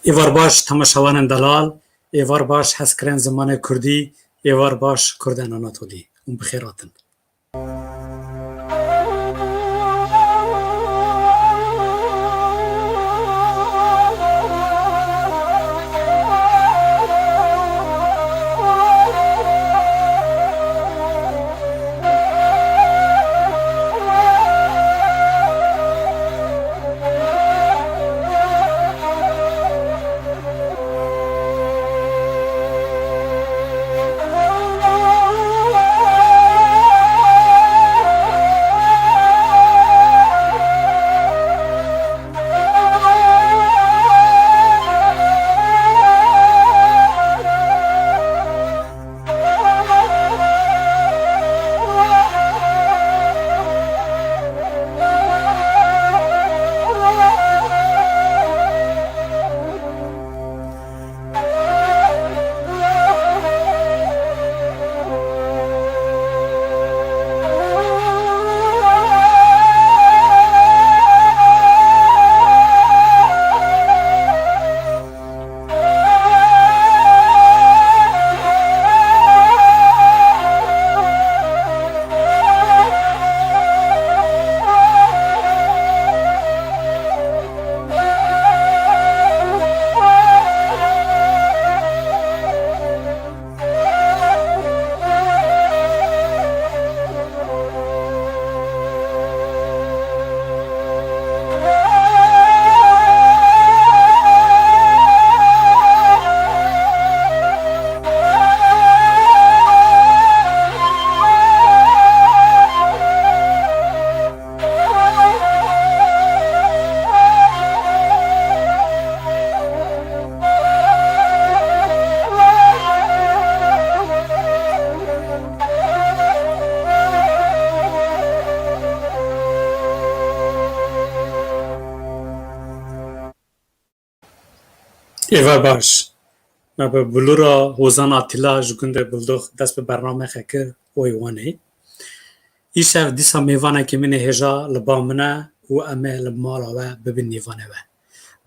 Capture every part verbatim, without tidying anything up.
Êvar baş temaşevanên delal, êvar baş hezkirin zimanê kurdî, êvar baş kurdên Anatolî. Hûn bi xêr hatin. Êvar baş. Me bi bilûra Hozan Atîla ji gundê Bildox dest bi bernameyê kir, Oy Wanê. Îşev dîsa mêvanekî min ê hêja li ba min e û em ê li mala we bibin nîvanê we.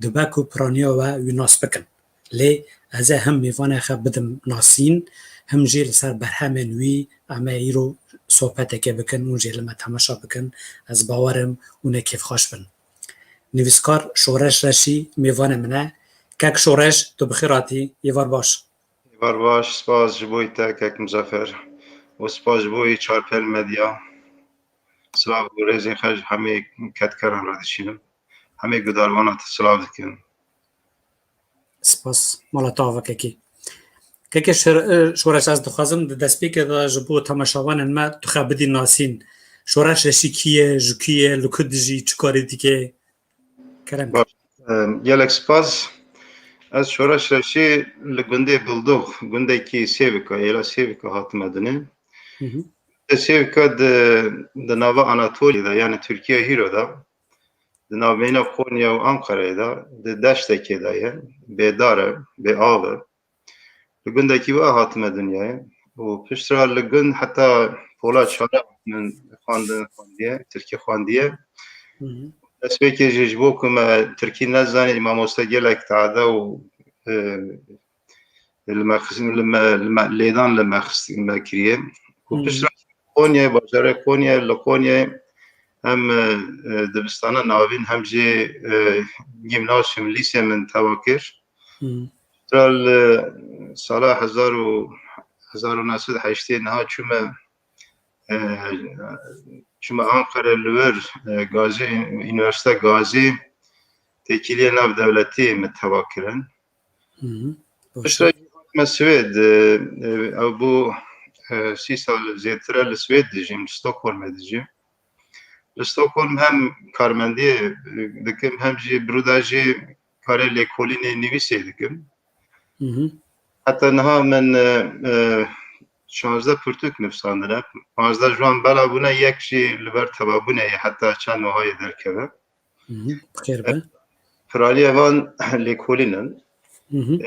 Dibe ku piraniya we wî nas bikin. Lê ez ê him mêvanê xwe bidim nasîn, him jî li ser berhemên wî em ê îro sohbeteke bikin û jê li me temaşa bikin. Ez bawer im hûn ê kêfxweş bin. Nivîskar Şoreş Reşî mêvanê min e. Kek Şoreş, tu bi xêr hatî, êvar baş. Êvar baş, spas ji bo te kek Muzafer û spas ji bo Çarpel Medya. Silav û rêzên xwe ji hemê kedkeran re dişînim. Hemê gudarvana te silav dikim. Spas, mala te ava kekî. Kekê Şer-, e, Şoreş, ez dixwazim di destpêkê de ji bo temaşevanên me tu xwe bidî nasîn. Şoreş Reşî kî ye, ji kî ye, li ku dijî, çi karî dike? Kerem. Baş. Em, gelek spas. Ez Şoreş Reşî li gundê Bildox, gundekî Sêvika, êla Sêvika hatime dinê. Hı hı. Sêvika di, di nava Anatolî de, yani Tirkiye hîro de, di navbeyna Konya û Ankarayê de, di deştekê de ye, bêdar e, bêav e. Li gundekî we hatime dinyayê û piştre li gund heta pola çare min xwendin xwendiye, tirkî xwendiye. Hı hı. Destpêkê jî ji bo ku me tirkî nezanî, mamoste gelek tade û, e, li me xist-, li me, li me, lêdan li me xist-, me kiriye. Û Hı hı. piştre Konyayê, bajarê Konyayê, li Konyayê hem, e, e, dibistana navîn hem jî, e, gîmnasyum, lîsê min teva kir. Hı. Piştre li sala hezar û, hezar û neh sed heştê niha çûme, e, çûme Anqere li wir, e, Gazî, Unîversîte Gazî têkiliyê navdewletî min teva kirin. Hı hı. Piştre jî hatime Swêd, e, e, ew bû, e, sî sal zêdetir e li Swêd dijîm, li Stockholmê dijîm. Li Stockholm hem karmendiyê, e, dikim, hem jî birûda jî karê lêkolînê nivîsê dikim. Hı hı. Heta niha min, e, e, şazdeh pirtûk nivîsandine. Pazdeh ji wan bela bûne, yek jî li ber tevabûnê ye, heta çend wiha yê derkeve. Hı hı, bi xêr be. Piraniya van lêkolîn in. Hı hı.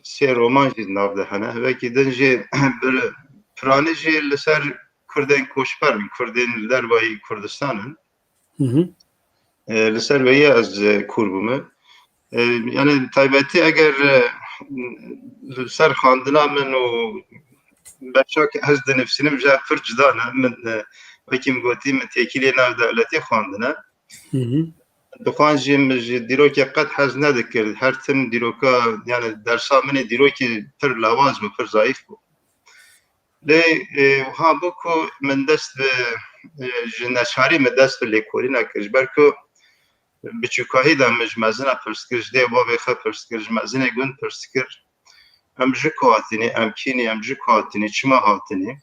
Sê roman jî di nav de hene. Wekî din jî bir piranî jî li ser Kurdên koçber in, Kurdên li dervayî Kurdistan in. Hı hı. E, li ser vê yê ez, e, kûr bûme. E, yani taybetî eger e, li ser xwendina min û beşa ke ez dinivîsînim ji pir cuda ne. Min e, wekî min gotî min têkiliyê navdewletî xwendine. Dixwan jî min ji dîrokê qet hez nedikir. Her tim dîroka, yani dersa min ê dîrokî pir lawaz bû, pir zayîf bû. Lê e, wiha bû ku min dest bi e, ji neçarî min dest bi lêkolîna kir. Ji ber ku biçûkahî de min ji mezina pirs kir, ji dê û bavê xwe pirs kir, ji mezinê gund pirs kir. Em ji ku hatinî, em kî nî, em ji ku hatinî, çima hatinî?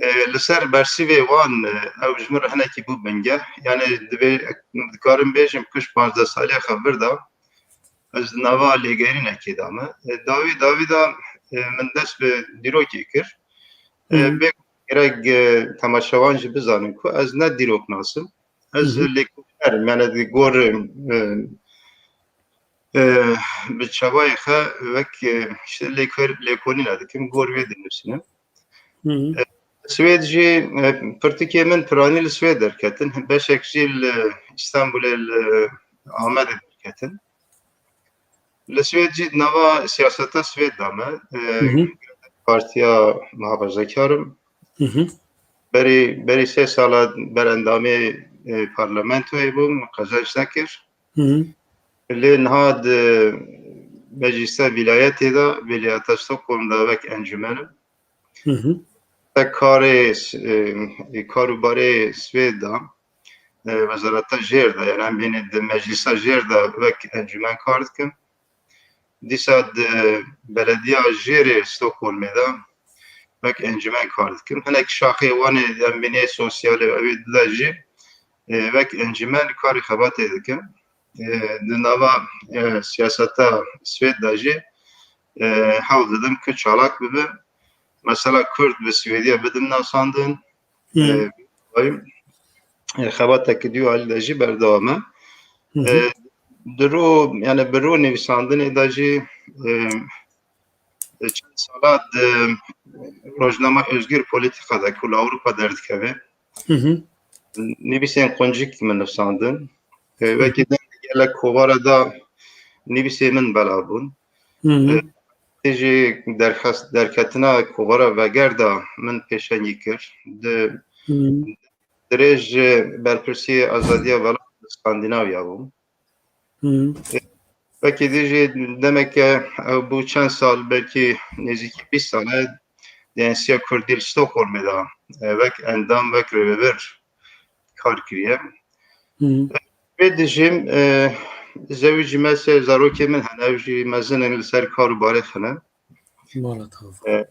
E, li ser bersîvê wan e, ew ji min re hinekî bû bingeh. Yani divê, dikarim bêjim ku ji panzdeh saliya xwe vir de ez di nava lêgerînekê de me. E, dawî dawî de e, min dest bi dîrokê kir. E, Hı hı. Bê gerek e, temaşevan jî bizanin ku ez ne dîroknas im. Ez Hı hı. Lêkolîner im. Yani di gor e, e, bi çabayê xwe wek e, işte lêkor, lêkolîna dikim, gor wê dinivîsînim. Hı hı. E, Swêd jî e, pirtikê min piranî li Swêd derketin, beşek jî li Îstanbulê, li Amedê derketin. Li Swêd jî di nava siyaseta Swêd de me. E, Hı hı. Partiya Muhafazakar im. Hı hı. Berî, berî sê sala berendamê e, parlamentoyê bûm, qezenc nekir. Hı hı. Lê niha di meclisa vîlayetê de, vîlayeta Stockholm de wek encûmen im. Hı hı. Te karê, e, kar û barê Swêd de, e, wezareta jêr de, yani em bênê di meclisa jêr de wek encûmen kar dikim. Dîsa di belediya jêrê Stockholmê de wek encûmen kar dikim. Hinek şaxê wan ê em bênê sosyalê ew ê di de jî e, wek encûmen karê xebatê dikim. E, di nava e, siyaseta Swêd de jî e, hewl didim ku çalak bibim. Mesela Kurd bi Swêdiya bidim nasandin. Hı. E, e, xebateke dû alî de jî berdewam e. Hı hı. E, di ro, yani bi ro nivîsandinê de jî e, e, çend sala di rojnama Özgür Politika de ku li Ewropa derdikeve. Hı hı. Nivîsên quncik min nivîsandin. E, Hı. Wekî din gelek kovara da nivîsê min bela bûn. Hı hı. E, tê jî derxest, derketina kovara Veger da min pêşengî kir. Di, Hı. Dirêj ji berpirsiyê azadiya welat li Skandinavya bûm. Hı. Wekî dî jî demeke ew bû çend sal, belkî nêzîkî bîst sal e, D N C'ya Kurdî li Stockholmê de e, wek endam, wek rêvebir kar kiriye. Hı. Vê dijîm e, zewicî me sê zarokê min hene, ew jî mezin in, li ser kar û barê xine. Mala te ava.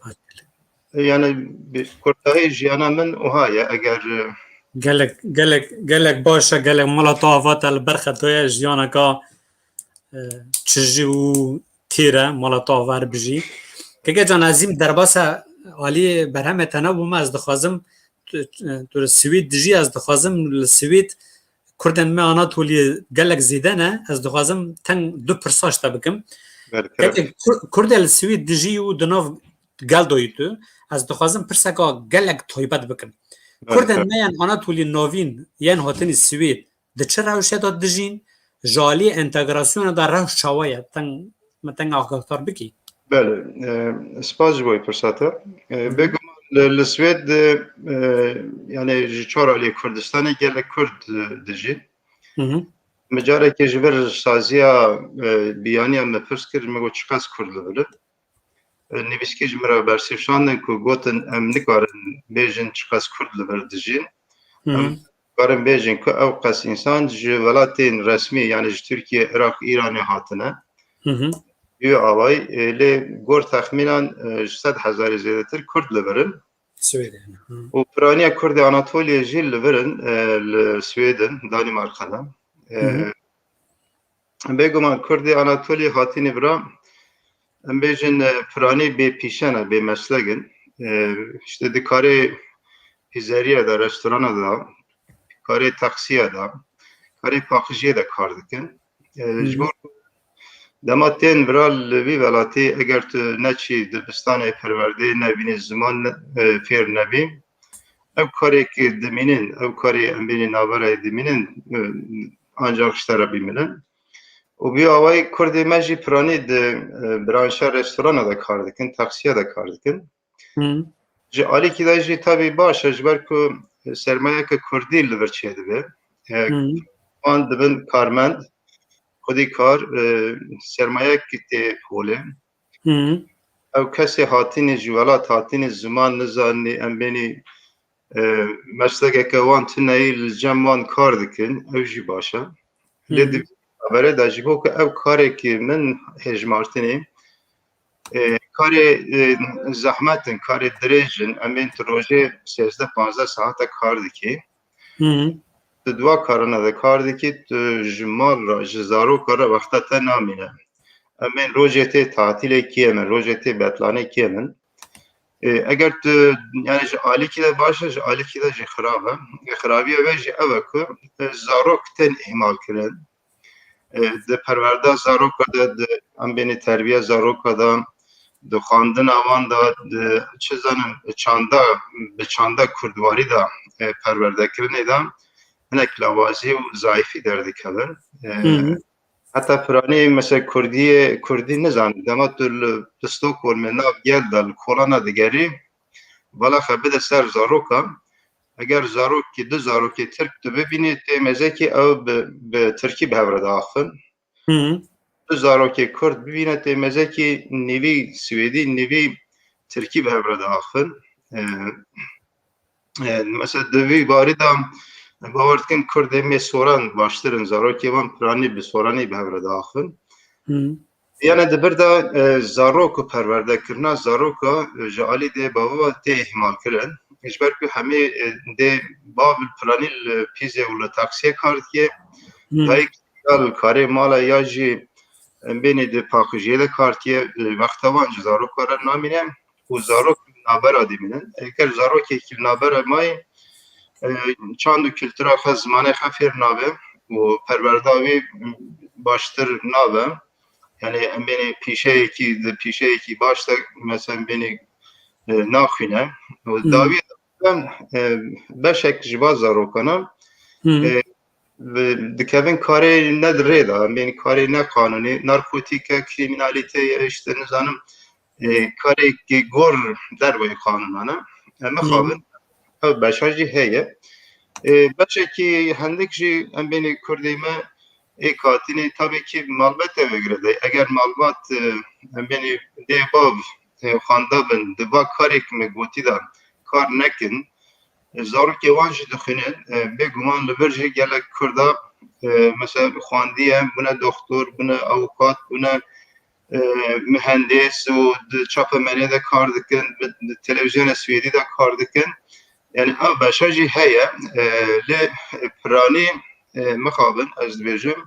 E, yani bi kurtahî jiyana min oha ye, eger e, Gelek, gelek, gelek baş e, gelek mala te ava te li ber xetoye, jiyaneka e, çijî û têr e, mala te ava her bijî. Keke can, ez jî derbasa alî berhemê te nebûme, ez dixwazim tu, tu li Swêd dijî, ez dixwazim li Swêd Kurdên me Anatoliyê gelek zêde ne, ez dixwazim teng du pirsa ji te bikim. Belê, Keke kerem. Kur-, Kurdê li Swêd dijî û di nav gel doyî tu, ez dixwazim pirseka gelek taybet bikim. Belê, Kurdên kerem. Me yên Anatoliyê Navîn yên hatinî Swêd di çi rewşe de dijîn, ji alî entegrasyona de rewş çawa ye? Teng, me teng agahtar bikî. Belê, e, spas ji bo pirsa te. E, Hı hı. Bêguman li, li Swêd, e, yani ji çar aliyê Kurdistanê gelek Kurd, e, dijîn. Hı hı. Min carekê ji vir saziya, e, biyaniya me pirs kir, min got, "Çiqas Kurd li vir in?" E, nivîskî ji min re bersîv şandin ku gotin, "Em nikarin bêjin çiqas Kurd li vir dijîn." Hı hı. Em karin bêjin ku ew qas însan ji welatên resmî, yani ji Tirkiye, Iraq, Îranê hatine. Hı hı. Bi wî awayî, e, lê gor texmînan, e, ji sed hezarê zêdetir Kurd li vir in. Swêdê, hı. Û piraniya Kurdê Anatoliyê jî li vir in, e, li Swêdin, Danîmarka de. E, Hı hı. Bêguman Kurdê Anatoliyê hatînî vira, em bêjin, e, piranî bê pîşe ne, bê meslek in. E, işte dikarê pîzeriya de, restorana de, karê taksiya de, karê paqijiyê de kar dikin. E, Hı hı. Ji bo dema tên vira li vî welatî, eger tu neçî dibistanê perwerdeyê nebînî, ziman ne, e, fêr nebî, ev karê ku dimînin, ev karê em bênî navberayê dimînin, e, ancak ji te re bimînin. Û bi awayî Kurdê me jî piranî di, e, branşa restorana de kar dikin, taksiya de kar dikin. Hı. Ji alîkî de jî tabî baş e, ji ber ku sermayeke Kurdî li vir çêdibe. E, Hı. Wan dibin karmend, xwedî kar, e, sermayek tê holê. Hı. Ew kesê hatînî ji welat hatînî ziman nizanî, em bênî, e, meslekeke wan tune yî, li cem wan kar dikin, ew jî baş e. Lê Hı. di berê de ji bo ku ew karekî min hejmartinê, e, karê, e, zehmet in, karê dirêj in, em ên tu rojê sêzdeh panzdeh saete kar dikî. Hı. Tu di wa karana de kar dikî, tu ji mal re, ji zaroka re wexta te namîne. Em ên rojê tê tatîlê kêm in, rojê tê betlanê kêm in. E, eger tu, yani ji alîkî de baş e, ji alîkî de jî xirab e. E, xirabiya wê jî ew e ku, e, zarok tên îhmal kirin. E, di perwerda zaroka de, di em bênî terbiya zaroka de, di xwendina wan de, di çi zanim çanda, bi çanda kurdwarî de, e, perwerdekirinê de hinek lawazî û zayîfî derdikevin. E, Hı hı. Heta piranî mesela kurdiyê, kurdî nizanî. Dema tu li, li Stockholmê nav gel de li kolana digerî, balaxe bide ser zaroka. Eger zarokî, du zarokê tirk tu bibînî, tê mezekî ew bi, bi tirkî bi hev re diaxivin. Hı hı. Du zarokê kurd bibîne, tê mezekî nîvî swêdî, nîvî tirkî bi hev re diaxivin. E, e, mesela di vî barî de bawer dikin kurdê me soran baştir in, zarokê wan piranî bi soranî bi hev re diaxivin. Hı. Yani di vir de, e, zarok û perwerdekirina zaroka, e, ji alî dê bava tê îhmal kirin. Ji ber ku hemî, e, dê bav li planî li pîzê û li taksiyê kar dike, Hı. dayik ya li karê mala ya jî, e, bênî di paqijiyê de kar dike, e, wexta wan ji zaroka re namîne û zarok nabera dimînin. Eger zarokekî nabera mayî, e, çand û kultura xwe, zimanê xwe fêr nabe û perwerda wî baştir nabe. Yani em bênê pîşeyekî, di pîşeyekî baş de mesela em bênê, e, naxwîne. Û Hmm. dawî de, e, beşek ji va zarokana, Hmm. e, bi-, dikevin karê ne di rê de, em bênê karê ne qanûnî, narkotîk e, krîmînalîte ye, işte nizanim, e, karê ki gor dervayî qanûnan e. E, mixabin, ev beşa jî heye. E, beşekî hendik jî em bênê kurdê me ê katînê tabii ki malbete vegire de. Eger malbat, e, em bênê dê bav, e, xwenda bin, di va karê ki me gotî de kar nekin, e, zarokê wan jî dixwînin. E, bêguman li vir jî gelek kurda, e, mesela xwendiye, bûne doxtor, bûne avukat, bûne, e, mühendis û di çapemenê de kar dikin, bi, di televîzyona Swêdî de kar dikin. Yani ev beşa jî heye. E, lê piranî, e, mixabin ez dibêjim,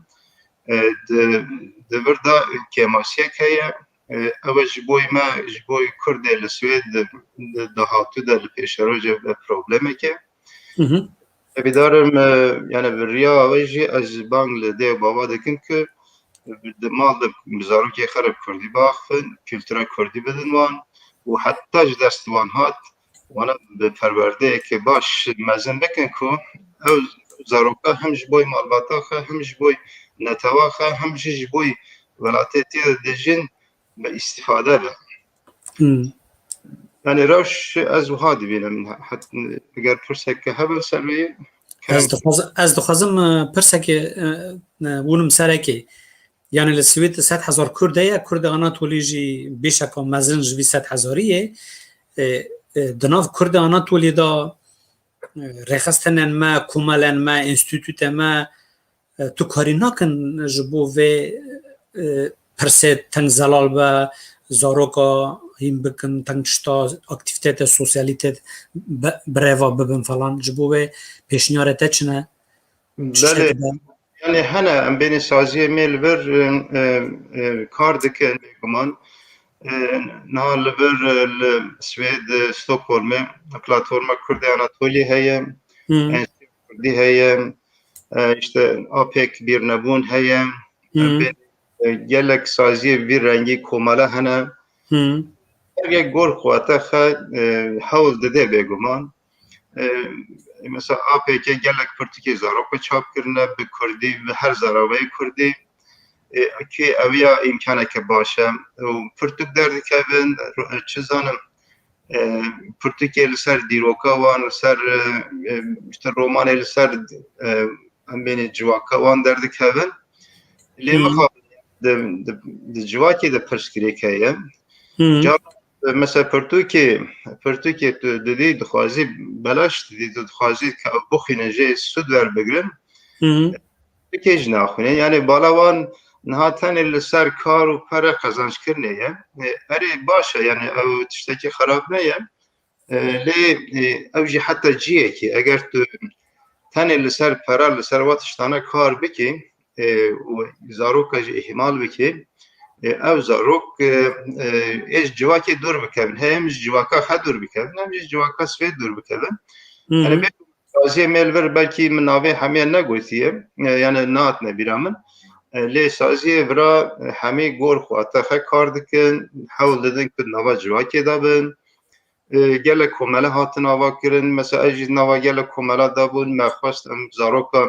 e, di, di vir de kêmasiyek heye. E, ew e ji boy me, ji boy Kurdê li Swêd di, di dahatû de li pêşerojê ve problemeke. Hı hı. Hêvîdar im, e, yani bi riya we jî ez bang li dê û bava dikim ku di mal de bi zarokê xwe re bi kurdî biaxivin, kultura kurdî bidin wan û heta ji dest wan hat, wana bi perwerdeyeke baş mezin bikin ku ew zaroka hem ji boy malbata xwe, hem ji boy netewa xwe, hem jî ji boy welatê tê de dijîn bi îstîfade be. Hmm. Yani rewş ez wiha dibînim. Het-, eger pirseke hebe ser wê, Ez dixwaz-, ez dixwazim, e, pirsekê, e, e, hûnim serekê. Yani li Swêd sed hezar Kurd heye, Kurdê Anatolî jî bêşeka mezin ji vî sed hezarî ye. E, e, di nav Kurdê Anatolî de, e, rêxistinên me, komelên me, înstîtûtê me, e, tu karî nakin ji bo vê, e, pirsê teng zelal be, zaroka hîn bikin, teng tişta, aktîvitete, sosyalîte bi-, bi rêva bibin falan. Ji bo vê pêşniyarê te çi ne? Çi Belê. çêdibe? Yani hene, em bênê saziyê me li vir, e, e, e, kar dikin, bêguman. E, niha li vir, e, li Swêd, e, Stockholmê platforma Kurdê Anatolî heye, Hmm. Enstî Kurdî heye, e, işte APEK Bîrnebûn heye. Hmm. Em bênê, e, gelek saziyê vî rengî komele hene. Hmm. Her yek gor xwete xe, e, hewl dide bêguman. E, mesela APEK gelek pirtûkê zarokê çap kirine bi kurdî, bi her zaravayê kurdî. e, kê ew ya îmkaneke baş e. Û pirtûk derdikevin, ro-, çi zanim, e, pirtûkê li ser dîroka wan, li ser, e, e, işte romanê li ser, e, em bênê civaka wan derdikevin. Lê Hı. mixabin di, di, di civakê de pirsgirêk heye. Hı. Car, e, mesela pirtûkê, pirtûkê tu didî, dixwazî belaş didî, tu dixwazî ke ew bixwînin, jê sûd werbigirin. Hı. Tikê jî naxwînin. Yani bala wan niha tenê li ser kar û pere qezanckirinê ye. E, erê baş e, yani ew tiştekî xerab ne ye. E, lê, e, ew jî heta ciyekî, eger tu tenê li ser pera, li ser wa tiştane kar bikî, e, û zaroka jî îhmal bikî, e, ew zarok, e, e, ê ji civakê dûr bikevin. He, em ji civaka xwe dûr bikevin, em jî ji civaka Swêd dûr bikevin. Hı hı. Yani bê saziyê me li vir belkî min navê hemiyê negotiye, e, yani nehatine bîra min. E, lê saziyê vira, e, hemî gor xwe te xwe kar dikin, hewl didin ku nava civakê de bin. E, gelek komele hatin ava kirin. Mesela ez jî nava gelek komela de bûn. Me xwest em zaroka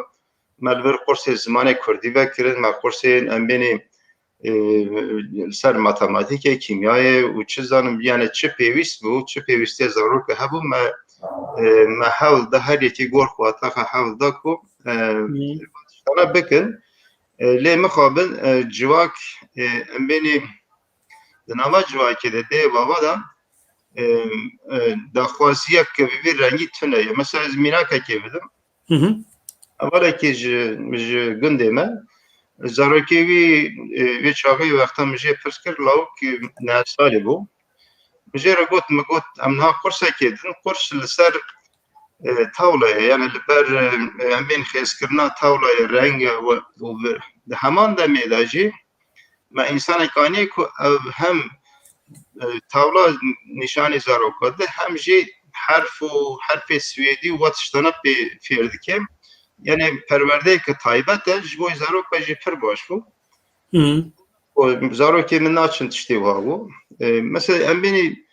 me li vir qursê zimanê kurdî vekirin, me qursên em bênî, e, li ser matematîkê, kîmyayê û çi zanim, yani çi pêwîst bû, çi pêwîstiyê zaroka hebû, me, e, me hewl da her yekî gor xwe texe hewl da ku, e, Hı. tiştana bikin. E, lê mixabin, e, civak, e, em bênî di nava civakê de dê bava de, e, e, daxwaziyek bi vî rengî tune ye. Mesela ez mînakekê bidim. Hı hı. Hevalekî ji, ji gundê me, zarokê wî, e, wê çaxê wexta min jê pirs kir, lawik, e, neh salî bû. Min jê re got, min got, em niha qursekê din, qurs li ser, e, tawla ye, yani li ber, e, em bên xêzkirina tawla ye, reng e, we, û bi, di heman demê de jî me însanek anî ku ew hem, e, tawla nîşanî zaroka de, hem jî herf û herfê swêdî û we tiştana pê fêr dike. Yani perwerdeyeke taybet e, ji bo zaroka jî pir baş bû. Hı. Û zarokê min naçin tiştê wa bû. E, mesela em bênî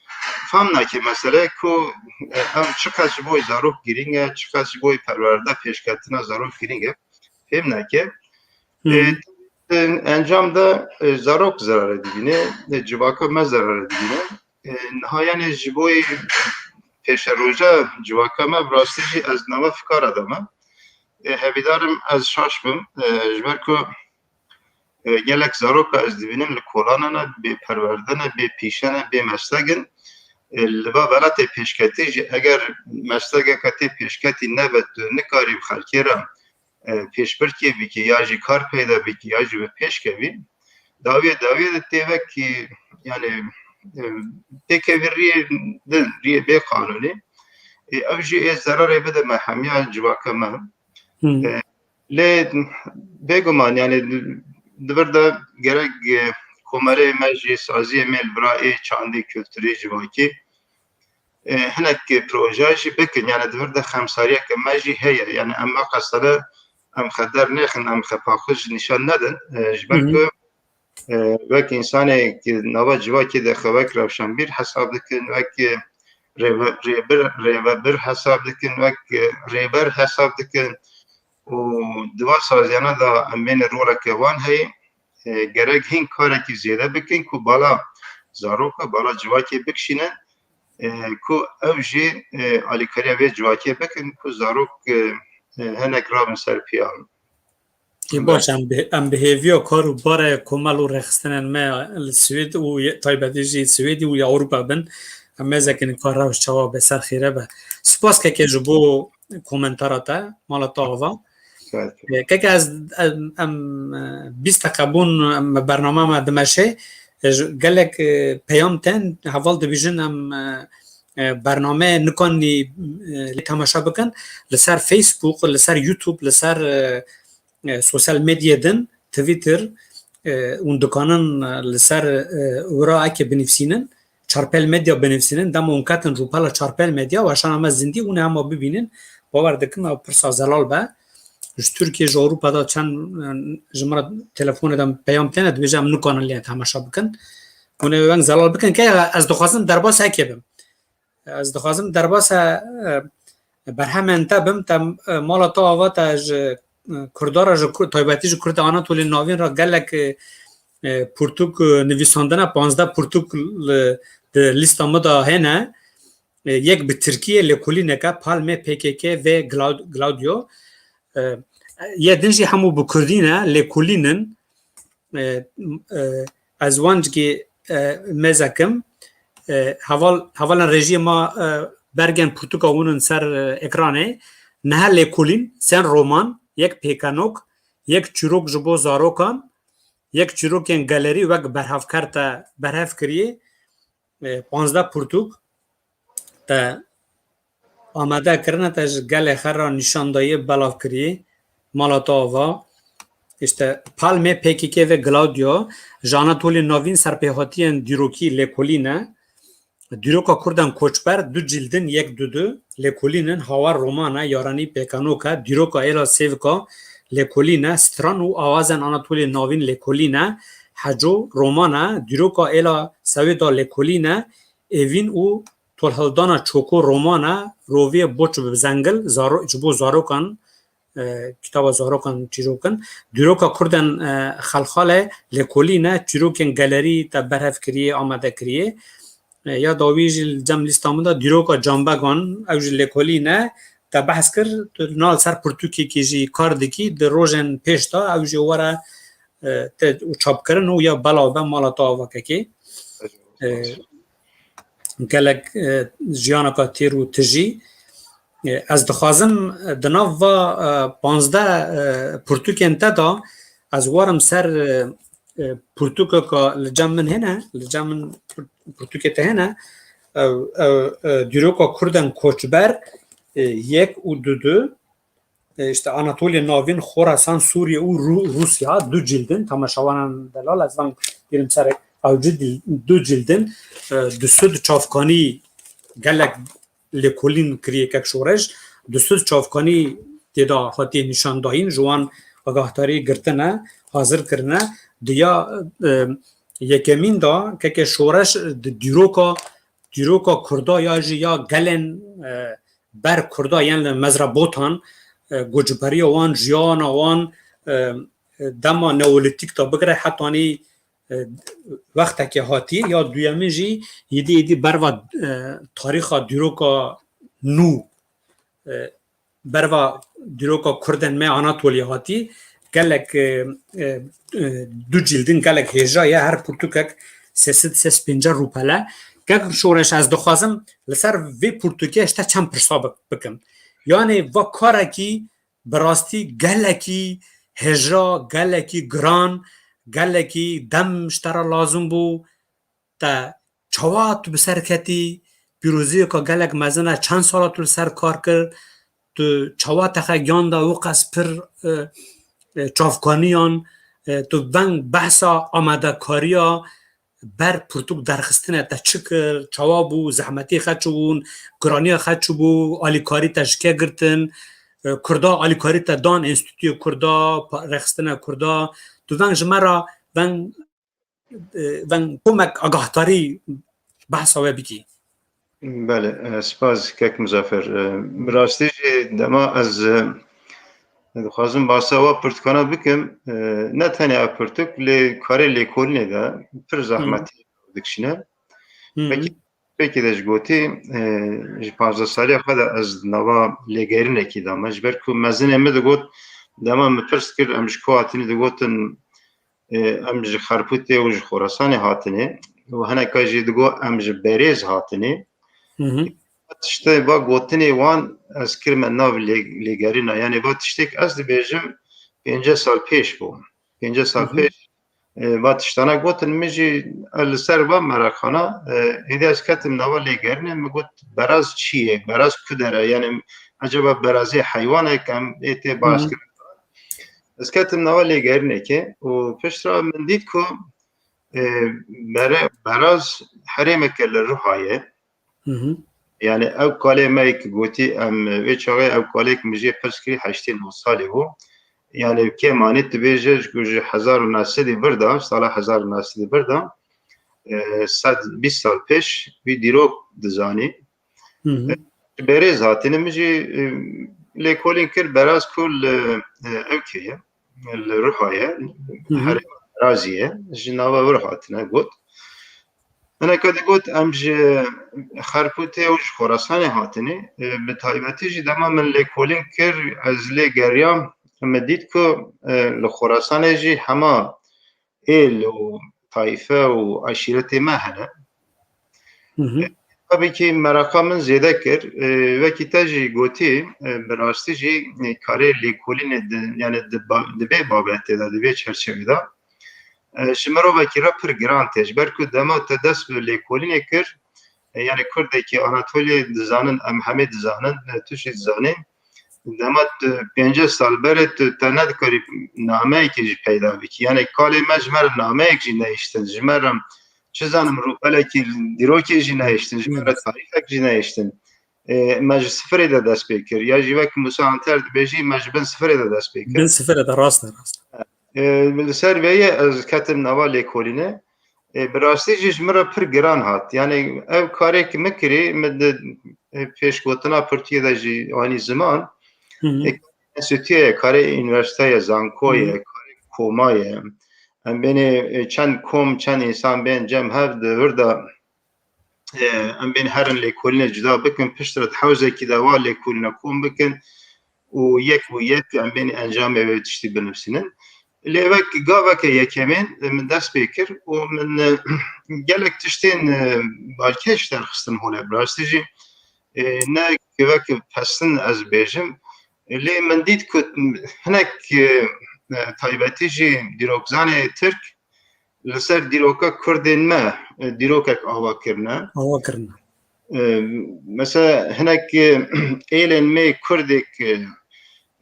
fam nake mesele ku, e, ev çiqas ji bo zarok girîng e, çiqas ji bo perwerde pêşketina zarok girîng e, fêm nake. Hı. E, e, encam de, e, zarok zerarê dibîne, e, civaka me zerarê dibîne. E, niha yani ji bo pêşeroja civaka me bi rastî jî ez nava fikara de me. E, hevîdarim ez şaş bim. E, ji ber ku, e, gelek zaroka ez dibînim li kolana ne, bê perwerde ne, bê pîşe ne, bê meslek in. E, li va welatê pêşketî jî eger meslekeke tê pêşketî nebe, tu nikarî bi xelkê re, e, pêşbirkê bikî, ya jî kar peyda bikî, ya jî bi pêş kevî. Dawiyê, dawiyê de tê vekî, yani, e, têkevî riyê din, riyê bê qanûnî. E, ev jî ê zerarê bide me hemiya civaka me. Hı. E, lê bêguman, yani, di vir de gerek, e, komelê me jî, saziyê me li vira ê çandî, kulturî, civakî, e, hinek proje jî bikin. Yani di vir de xemsariyeke me jî heye. Yani em maqesele em xwe dernêxin, em xwe paqij nîşan nedin. E, ji ber Hı hı. ku, e, wek însanê ki nava civakê de xwe wek rewşenbîr hesab dikin, wek, e, rêve-, rêbir, rêvebir hesab dikin, wek, e, rêber hesab dikin. Û di va saziyana de em bên roleke wan heye. E, gerek hîn karekî zêde bikin ku bala zaroka, bala civakê bikişînin, e, ku ew jî, e, alîkariya vê civakê bikin ku zarok, e, e, hinek rabin ser piya. Ê, baş, em bi, em bi hêviya kar û barê komel û rêxistinên me li Swêd û ye-, taybetî jî Swêdî û ya Ewropa bin, em mêzekin ka rewş çawa be, ser xêre be. Spas keke ji bo komentara te, mala te ava. Belkî. E, keke ez, em, em, e, bîst deqe bûn, em, bername me dimeşe. E, ji, gelek, e, peyam tên, heval dibêjin em, e, e, bername nikanî, e, lê temaşe bikin. Li ser Facebook, li ser YouTube, li ser, e, e, sosyal medyê din, Twitter, e, hûn dikanin, e, li ser, e, wira eke binivîsînin. Çarpel Medya binivîsînin, dema hûn ketin rûpela Çarpel Medya, weşana me zindî, hûn ê hema bibînin. Bawer dikim ew pirsa zelal be. Ji Tirkiye, ji Ewropa de çend, e, ji min re telefonê de peyam têne, dibêje em nikarin lê temaşe bikin. Hûn ê weng zelal bikin. Ke ez dixwazim derbas eke bim. Ez dixwazim derbasa, e, berhemên te bim, te, e, mala te ava te ji Kurda re, ji Kur-, taybetî ji Kurda Anatolî Navîn re gelek, e, e, pirtûk, e, nivîsandine, panzdeh pirtûk li, di lîsta min de hene. E, yek bi tirkî ye, lêkolîneke, Palme, P K K ve Glaud-, Glaudio. E, yê din jî hemû bi kurdî ne, lêkolîn in. E, e, ez wan cikî, e, mêze kim. E, heval, hevalan rejiyê ma, e, bergên pirtûka hûn in ser, e, ekranê. Niha lêkolîn, sen roman, yek pêkenok, yek çîrok ji bo zarokan, yek çîrokên galerî wek berhevker te berhev kiriye. E, panzdeh pirtûk te amade kirine, te ji gelê xwe re nîşan dayê, belav kirî, mala te ava. Îşte Palme, P K K ve Gladio, ji Anatolî Navîn serpêhatiyên dîrokî lêkolîn e. Dîroka Kurdan Koçber, du cîldin, yek du du, lêkolîn in, Hawa roman e, Yaranî pêkenok e, Dîroka Êla Sêvika lêkolîn e, Stran û Awazên Anatolî Navîn lêkolîn e, Heco roman e, Dîroka Êla Sewêda lêkolîn e, Evîn û Tolhildana Çoko roman e, Roviyê Boç bi Zengil, zaro-, ji bo zarokan, e, kitaba zarokan çîrok in. Dîroka Kurdan, e, Xelxale lêkolîn e, çîrokên galerî te berhev kiriye, amade kiriye. E, ya dawî jî li cem lîsta min de Dîroka Cambegan, ew jî lêkolîn e, te behs kir, tu niha li ser pirtûkekî jî kar dikî, di rojên pêş de ew jî were, e, te û çapkirin û ya belav be mala te ava kekê. E, gelek, e, jiyaneka têr û tijî. E, ez dixwazim, e, di nav va, e, panzdeh, e, pirtûkên te de ez warim ser, e, e, pirtûkeka li cem min hene, li cem min pir-, pirtûkê te hene, ew, ew, e, Dîroka Kurdan Koçber, e, yek û du du, e, işte Anatoliya Navîn, Xorasan, Sûriye û Rû-, Rûsya, du cîldin, temaşevanan delal, ez van dîrim serek, ew cîl-, du cîldin, e, di sud çavkanî gelek lêkolîn kiriye kek şoreş, di sud çavkanî tê de hatiye nîşandayîn, ji wan agahdarî girtine, hazir kirine. Diya, e, yekemîn de keke şoreş di dîroka, dîroka Kurda ya jî ya gelên, e, ber Kurda yên li mezra Botan, e, gocberiya wan, jiyana wan, e, e, dema neolîtîk de bigire hetanî, e, wextekê hatî, ya duyemîn jî yidî yidî berva, e, tarîxa dîroka nû, e, berva dîroka Kurdên me Anatoliyê hatî, gelek, e, e, e, du cîldin gelek hêja ye, her pirtûkek sê sed sê sed pêncî rûpele. Kek şoreş, ez dixwazim li ser vê pirtûkê ji te çend pirsa bi-, bikim. Yanî va karekî bi rastî gelekî hêja, gelekî giran, gelekî dem ji te re lazim bû, te çawa tu bi ser ketî, pîroziyeka gelek mezin e, çend sala tu li ser kar kir, tu çawa te xwe giyan da û qas pir, e, e, çavkaniyan, e, tu veng behsa amadekariya ber pirtûk derxistine te çi kir, çawa bû, zehmetî xwe çi bûn, giraniya xwe çi bû, alîkarî te ji kê girtin, e, Kurda alîkarî te dan, Enstîtuyê Kurda, pa-, rêxistina Kurda, tu veng ji me re veng, e, veng komek agahdarî behsa we bikî. Belê, e, spas kek Muzaffer. E, bi rastî jî dema ez, e, dixwazim basa wa pirtûkana bikim, e, ne tenê ev pirtûk, lê karê lêkolînê de pir Hı. zehmetî dikişîne. Hı. Pekî, pekî de ji gotî, e, ji panzdeh saliya xwe de ez di nava lêgerînekî de me. Ji ber ku mezinê min digot, dema min pirs kir, em ji ku hatînî, digotin, e, em ji Xerpûtê û ji Xorasanê hatine û hineka jî digot, em ji Berêz hatine. Hı hı. Tiştê va gotinê wan ez kirime nav lê-, lêgerîna. Yanî va tiştêk ez dibêjim pêncî sal pêş bû. Pêncî sal Hı hı. pêş, e, va tiştana gotin, min jî li ser va mereqana, e, hêdî ez ketim nava lêgerînê, min got, beraz çi ye? Beraz ku dere? Yanî eceba berazê heywanek em ê tê Hı hı. bahs kirin? Ez ketim nava lêgerînekê û piştre min dît ku, e, bere-, beraz herêmeke li Ruha ye. Hı hı. Yani ew kalê me ki gotî em, e, vê çaxê ew kalê ki min jê pirs kirî heştê neh salî bû. Yani kêm anî dibêje ji ku ji hezar û neh sedî vir de, sala hezar û neh sedî vir de, e, sed bîst sal pêş vî dîrok dizanî. Hı hı. E, ji Berêz hatine, min jî, e, lêkolîn kir, beraz ku li, e, ew kê ye, li Ruha ye, Hı hı. herêma Berazî ye, ji nava wir hatine got. Hineka digot, em ji Xerpûtê û ji Xorasanê hatine, e, bi taybetî jî dema min lêkolîn kir, ez lê geriyam, min dît ku, e, li Xorasanê jî hema êl û tayfe û eşîretê me hene. Hı hı. E, tabii ki meraqa min zêde kir. E, wekî te jî gotî, e, bi rastî jî, e, karê lêkolînê di, yani di ba-, di vê babetê de, di vê çerçevê de, e, ji mirovekî re pir giran tê. Ji ber ku dema te dest bi lêkolînê kir, e, yani Kurdekî Anatoliyê dizanin, em hemê dizanin, e, tu jî dizanî. Dema tu pêncî sal berê tu te nedikarî nameyekê jî peyda bikî. Yani kalê me ji me re nameyek jî nehiştin. Ji me re çi zanim rûpelekî dîrokê jî nehiştin. Ji me re tarîfek jî nehiştin. E, me ji sifirê de dest pê kir. Ya jî wek Musa Anter dibêjî me ji bin sifirê de dest pê kir. Bin sifirê de, rast e, rast e. E, li ser vê yê ez ketim nava lêkolînê. E, bi rastî jî ji min re pir giran hat. Yani ev karê ki min kirî, min di, e, pêşgotina pirtûyê de jî anî ziman. Hı hı. E, enstîtuye ye, karê unîversîte ye, zanko ye, Hı hı. karê koma ye. Em bênê, e, çend kom, çend însan bên cem hev di vir de, e, em bên herin lêkolînê cuda bikin, piştre di hewzekî de wa lêkolîna kom bikin û yek û yek em bên encamê wê tiştî binivîsînin. Lê wek gaveke yekemîn, e, min dest pê kir û min, e, gelek tiştên, e, balkêş derxistin holê. Bi rastî jî, e, ne wek pestin ez bêjim, lê min dît ku hinek, e, e, taybetî jî dîrokzanê Tirk li ser dîroka Kurdên me, e, dîrokek ava kirine. Ava kirine. E, mesela hinek, e, êlên me Kurdek, e,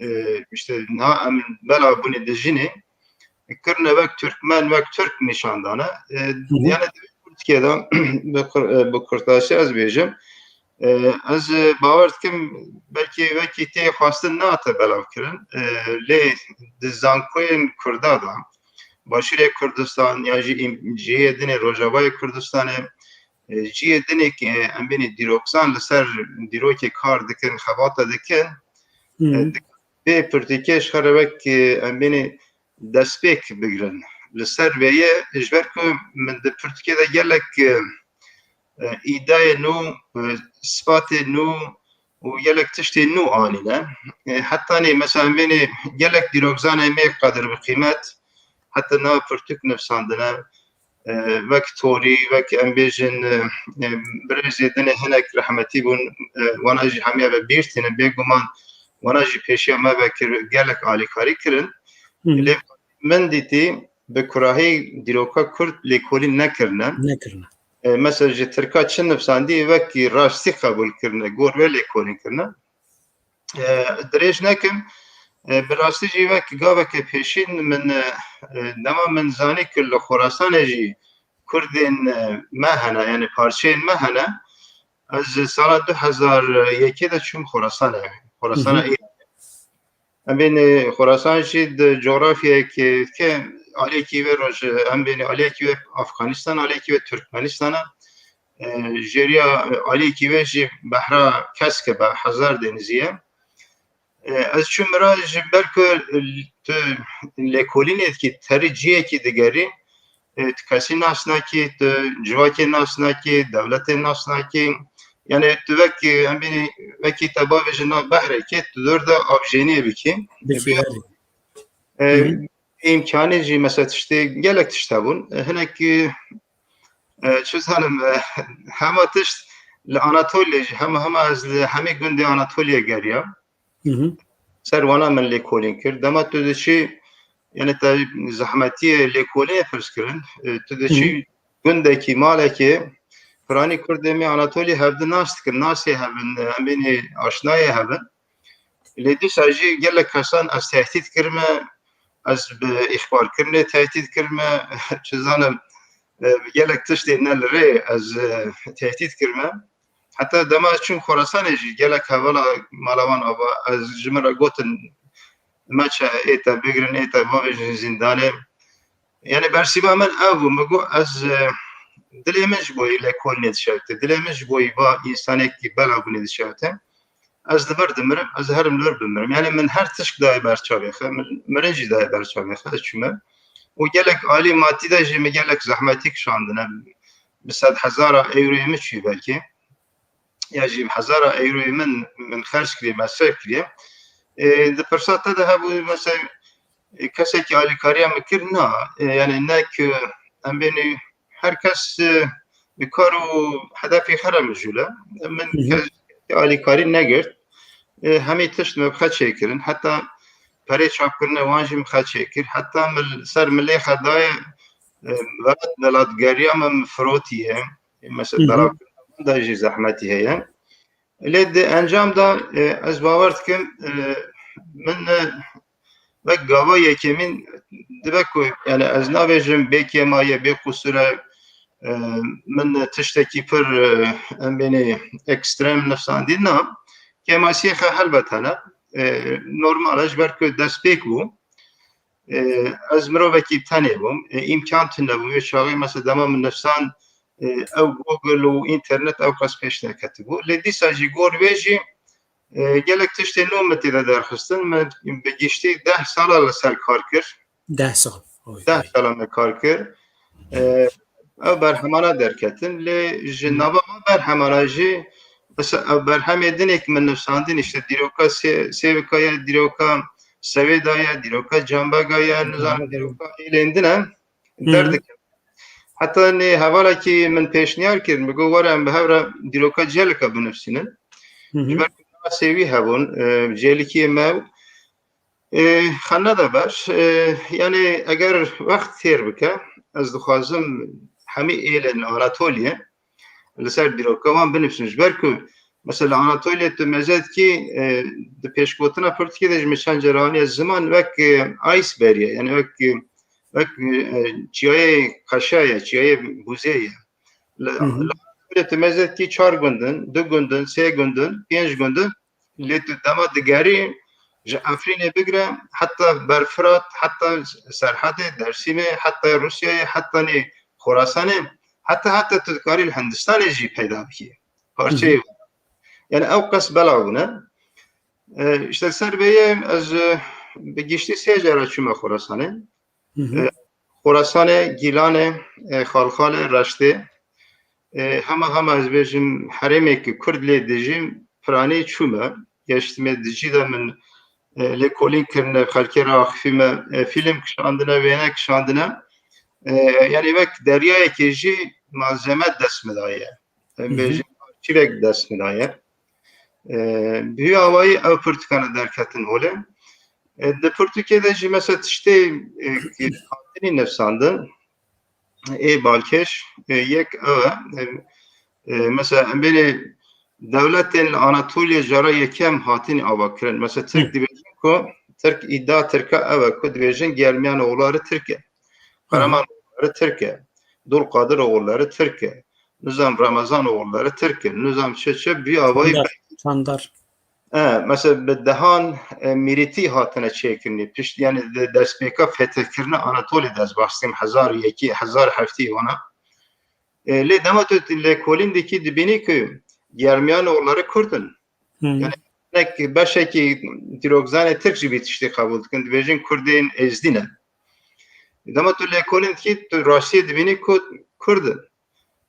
e, işte niha em belav bûne dijîne, kirine wek Türkmen, wek Türk nîşan dane. E, Hı hı. Yani di vê pirtûkê de bi kur-, e, bi kurtaşî ez bêjim. E, ez, e, bawer dikim belkî wekî tê xwestin nehate belavkirin. E, lê di zankoyên Kurda de, Başûrê Kurdistan ya jî îm-, cihê dinê Rojavayê Kurdistanê, e, cihê dinê ki, e, em bênî dîrokzan li ser dîrokê kar dikin, xebata dikin, Hı. e, di-, vê pirtûkê ji xwe re wek, e, em bênî destpêk bigirin. Li ser vê yê, ji ber ku min di pirtûkê de gelek, e, e, îdayê nû, e, sipatê nû û gelek tiştê nû anîne. E, hetanî mesela em bênê gelek dîrokzanê me qedir bi qîmet, heta nava pirtûk nivîsandine, e, wek Torî, wek em bêjin, e, e, birêzê dinê hinek rehmetî bûn, e, wana jî hemiya ve bîr tînin, bêguman wana jî pêşiya me ve kir, gelek alîkarî kirin. Hı. Lê min dîtî bi kurahî dîroka Kurd lêkolîn nekirine. Nekirine. E, mesela ji Tirka çi nivîsandî wekî rastî qebûl kirine, gor wê lêkolîn kirine. E, dirêj nekim, e, bi rastî jî wek gaveke pêşîn min, e, e, dema min zanî ku li Xorasanê jî Kurdên, e, me hene, yani parçeyên me hene, ez sala du hezar yekê de çûm Xorasanê, Xorasana Hı hı. Êrî. Em bên, e, Xorasan jî di coğrafyayekê ke aliyekî wê roj, em bên aliyekî wê Afganistan, aliyekî wê Türkmenistan e. E, jêriya, e, aliyekî wê jî behra kesk e, be-, hezar denizî ye. E, ez çûm mira ji ber ku, e, tu lêkolînê dikî, terî cihekî digerî, e, tu kesî nas nakî, tu civakê nas nakî, dewletê nas nakî. Yani tu wek, e, em bînî wekî te bavêjin nav behrekê, tu dor de avjêniyê bikî. Bikî, E, belê. E, Hı hı. Îmkanê jî mesela tiştê, gelek tişt hebûn. E, hinek, e, e, çi zanim, e, hema tişt li Anatoliye jî, hema, hema ez li hemê gundê Anatoliye geriya. Hı hı. Ser wana min lêkolîn kir. Dema tu diçî, yani te zehmetiyê lêkolînê pirs kirin. E, tu Hı hı. diçî gundekî, malekê, piranî Kurdê me Anatoliye hevdi nas dikin, nasê hevin, e, em bênê aşnayê hevin. Lê dîsa jî gelek kesan ez tehdît kirime, ez bi îxbarkirinê tehdît kirime, çi zanim, e, gelek tiştê ne li rê ez, e, tehdît kirime. Heta dema ez çûm Xorasanê jî gelek hevala mala wan ava, ez ji min re gotin, meçe, ê te bigirin, ê te bavêjin zîndanê. Yani bersîva min ev bû, min got ez, e, dilê min ji bo yî lêkolînê dişewite, dilê min ji bo yî va însanekî bela bûnê dişewite. Ez li vir dimirim, ez herim li vir bimirim. Yani min her tişk dayê ber çavê xwe, min mirin jî dayê ber çavê xwe, ez çûme. Û gelek alî matî de jî min gelek zehmetî kişandine. Bi sed hezara euroyê min çûyî belkî. Ya jî hezara euroyê min, min xerc kiriye, mesref kiriye. E, di firseta de hebû, mesela, e, kesekî alîkariya min kir, na, e, yani ne ki em bênî her kes, e, bi kar û hedefê xwe re mijûl e. Min Hı hı. kes alîkarî negirt. E, hemî tişt me bi xwe çêkirin. Heta perê çapkirine wan jî min xwe çêkir. Heta min ser milê xwe daye, e, welat welatgeriya min firotiye. E, mesela Hı hı. belavkirina wan de jî zehmetî heye. Lê di encam de, e, ez bawer dikim, e, min, e, wek gava yekemîn dibe ku, yani ez nabêjim bê kêma ye, bê qusur e, e, min tiştekî pir, e, em bênê ekstrem nifsandî na. Kêmasiyê xwe helbet hene. E, normal e, ji ber ku destpêk bû. E, ez mirovekî tenê bûm. E, îmkan tune bûm. Wê çaxê mesela dema min nifsan, e, ew Google û înternet ew qas pêş neketibû. Lê dîsa jî gor wê jî, e, gelek tiştê nû min tê de derxistin. Min bi giştî deh sala li ser kar kir. Deh sal. Oy, Deh oy. sala me kar kir. E, ev berhemana derketin. Lê ji Hı. nava me berhemana jî, mesela ev berhemê dinê ki min nivsandin, işte dîroka Sê-, Sêvika ye, dîroka Sewêda ye, dîroka Cambega ye, nizanim dîroka êlên din e, Hı. derdikim. Heta nê hevalekî min pêşniyar kir, min got, were em bi hev re dîroka Cêlika binivsînin. Hı hı. Ji ber ku nasê wî hebûn, e, Cêlikiyê me, e, xwe nede ber. E, yani eger wext têr bike, ez dixwazim hemî êlên Anatoliye li ser dîroka wan binivîsim. Ji ber ku mesela Anatoliye tu meze dikî, e, di pêşgotina pirtûkê de ji min çend cara aniye ziman wek, e, iceberg ye. Yani wek, e, wek, e, çiyayê qeşa ye, çiyayê bûzê ye. Li, Hı hı. li Anatoliye tu meze dikî çar gundin, du gundin, sê gundin, pênc gundin. Lê tu dema digerî ji Efrînê bigire heta ber Firat, heta Serhedê, Dersîmê, heta Rûsyayê, heta nê Xorasanê, heta heta tu dikarî li Hindistanê jî peyda bikî. Parçeyê Hı hı. wê. Yani ew qas belav bûne. E, işte ser vê yê ez, e, bi giştî sê cara çûme Xorasanê. Hı hı. E, Xorasanê, Gîlanê, e, Xalxalê, Reştê, e, hema hema ez bêjim herêmê ki Kurd lê dijî, piranî çûme. Geştime dijî de min, e, lêkolîn kirine, xelkê re axifîme, e, fîlm kişandine, wêne kişandine. E, yani wek deryayekê jî malzeme dest min daye. Em Hı hı. bêjin arşîvek dest min daye. E, bi wî awayî ew pirtûkane derketin holê. E, di pirtûkê de jî mesela tiştê, e, ki hatinî nivsandin, ê balkêş, e, yek ew e. E, e, mesela em bênê dewletên li Anatoliye cara yekem hatinî avakirin. Mesela Tirk Hı. dibêjin ku, Tirk îdia Tirka ew e ku dibêjin Germiyan oğulları Tirk e. Hı hı. Qaraman oğulları Tirk e. Dulkadir oğulları Tirk e. Nizam Ramazan oğulları Tirk e. Nizam çi çi bi awayî Çandar, Çandar. E, mesela bi dehan, e, mîrîtî hatine çêkirinê. Pişt, yani de-, destpêka fethekirina Anatolî de ez behs dikim, hezar û yekî, hezar heftî wana. E, lê dema tu lêkolîn dikî dibînî ku Germiyan oğulları Kurd in. Hı. Yani hinek beşekî dîrokzanê Tirk jî vî tiştî qebûl dikin. Dibêjin Kurdên Êzdî ne. Dema tu lêkolîn dikî, tu rastiyê dibînî ku Kurd in.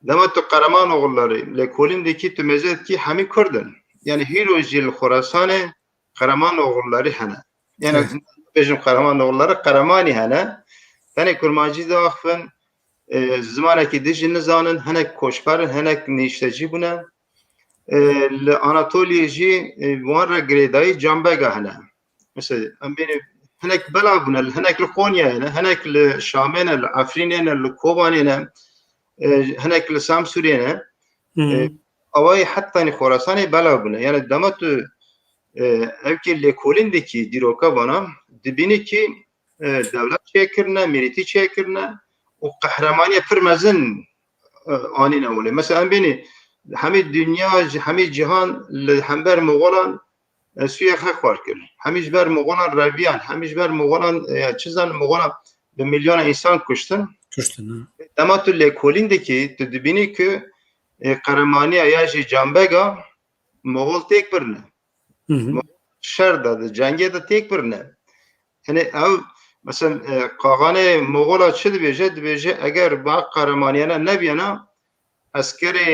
Dema tu Qereman oğulları lêkolîn dikî, tu mêze dikî hemî Kurd in. Yani hîro jî li Xorasanê Qereman oğulları hene. Yani Evet. bêjim Qereman oğulları, Qeremanî hene. Tenê kurmancî diaxivin, e, zimanekî din jî nizanin, hinek koçber in, hinek niştecî bûne. E, li Anatoliyê jî, e, wan re girêdayî Cambega hene. Mesela, em bênê hinek belav bûne, hinek li Qonyayê ne, hinek li Şamê ne, li Efrînê ne, li Kobanê ne, e, hinek li Samsûrê ne. Hı. E, awayî hetanî Xorasanê belav bûne. Yani dema tu, e, evkê lêkolîn dikî dîroka vana, dibînî kî, e, dewlet çêkirine, mîrîtî çêkirine û qehremaniyê pir mezin, e, anîne holê. Mesela em bênî hemî dinya, hemî cîhan li hember Moxolan, e, sûyê xwe xwar kir. Hemî ji ber Moxolan reviyan, hemî ji ber Moxolan, e, çi zanim Moxolan bi milyona însan kuştin. Kuştin, ha. Dema tu lêkolîn dikî, tu dibînî ku, e, qeremaniya ya jî Cambega Moxol têk birine. Hı hı. Şer de, di cengê de têk birine. Hani ew, mesela, e, qaxanê Moxola çi dibêje? Dibêje, eger ba qehremaniyane nebiyana, eskerê,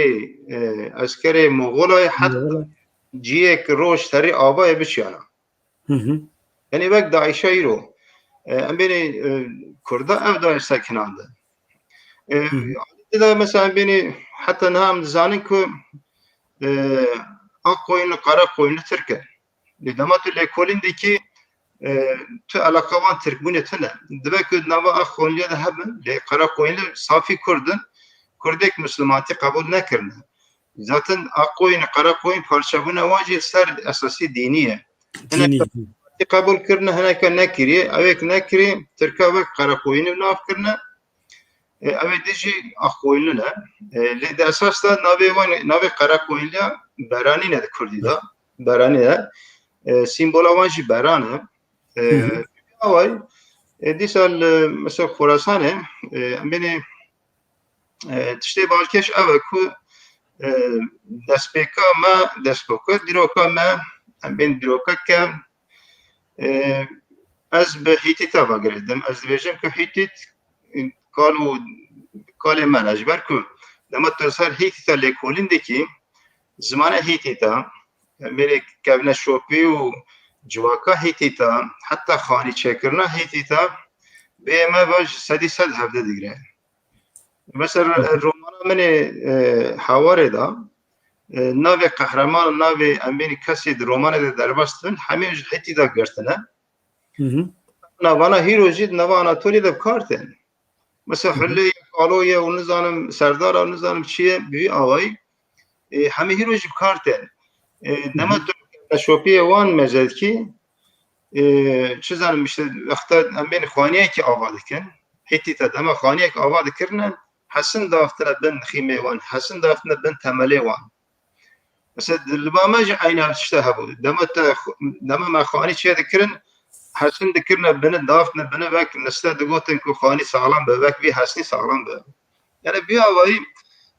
e, eskerê Moxolayê heta Moxola. Ciyek roj terî avayê biçiyana. Hı hı. Yani wek DAIŞ'a îro. E, em bênê, e, Kurda ev DAIŞ sekinandin. E, Hı hı. Tê de mesela em bênê heta niha em dizanin ku, e, ak qoyunlu, qara qoyunlu Tirk e. Lê dema tu lêkolîn dikî, e, tu eleqa wan Tirkbûnê tune. Dibe ku nava ak qoyunliyê de hebin, lê qara qoyunlu safî Kurd in. Kurdek Mislimantî qebûl nekirine. Zaten ak qoyun, qara qoyun parçebûna wan jî ser esasî dînî ye. Hinek Dînî. Qebûl kirine, hineke nekiriye. Ew êk nekirî, Tirka wek qara qoyunî nav kirine. E, ew ê dî jî ak qoyunlu ne. E, lê di esas de navê wan, navê qara qoyunliya beranî ne di Kurdî de. Beranî ne. E, sîmbola wan jî beran e. E, Hı hı. Away, e, dîsa li, mesela Xorasanê, e, em bênê, e, tiştê balkêş ew e ku, e, destpêka me, destpêka dîroka me, em bên dîrokeke, e, ez bi Hîtîta ve girêdim. Ez dibêjim ku Hîtît, e, kal û kalê me ne. Ji ber ku dema tu ser Hîtîta lêkolîn dikî, zimanê Hîtîta, mêrê kevneşopî û civaka Hîtîta, heta xanî çêkirina Hîtîta, bê me ve ji sedî sed hevde digire. Mesela, romana min ê, e, Hawarê de, e, navê qehreman, navê em bênî kesê di romanê de derbas dibin, hemî ji Hîtî de girtine. Hı hı. Navana hîro jî di nava Anatolî de bi kar tên. Mesela Hı hı. Hulê ye, Kalo ye û nizanim Serdar e û nizanim çi ye, bi vî awayî, e, hemî hîro jî bi kar tên. E, Hı hı. Dema tu şopiyê wan meze dikî, e, çi zanim işte wexta em bên xaniyekî ava dikin. Hîtîta dema xaniyek ava dikirine, hesin daftine bin xîmê wan, hesin daftine bin temelê wan. Mesela, di, li ba me jî eyna tişte hebû. Dema te xu-, dema me xanî çê dikirin, hesin dikirine bini, daftine bini, wek niste digotin ku xanî saxlem be, wek vî hesnî saxlem be. Yani, bi awayî,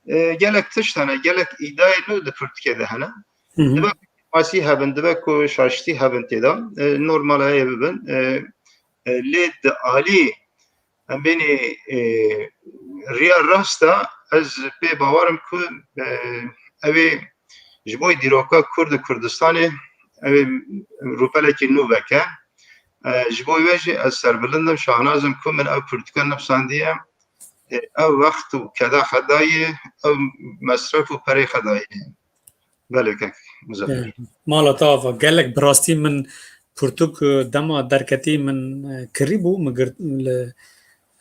e, gelek tişt hene, gelek îdayê nû di pirtûkê de hene. Hı hı. Dibe ku masî hebin, dibe ku şaştî hebin tê de, e, normal heye bibin. E, e, lê di alî em bênê, e, riya rast e, ez pê bawer im ku, e, ew ê ji bo dîroka Kurd û Kurdistanê ew ê rûpelekî nû veke. E, ji bo wê jî ez serbilind im, şahnaz im ku min ew pirtûka nivîsandiye, e, ew wext û keda xwe daye, ew mesref û perê xwe daye. Belê kek Muzaffer. E, mala te ava. Gelek bi rastî min pirtûk, e, dema derketî min, e, kirî bû, min girt li,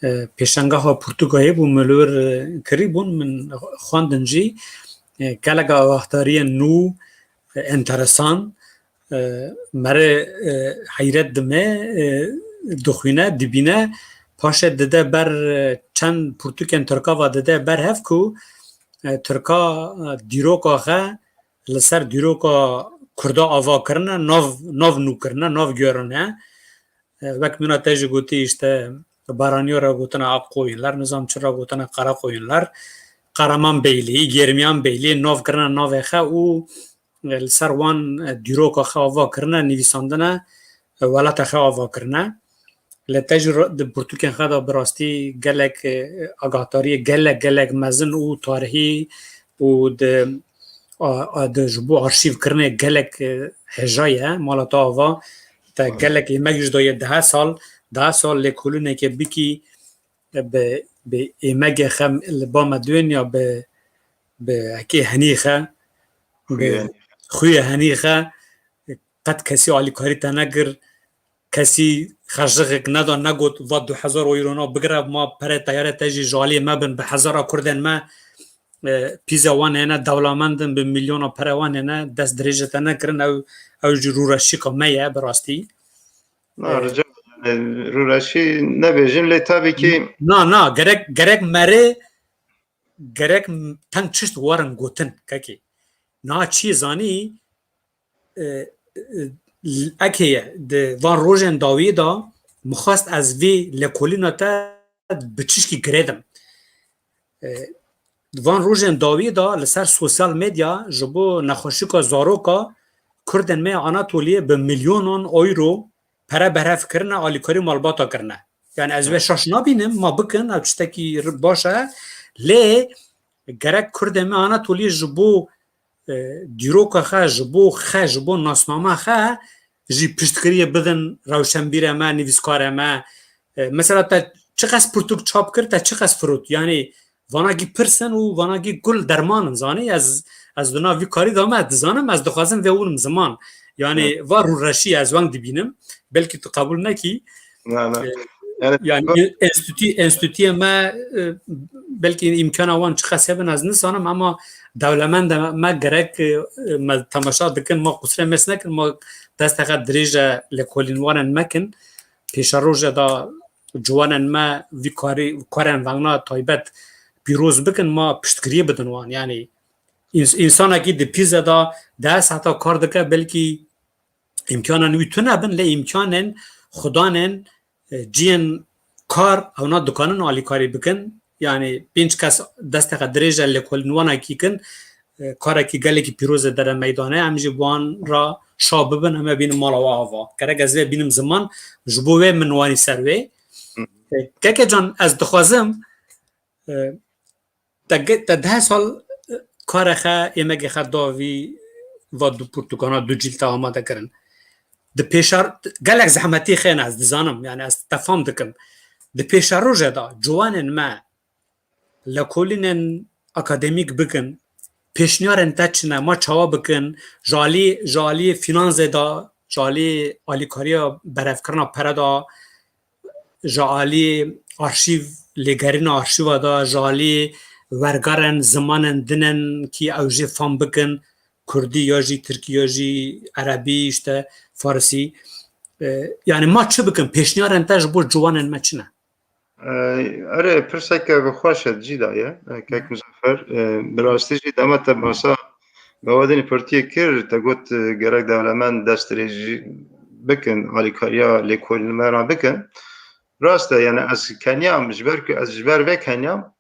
e, pêşengeha pirtûka hê bû, min li wir, e, kirî bûn, min xwendin jî, e, gelek agahdariyên nû, e, enteresan, e, mere, e, heyret dime, e, dixwîne, dibîne, paşê dide ber, e, çend pirtûkên Tirka ve dide ber hev ku, e, Tirka, e, dîroka xwe li ser dîroka Kurda ava kirine, nav, nav nû kirine, nav guherine. E, wek mîna te jî gotî, işte, Baraniyo re gotine ak qoyunlar, nizam çi re gotine qara qoyunlar. Qaraman Beylî, Germiyan Beylî, nav kirine navê xwe û, e, li ser wan, e, dîroka xwe ava kirine, nivîsandine, e, welata xwe ava kirine. Lê te jî ra-, di pirtûkên xwe de bi rastî gelek, e, agahdariyê gelek, gelek mezin û tarihî û di, a, a, di ji bo arşîvkirinê gelek, e, hêja ye. Mala te ava, te Evet. gelek êmek ji daye dehe sal, dehe sal lêkolîneke bikî, e, bi, bi êmegê xem li ba me duyên ya bi, bi hekê henî xe, bi Xuyê henî. xuyê henî xe, qet kesî alîkarî te nekir, kesî xercixek neda, negot, va du hezar euro na bigire, ma perê teyare te jî ji aliyê me bin, bi hezara kurdên me, e, pîza wan hêne, dewlemend in, bi milyona pere wan hêne, dest dirêje te nekirin, ew, ew jî rûreşîka me ye, bi rastî. Na, E, rica, yani, rûreşî nebêjin, lê tabii ki Na, na, gerek, gerek merê, gerek teng çişt werin gotin, kekê. Na çi zanî, e, e, ek heye, di van rojên dawiyê de min xwest ez vê lêkolîna te bi çişkî girêdim. E, di van rojên dawiyê de li ser sosyal medya ji bo nexweşika zaroka Kurdên me ya Anatoliyê bi milyonan euro pere berhev kirine, alîkarî malbata kirine. Yani ez vê şaş nabînim, ma bikin, ev tiştekî r-, baş e. Lê gerek Kurdên me Anatoliyê ji bo, e, dîroka xwe, ji bo xwe, ji bo nasnama xwe jî piştgiriyê bidin rewşenbîrê me, nivîskarê me. E, mesela te çiqas pirtûk çap kir, te çiqas firot. Yani vanakî pirs in û vanakî kul derman in, zanî? Ez, ez di nav vî karî de me, dizanim, ez dixwazim vê winim ziman. Yani va rûreşî ez weng dibînim. Belkî tu qebûl nekî. Na, na. E, Yani yani enstitî, enstitîyê me, e, belkî îmkana wan çiqas hebin ez nizanim, ama dewlemendê me gerek, e, me temaşa dikin, ma qusrê mês nekin, ma desteke dirêj e lêkolînwanên me kin. Pêşerojê de ciwanên me vî karî, karên vengna taybet pîroz bikin, ma piştgiriyê bidin wan. Yani ins-, însanekî di pîze de deh saeta kar dike, belkî îmkanan wî tune bin, lê îmkanên xudanên, e, ciyên kar ewna dikanin alîkarî bikin. Yani pênc kes desteke dirêj e lêkolînwanekî kin, e, karekî gelekî pîroz e dere meydane, em jî bi wan re şa bibin, em ê bînin mala we ava. Gerek ez vê bînim ziman, ji bo wê min wanî ser wê. Hı. E, Keke can, ez dixwazim, e, te ge-, te deh sal, e, kare xe, êmegê xe da vî va du pirtûkana du cîl te amade kirin. Di pêşar-, gelek zehmetî xêne, ez dizanim, yani ez te fam dikim. Di pêşerojê de ciwanên me lêkolînên akademîk bikin, pêşniyarên te çi ne, ma çawa bikin, ji alî, ji alî fînansê de, ji alî alîkariya berhevkirina pere de, ji alî arşîv, lêgerîna arşîva de, ji alî wergerên zimanên din in kî ew jê fam bikin, kurdî ya jî tirkî ya jî erebî, işte farisî. E, yani ma çi bikin? Pêşniyarên te ji bo ciwanên me çi ne? E, erê, pirseke bi xweş e, cî daye, e, kek Muzaffer. E, bi rastî jî dema te basa Bawadinî Pirtiyê kir, te got, e, gerek dewlemend dest dirêjî bikin, alîkariya lêkolînmera bikin. Rast e, yani ez keniyam, ji ber ku ez ji ber vê keniyam,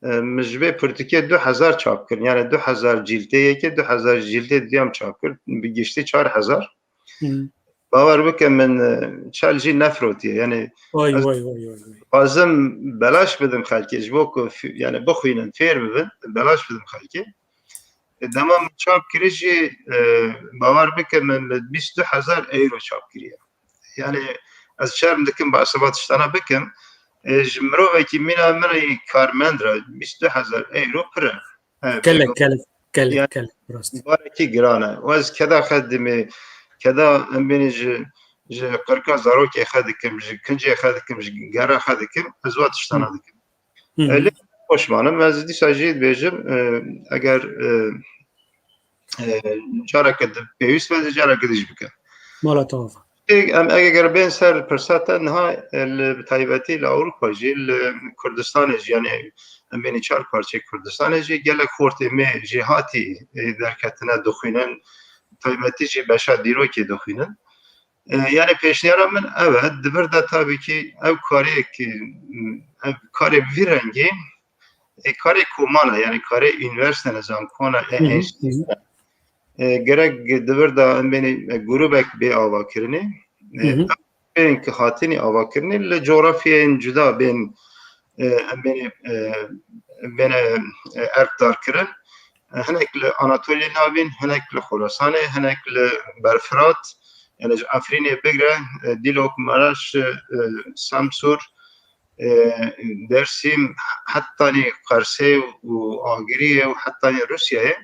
e, min ji vê pirtûkê du hezar çap kirin. Yani du hezar cîltê yekê, du hezar cîltê duyem çap kir. Bi giştî çar hezar. Hı. Bawer bike min, e, çel jî nefrotiye. Yani Vay, ez vay, vay, vay, vay. Dixwazim belaş bidim xelkê, ji bo ku fî-, yani bixwînin, fêr bibin, belaş bidim xelkê. E, dema min çap kirî jî, e, bawer bike min li bîst du hezar euro çap kiriye. Yani ez şerm dikim behsa va tiştana bikim. E, ji mirovekî mîna min ê karmend re bîst du hezar euro pir e. He, Gelek, pêgo-, gelek, gelek, yani gelek, rast. Barekî giran e. Û ez keda xe dimê, keda em bênî ji, ji qirka zarokê xe dikim, ji kincê xe dikim, ji gera xe dikim, ez wa tiştana Hı. dikim. Hı hı. E, lê xweş manim, ez dîsa jî dibêjim, e, eger, e, e, careke di pêwîst be, careke dî jî bike. Mala te ava. Ê, em eger bên ser pirsa te niha, e, li, bi taybetî li Ewropa jî, li Kurdistanê jî, yani em bênî çar parçeyê Kurdistanê jî gelek xortê me jêhatî, e, derketine dixwînin, taybetî jî beşa dîrokê dixwînin. E, yani pêşniyara min ev e, di vir de tabî kî ev karê ki, ev karê bi vî rengî, e, karê koman e, yani karê unîversîte ne, zankowan e, Hı hı, hı hı. enstîtû ne. E, gerek di vir de em bênî, e, grûbek bê avakirinê. E, Hı hı. Bên ki hatinî avakirinê li coğrafyayên cuda bên, e, em bênî, e, bêne, e, erkdar kirin. E, hinek li Anatoliyê navîn, hinek li Xorasanê, hinek li Berfirat, yani ji Efrînê bigre, e, Dîlok, Maraş, e, Semsûr, e, Dersîm, hetanî Qersê û Agiriyê û hetanî Rûsyayê,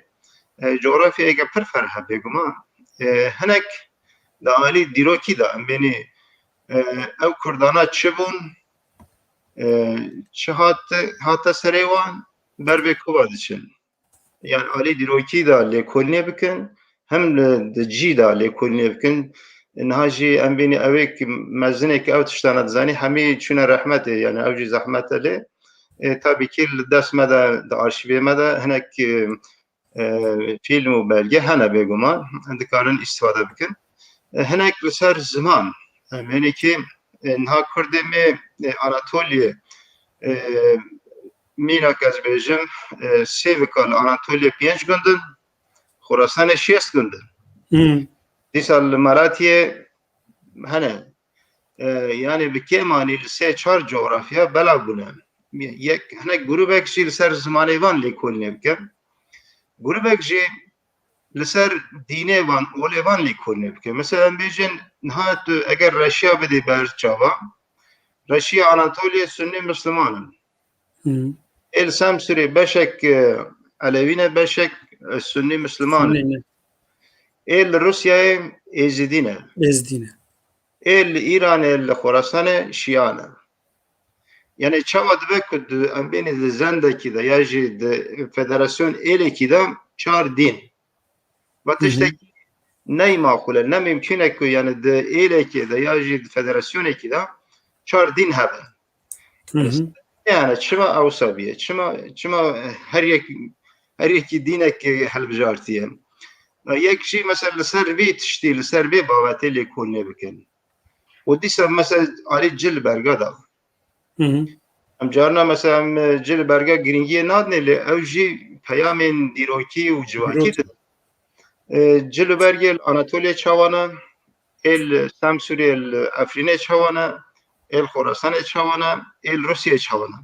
e, coğrafyayeke pir ferh e bêguman. E, hinek di alî dîrokî de em bênî, e, ew Kurdana çi bûn, e, çi hat, hate serê wan, ber vê kuva diçin. Yani alî dîrokî de lêkolînê bikin, hem li, di cî de lêkolînê bikin. Niha jî em bînî ew ê ki mezinê ki ew tiştana dizanî, hemî çûne rehmetê, yani ew jî zehmet e lê. E, tabî kî li dest me de, di arşîvê me de hinek, e, e, fîlm û belge hene bêguman, dikarin îstifade bikin. E, hinek li ser ziman, e, em ê ki, e, niha Kurdê me, e, Anatoliyê, e, mînak ez bêjim, e, Sêvika li Anatoliyê pênc gund in, Xorasanê şêst gund in. Hmm. Dîsa li Malatiyê hene, e, yani bi kêmanî li sê çar coğrafya belav bûne. Yek, hinek grûbek jî li ser zimanê van lêkolînê bike. Grûbek jî li ser dînê van, olê van lêkolînê bike. Mesela em bêjin, niha tu eger Reşiya bidî ber çava, Reşiya Anatoliyê Sunnî Misliman in. Hı. Ê li Semsûrê beşek, e, Elewî ne, beşek, e, Sunnî Misliman in. Sunnî ne. Ê li Rûsyayê Êzidî ne. Êzidî ne. Ê li Îranê, li Xorasanê Şiya ne. Yani çawa dibe ku di, em bênî di zendekî de ya jî di federasyon êlekî de çar dîn. Ve Hı hı. tiştekî ney maqûl e, ne mimkûn e ku yani di êlekê de ya jî di federasyonekî de çar dîn hebe. Hı hı. Yani çima ewsa biye? Çima, çima her yek, her yekî dînek hilbijartiye? Yek jî mesela li ser vê tiştî, li ser vê babetê lêkolînê bikin. Û dîsa mesela alî cil berga da. Hı hı. Em carna mesela em, e, cil berga girîngiyê nadinê, lê ew jî peyamên dîrokî û civakî Dîrokî. didin. E, cil û bergê li Anatoliya çawa ne, ê li Semsûrê, li Efrînê çawa ne, ê li Xorasanê çawa ne, ê li Rûsiyê çawa ne.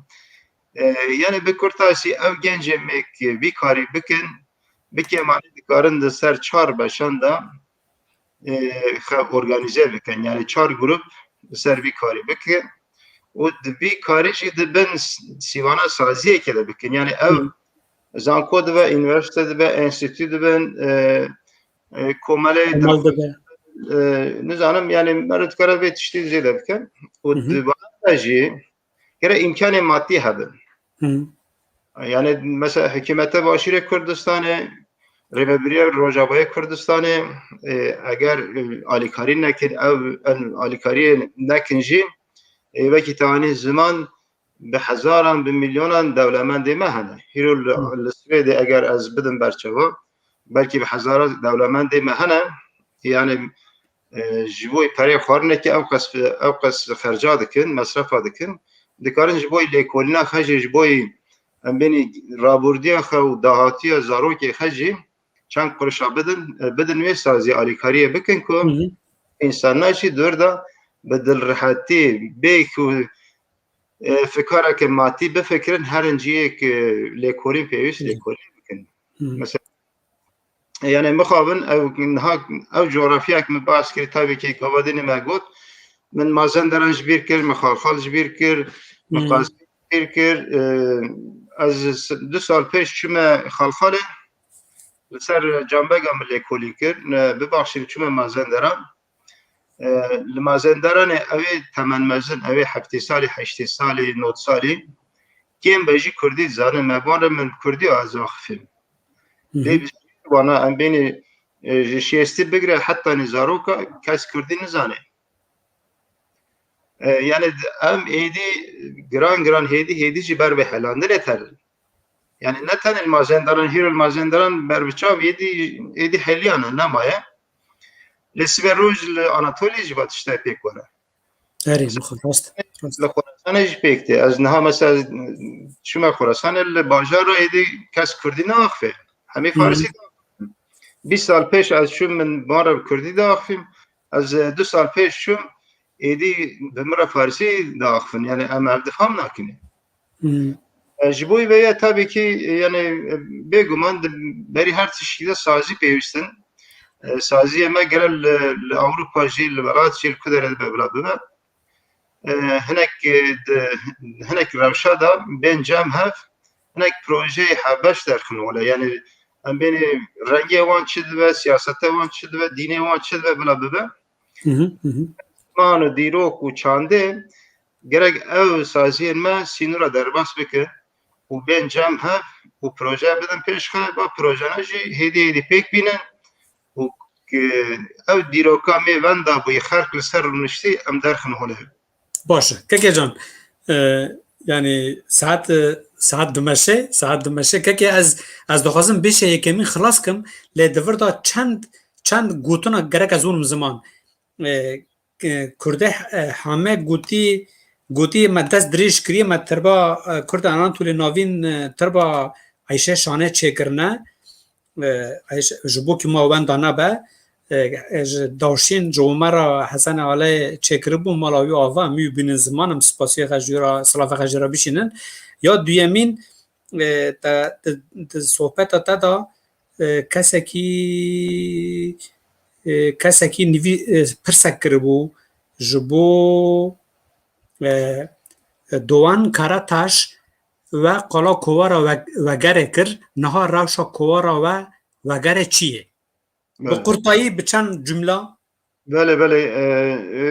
E, yani bi kurtasî ew gencê me ku vî karî bikin, bi kêmanî dikarin di ser çar beşan de, e, xe organîze bikin. Yani çar grup li ser vî karî bikin û di vî karî jî di bin s-, sîvana saziyekê de bikin. Yani ew Hı. zanko dibe, unîversîte dibe, enstîtû dibin, e, e, komelê Komal dibe. dibe. E, nizanim, yani meriv dikare vê tiştî zêde bike. Û Hı hı. di vana de jî gere îmkanê madî hebin. Hı. Yani mesela hikûmete Başûrê Kurdistanê, rêvebiriya Rojavayê Kurdistanê, e, eger, e, alîkarî nekin, ew, en alîkariyê nekin jî, e, wekî te anî ziman, bi hezaran, bi milyonan dewlemendê me hene. Hîro li, Hı. li Swêdê eger ez bidim berçava, belkî bi hezaran dewlemendê me hene. Yani, e, ji bo perê xwarinekê ew qas, ew qas xerca dikin, mesrefa dikin. Dikarin ji bo lêkolîna xwe jî, ji bo em bênî rabûrdiya xwe û dahatiya zarokê xwe jî çend qurişa bidin, e, bidin wê sazî alîkariyê bikin ku Hı hı. însanna jî dûr de bi dilrihetî, bê ku, e, fikareke matî bifikirin, herin cihê ku lêkolîn pêwîst Hı. lêkolîn bikin. Hı. Mesela, yani mixabin ew niha ew coğrafyayek min bas kir, tabii ki gavadinê me got, min Mazenderan ji bîr kir, min Xalxal ji bîr kir, min Hmm. Qazî ji bîr kir. E, ez s-, du sal pêş çûme Xalxalê, li ser Canbega min lêkolîn kir. Ne, bibaxşîn çûme Mazenderan. E, li Mazenderanê ew ê temenmezin, ew ê heftê salî, heştê salî, nod salî, kêm be jî Kurdî dizanin. Me van re min Kurdî ez axifim. Hı hı. Lê bi wana em bênî, e, ji şêstî bigire hetanî zaroka kes Kurdî nizane. E, yani em êdî giran giran hêdî hêdî jî ber bi helandinê terin. Yani ne tenê li Mazenderan, hîro li Mazenderan ber bi çav êdî, êdî heliyane nemaye. Lê sibe roj li Anatoliyê jî va tiştê pêk were. Erê, mixabin, rast, rast. Li Xorasanê jî pêk tê. Ez niha mesela çûme Xorasanê, li bajara êdî kes Kurdî naaxife. Hemî Hı hı. Farsî diaxifin. Bîst sal pêş ez çûm, min van re bi Kurdî diaxifîm. Ez, e, du sal pêş çûm, êdî bi min re Farsî diaxifin. Yani em ev difam nakin. Hmm. E, ji bo vê ye tabii ki, e, yani, e, bêguman di berî her tiştî de sazî pêwîst in. E, saziyê me gere li, li Ewropa jî, li welat jî, li ku derê dibe bila bibe. E, hinek, e, di, hinek rewşa de bên cem hev, hinek projeyê hevbeş derxin wele. Yani em bênê rengê wan çi dibe, siyasete wan çi dibe, dînê wan çi dibe bila bibe. Hı hı, hı hı. Ziman û dîrok û çandê gerek ew saziyên me sînora derbas bike û bên cem hev û proje bidin pêş xwe, va projene jî hêdî hêdî pêk bînin û, e, ew dîroka me wenda bûyî xelk li ser rûniştî em derxin holê. Baş e. Keke can, e, yani saet, e, saet dimeşe, saet dimeşe. Keke ez, ez dixwazim bêşe yekemîn xilas kim, lê di vir de çend, çend gotina gerek ez hûnim ziman. E, e, Kurdê, e, Hame gotî, gotî me dest dirêj kiriye, me tirba, e, Kurd Anatolê Navîn, e, tirba Eyşe Şanê çêkirine. E, Eyşe, ji bo ku ma wenda nebe, e, ji dawşên ji Omer a Hesen Alê çêkiribû mala wî ava, em wî bînin ziman, em spasiya xwe jê re, silavê xwe jê re bişînin. Ya duyemîn, e, te, di, di sohbeta te de, e, kesekî, e, kesekî nivî-, e, pirsek kiribû ji bo, e, Doğan Karataş, we qala kovara we-, Wegerê kir, niha rewşa kovara we Wegerê çi ye? Bi Belê. qurtayî, bi çend cumla? Belê, belê. E,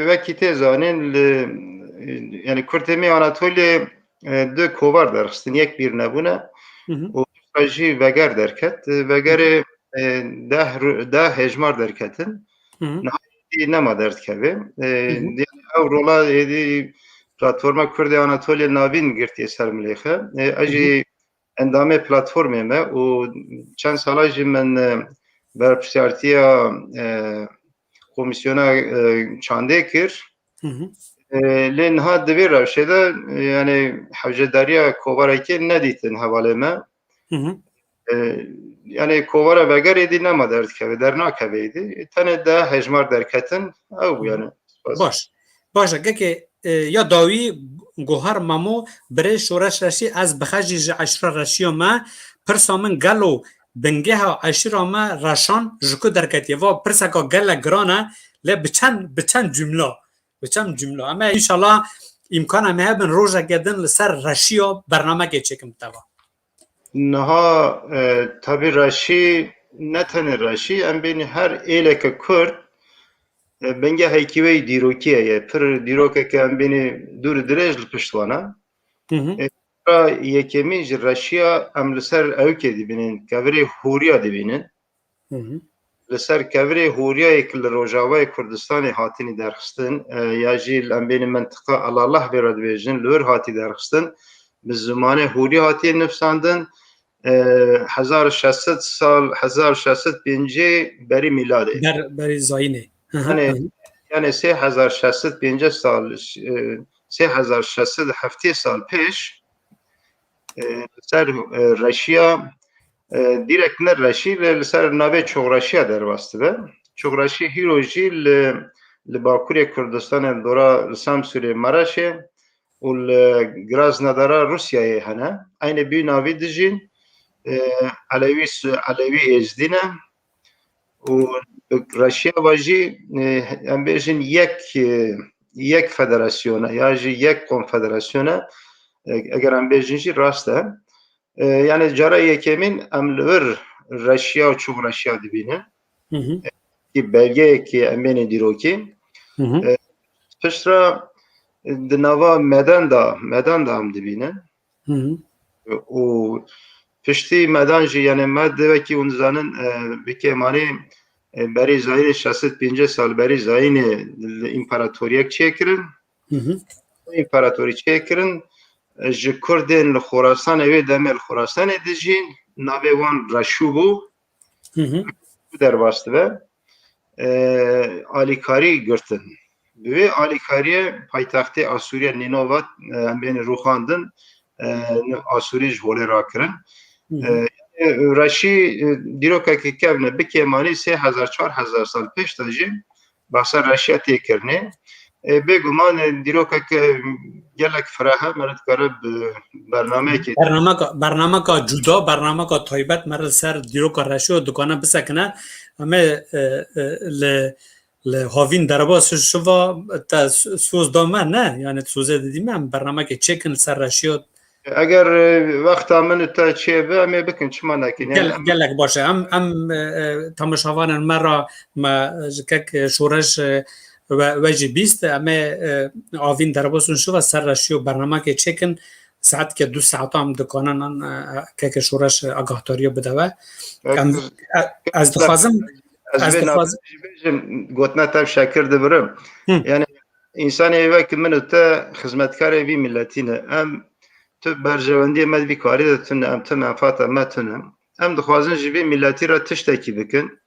wekî tê zanîn, li, yani Kurtê me Anatoliyê, e, du kovar derxistin, yek bîr nebûne. Hı hı. Û jî Veger derket. E, Vegerê, e, deh ru-, deh hejmar derketin. Hı hı. Niha êdî nema derdikeve. E, Hı hı. yani ew rola êdî Platforma Kurdê Anatoliyê Navîn girtiye ser milê xwe. E, ez Hı hı. jî endamê platformê me û çend sala jî min, e, berpirsiyartiya, e, komîsyona, e, çandê kir. Hı hı. E, lê niha di vê rewşê de, e, yani hewcedariya kovarekê nedîtin hevalê me. Hı hı. E, yani kovara Vegerê dî nema derdikeve, dernakeve êdî. Tenê deh hejmar derketin, ew bû Hı hı. yani. Spas. Baş. Baş e, kekê, e, ya dawî Gohar Mamo, birê Şoreş Reşî, ez bixejî ji eşîra Reşiya me, pirsa min gelo bingeha eşîra me Reşan ji ku derketiye? Va pirseka gelek giran e, lê bi çend, bi çend cumla? Bi çend cumla? Em ê înşallah îmkana me hebin rojeke din li ser Reşiya bernamekê çêkim bi te va. Niha, e, tabî Reşî, ne tenê Reşî, em bênî her êleke Kurd, e, bingehekî wê yî dîrokî heye. Pir dîrokeke em bênî dûr û dirêj li pişt wan e. Hı hı. E, ra yekemîn ji Reşiya em li ser ewkê dibînin, kevirê hûriya dibînin. Hı hı. Li ser kevirê hûriyayê ku li Rojavayê Kurdistanê hatinî derxistin, e, ya jî li em bênî mintiqa Elaleh vê re dibêjin, li wir hatî derxistin, bi zimanê hûrî hatiye nivsandin, e, hezar û şeş sed sal, hezar û şeş sed pêncî berî mîladê. Ber-, berî zayînê. Hı hı, Yani, hı hı. yani sê hezar şeş sed pêncî sal, e, sê hezar şeş sed heftê sal pêş, e, ser, e, Reşiya, e, direkt ne Reşî, lê li ser navê Çoxreşiya derbas dibe. Çoxreşî hîro jî li, li Bakurê Kurdistanê, li dora, li Samsûrê, Mereşê û li Graznadara Rûsyayê hene. Eynê bî navî dijîn, e, Elewî Su-, Elewî Êzdî ne. Û bi Reşiya ve jî, e, em bêjin yek, e, yek federasyon e, ya jî yek konfederasyon e, e, eger em bêjin jî rast e. E, yani cara yekemîn em li vir Reşiya û Çoxreşiya dibînin. Hı hı. E, ki belgeyekî em bênê dîrokî. Hı hı. E, piştre, e, di nava Medan de, Medan de em dibînin. Hı hı. Û piştî Medan jî, yani me di wekî hûn dizanin, e, bi kêmanî, e, berî zayînê şeş sed pêncî sal berî zayînê li împaratoriyek çêkirin. Hı hı. Împaratorî çêkirin, e, ji Kurdên li Xorasanê, wê demê li Xorasanê dijîn, navê wan Reşû bû. Hı hı. Derbas dibe. E, alîkarî girtin. Bi vê alîkariyê paytextê Asûriya Nînova, e, em bênî rûxandin, e, Asûrî ji holê rakirin. Hı hı. E, Reşî, e, dîrokeke kevn e, bi kêmanî sê hezar çar hezar sal pêş de jî behsa Reşiya tê kirinê. E, bêguman, e, dîrokeke gelek fireh e, me re dikare bi bernameyekê. Bernameka, bernameka cuda, bernameka taybet me re li ser dîroka Reşiyo dikane bisekine. Em ê, e, e, li, li havîn derbas şiva te s-, soz da me, ne? Yani sozê didî me, em bernamekê çêkin li ser Reşiyo. Eger, e, wexta min û te çêbe, em ê bikin, çima nekin? Yani Gel-, em gelek baş e. Em, em, e, e, temaşevanên me re me ji kek, e, Şoreş, e, we, we jî bîst, em ê, e, avîn derbas û şiva ser Reşiyo bernamekê çêkin, saetke du saeta em dikanin, e, kek Şoreş, e, agahtariya bide we. Em, e, ez dixwazim, Ez ez vê dixwazim navê jî bêjim, gotina te şekir dibirim. Hı. Yani, însanê wek min û te xizmetkarê vî miletî ne. Em tu berjewendiyê me di vî karî de tune, em tu menfaata me tune. Em dixwazin ji vî miletî re tiştekî bikin.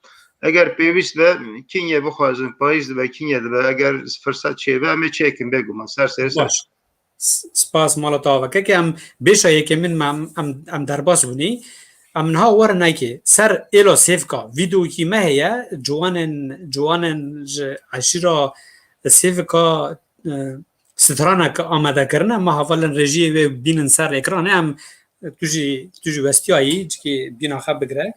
Eger pêwîst be, kinyê bixwazin, payîz dibe, kinyê dibe, eger firset çêbe, em ê çêkin bêguman, ser serê ser. Baş. S-, spas mala te ava. Kekê em bêşa yekemîn me em, em, em derbas bûnî. Em niha werin nayke ser êla Sêvika. Vîdeoyekî me heye, ciwanên, ciwanên ji eşîra Sêvika, e, stranek amade kirine. Me hevalên rejiyê wê bînin ser ekranê. Em tu jî, tu jî westiyayî, cikî bîna xwe bigire.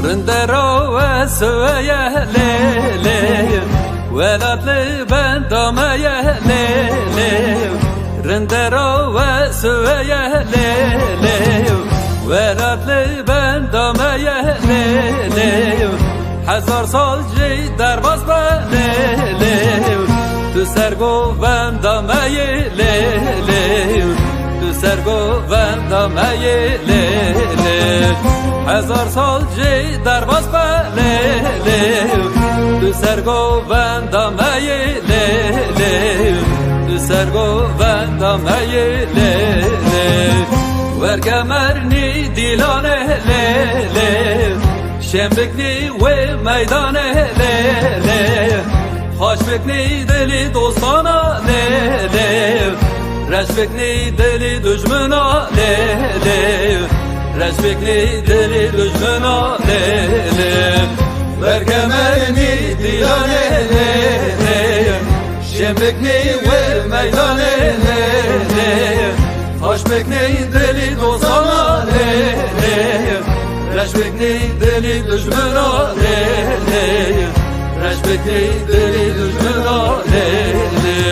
Rindera we siweye lê lê, welat li benda me ye lê lê. Rindera we siweye lê lê, welat li benda me ye lê lê. Hezar sal jî derbas be lê lê. Tu ser govenda me yî lê lê. Tu ser govenda me yî lê lê. Hezar sal jî derbas be lê lê. Tu ser govenda me yî lê lê. Tu ser govenda me yî lê lê. Werke mernî dîlanê lê lê. Şem biknî wê meydanê lê lê. Xweş biknî dilî dostana lê lê. Reş biknî dilî dujmina lê lê. Reş biknî dilî dujmina lê lê. Werke mernî dîlanê lê lê. Şem biknî wê meydanê lê lê. Xweş biknî dilî dostana lê lê. Reş biknî dilî dujmina lê lê. Reş biknî dilî dujmina lê lê.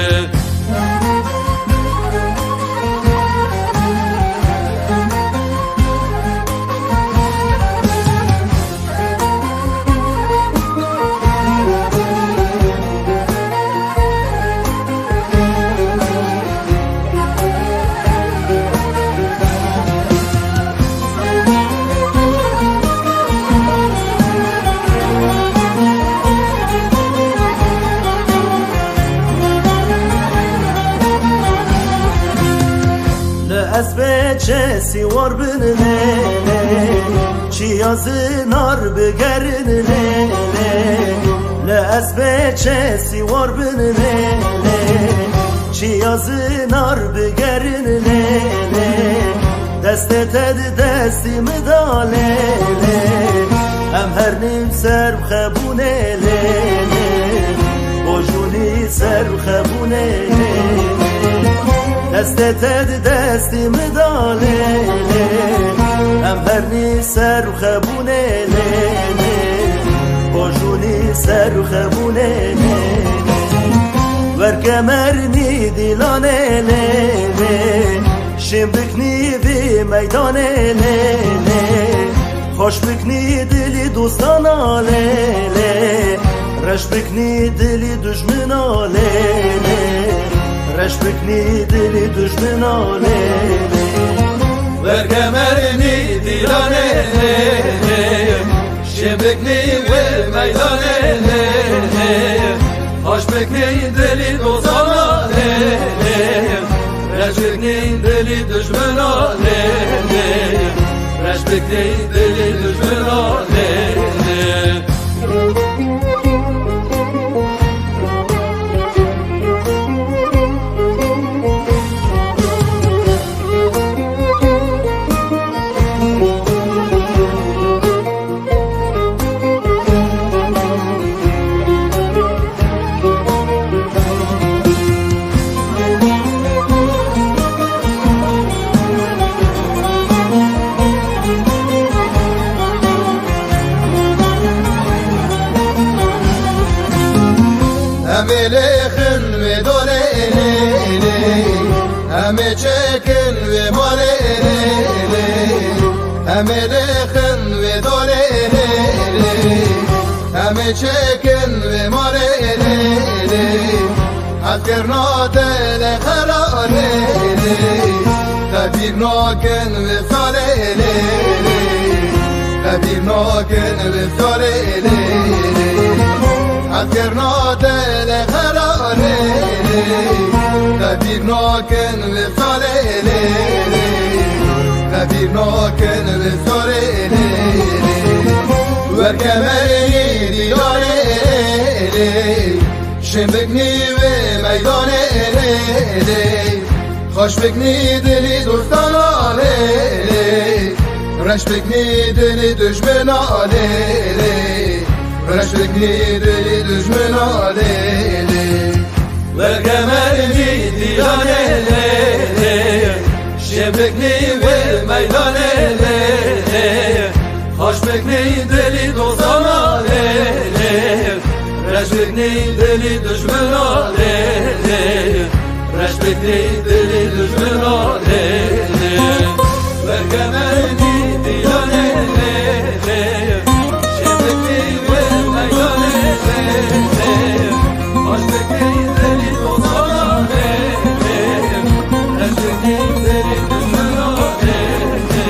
Li espê çesî war bin lê lê, çiya zinar bigerin lê lê. Li espê çesî war bin lê lê, çiya zinar bigerin lê lê. Destê te di destî min da lê lê. Em her nîv ser bi xebûnê lê lê. Bojûnî ser bi xebûnê lê lê. Destê te di destî min da lê lê. Em her nîv ser bi xebûnê lê lê. Bojûnî ser bi xebûnê lê lê. Werke mernî dîlanê lê lê. Şêm biknî vê meydanê lê lê. Xweş biknî dilî dostana lê lê. Reş biknî dilî dujmina lê lê. Reş biknî dilî dujmina lê lê. Werke mernî dîlanê lê lê. Şêm biknî wê meydanê lê lê. Xweş biknî dilî dostana lê lê. Reş biknî dilî dujmina lê lê. Reş biknî dilî dujmina lê lê. Em ê lêxin wê dolê lê lê. Em ê çekin wê malê lê lê. Em ê lêxin wê dolê lê lê. Em ê çekin wê malê lê lê. Hezkirina dilê xera lê lê, te bîr nakin vê salê lê lê, te bîr nakin vê salê lê lê. Hezkirina dilê xera lê lê, te bîr nakin vê salê lê lê, te bîr nakin vê salê lê lê. Werke merî dîlanê lê lê. Şêmbiknî vê meydanê lê lê, xweş biknî dilî dostana lê lê, reş biknî dilî dijmina lê lê, reş biknî dilî dijmina lê lê. Werke merî dîlanê lê lê, şêmbiknî vê meydanê lê lê, xweş biknî dilî dostana lê lê, reş biknî dilî dijmina lê lê, reş biknî dilî dijmina lê lê. Werke merî dîlanê lê lê, şêmbiknî vê meydanê lê lê, xweş biknî dilî dostana lê lê, reş biknî dilî dijmina lê lê.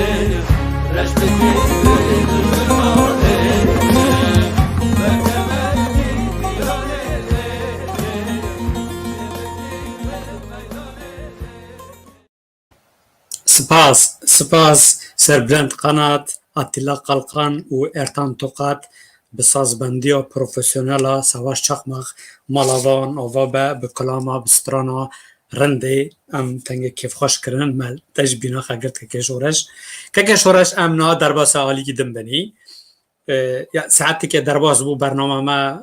Spas, spas Serbilend Qanat, Atilla Kalkan û Ertan Tokat bi sazbendiya profesyonel a Savaş Çakmak, mala van ava be, bi kilama, bi strana rindê em tengê kêfxweş kirin, me te ji bîna xwe girt kekê Şoreş. Kekê Şoreş, em niha derbasa alîkî din binî. E, ya, saeteke derbas bû, bernama me,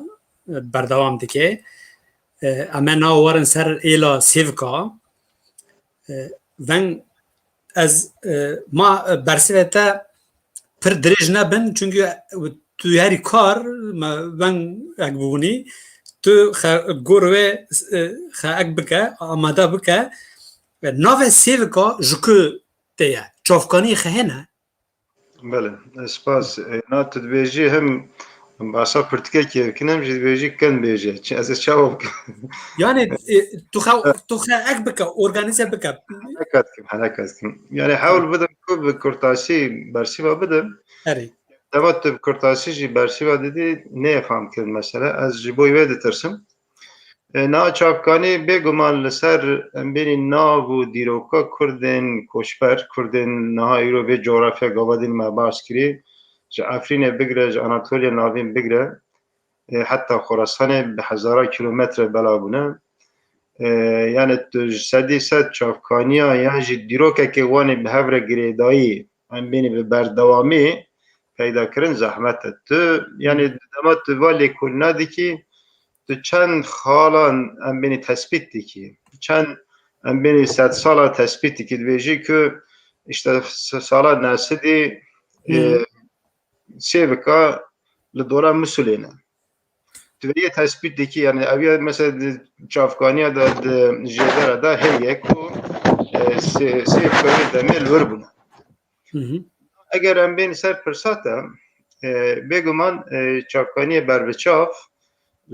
e, berdewam dike. E, em ê niha werin ser êla Sêvika. E, veng ez, e, ma, e, bersivê te pir dirêj nebin, çünkü tu herî kar me veng ek bûnî, tu xe, gor wê, e, xe ek bike, amade bike. E, navê Sêvika ji ku tê ye? Çavkanî xe hene? Belê, spas. E, na tu dibêjî hem basa pirtikekê bikin, hem jî dibêjî ken bêje. Çi, ez ê çawa bikim? Yani, e, tu xe, tu xe ek bike, organize bike. Hereka dikim, hereka dikim. Yani hewl bidim ku bi kurtasî bersîva bidim. Herî. Dema tu bi kurtasî jî bersîva didî, neyê fam kirin mesele. Ez ji bo wê ditirsim. E, niha çavkanî bêguman li ser, em bênî, nav û dîroka Kurdên koçber, Kurdên niha îro vê coğrafya gava din me bahs kirî, ji Efrînê bigire, ji Anatoliya Navîn bigire, e, heta Xorasanê bi hezara kilometre bela bûne. E, yani tu ji sedî sed çavkaniya yan jî dîrokekê wan ê bi hev re girêdayî, em bênî bi berdewamî peyda kirin zehmet e. Tu, yani, dema tu va lêkolîna dikî, tu çend xalan em bênî tespît dikî, çend em bênî sedsala tespît dikî, dibêjî ku işte s-, sala nesidî, e, Hmm. Sêvika li dora Musulê ne. Tu vê yê tespît dikî, yani ev ya mesela di çavkaniya de, di jêdera de heye ku, e, sê, sê peyvê demê li wir bûne. Hı hı. Eger em bên ser pirsa te, e, bêguman, e, çavkaniyê berbiçav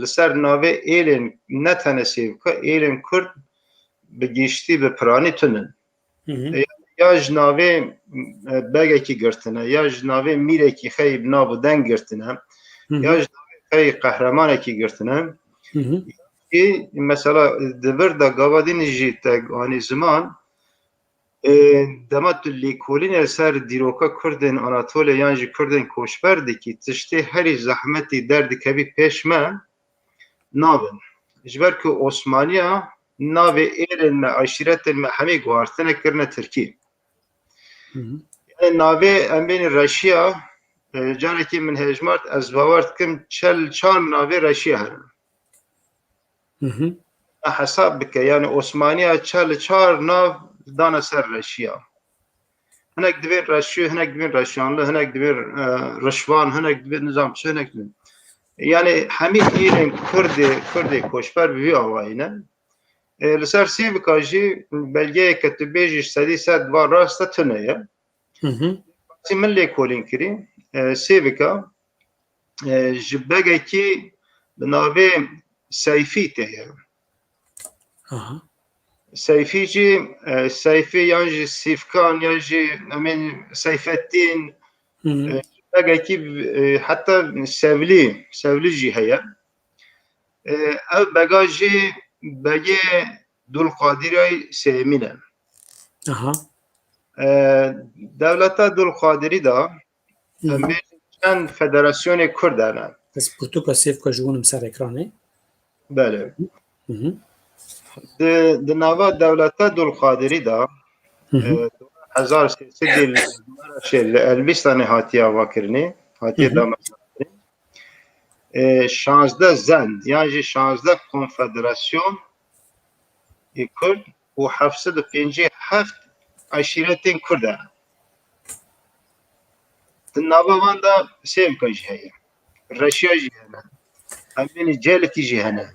li ser navê êlên ne tene Sêvika, êlên Kurd bi giştî, bi piranî tune. Hı hı. E, ya ji navê, e, begekî girtine, ya ji navê mîrekî xeyî bi nav û deng girtine, Hı hı. ya ji navê xeyî qehremanekî girtine. Hı hı. Ê, mesela, di vir de gava din jî te anî ziman, e, dema tu lêkolînê ser dîroka Kurdên Anatolya yan jî Kurdên koçber dikî, tiştê herî zehmetî derdikevî pêş me, nav in. Ji ber ku Osmaniya navê êlên me, eşîretên me hemî guhartine kirine Tirkî. Hı hı. Yani navê em bênî Reşiya, e, carekî min hejmart, ez bawer dikim çel çar navê Reşiya hene. Hı hı. Me hesab bike, yani Osmaniya çel çar nav dane ser Reşiya. Hinek dibên Reşî, hinek dibên Reşanlı, hinek dibên, e, Rişvan, hinek dibên nizam çi, hinek dibên. Yani hemî êlên Kurdê, Kurdê koçber bi vî awayî ne. E, li ser Sêvika jî belgeyeke tu bêjî ji sedî sed va rast e, tune ye. Hı hı. Min lêkolîn kirî, e, Sêvika, e, ji begekî bi navê Seyfî tê ye. Aha. Seyfî jî, e, Seyfî yan jî Sîfkan yan jî, emên, Seyfettîn, Hı hı. e, begekî, e, heta Sevlî, Sevlî jî heye. E, ev bega jî begê Dulqadîrê sêyemîn e. Aha. E, dewleta Dulqadîrî de Hı hı. em bêjin çend federasyonê Kurd hene. Ez pirtûka sêvka ji winim ser ekranê. Belê. Hı hı. Di, di nava dewleta Dulqadirî de, Hı hı. e, hezar sê sed li Maraşê li Elbîstanê hatiye avakirinê, hatiye Hı hı. damezrandinê. E, şazdeh zend, yan jî şazdeh konfederasyon ê Kurd û heft sed û pêncî heft eşîretên Kurd hene. Di nava van de Sêvka jî heye. Reşiya jî hene. Em bênî Celikî jî hene.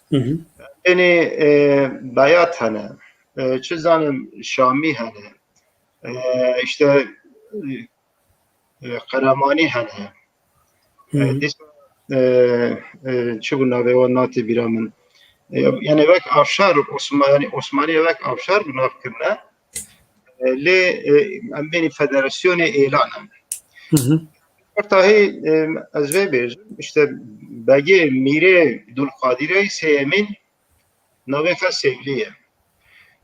Hı hı. Em bênî, e, Beyat hene. E, çi zanim Şamî hene. E, işte, e, e, Qeremanî hene. Hı hı. E, dîsa, e, e, çi bû navê wan, nate bîra min. E, yani wek Afşar, Osma-, yani Osmaniyê wek Afşar bi nav kirine. E, lê, e, em bênî federasyonê êlan in. Hı hı. Ortahî, e, ez vê bêjim, işte begê Mîrê Dulqadîrê sêyemîn navê xwe Sêvlî ye.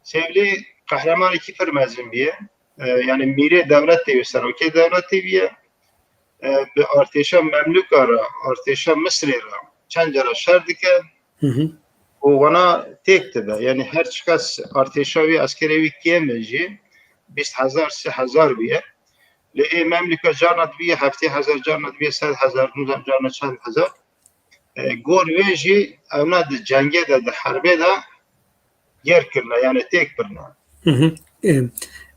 Sêvlî qehremanekî pir mezin bîye. E, yani mîrê dewletê û serokê dewletê bîye. E, bi artêşa Memlûka re, artêşa Misrê re çend cara şer dike. Hı hı. Û wana têk dibe. Yani her çiqas artêşa wî, eskerê wî kêm e jî, bîst hezar, sî hezar bûye. Lê ê Memlûka carna dibiye heftê hezar, carna dibiye sed hezar, nizam carna çend hezar. E, gor wê jî ewna di cengê de, di herbê de ger kirine, yani têk birine. Hı hı. E, e,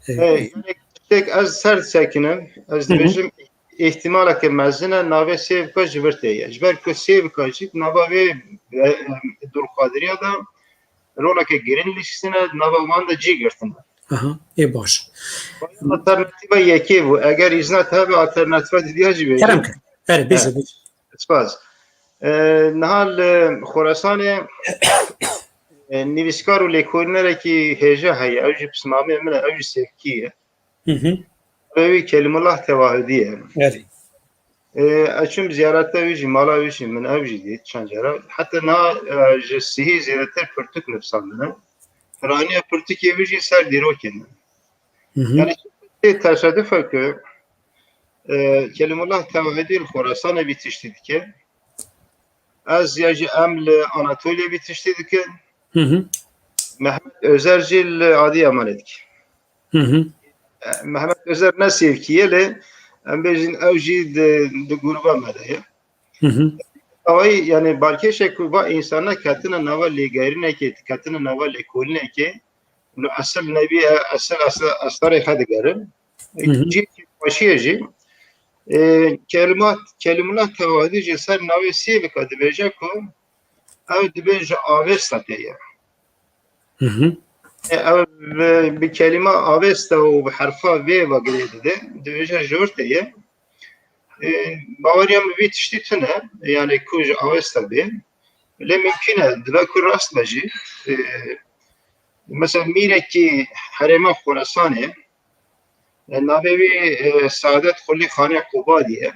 E, yani têk ez ser sekinim, ez Hı hı. dibêjim, îhtimaleke mezin e navê Sêvka ji vir tê ye. Ji ber ku Sêvka jî nava vê, e, e, Dulqadiriya de roleke girin lîstine, nava wan de cî girtine. Aha, ê baş. Alternatîfa yekê bû. Eger îzna te hebe, alternatîfa didiya jî bêjim. Kerem ke. Erê, bêje, Evet. bêje. Spas. E, niha li Xorasanê, e, nivîskar û lêkolînerekî hêja heye. Ew jî pismamê min e, ew jî Sêvkî ye. Hı hı. Ew wî Kelimullah Tewahidî ye. Erê. E, ez çûm ziyareta wî jî, mala wî jî, min ew jî dît çend cara. Heta niha, e, ji sihî zêdetir pirtûk nivîsandine. Piraniya pirtûkê wî jî ser dîrokê ne. Hı hı. Yani tê tesaduf e ku, e, Kelimullah Tewahidî li Xorasanê vî tiştî dike. Ez ya jî em li Anatoliya vî tiştî dikin. Hı hı. Mehmet Özer jî li Adiyamanê dike. Hı hı. E, Mehmet Özer ne Sêvkî ye lê em bêjin ew jî di, di grûba me de ye. Hı hı. Awayî, yani balkêşek ku va însana ketine nava lêgerînekê, ketine nava lêkolînekê, no esil nebî, esil, esil, estarê xwe digerin. Hı hı. Cî başiyê jî, e, kelimat, Kelimullah Tewahidî jî ser navê Sêvika dibêje ku ew dibê ji Avesta tê ye. Hı hı. E, ew bi, bi kelîma Avesta û bi herfa V ve girê dide, dibêje ji vir tê ye. E, baweriya min vî tiştî tune, yani ku ji Avesta bê. Lê mimkun e, dibe ku rast be jî. E, mesela mîrekî herêma Xorasanê, e, navê wî, e, Saadet Xulî Xanê Qubadî ye.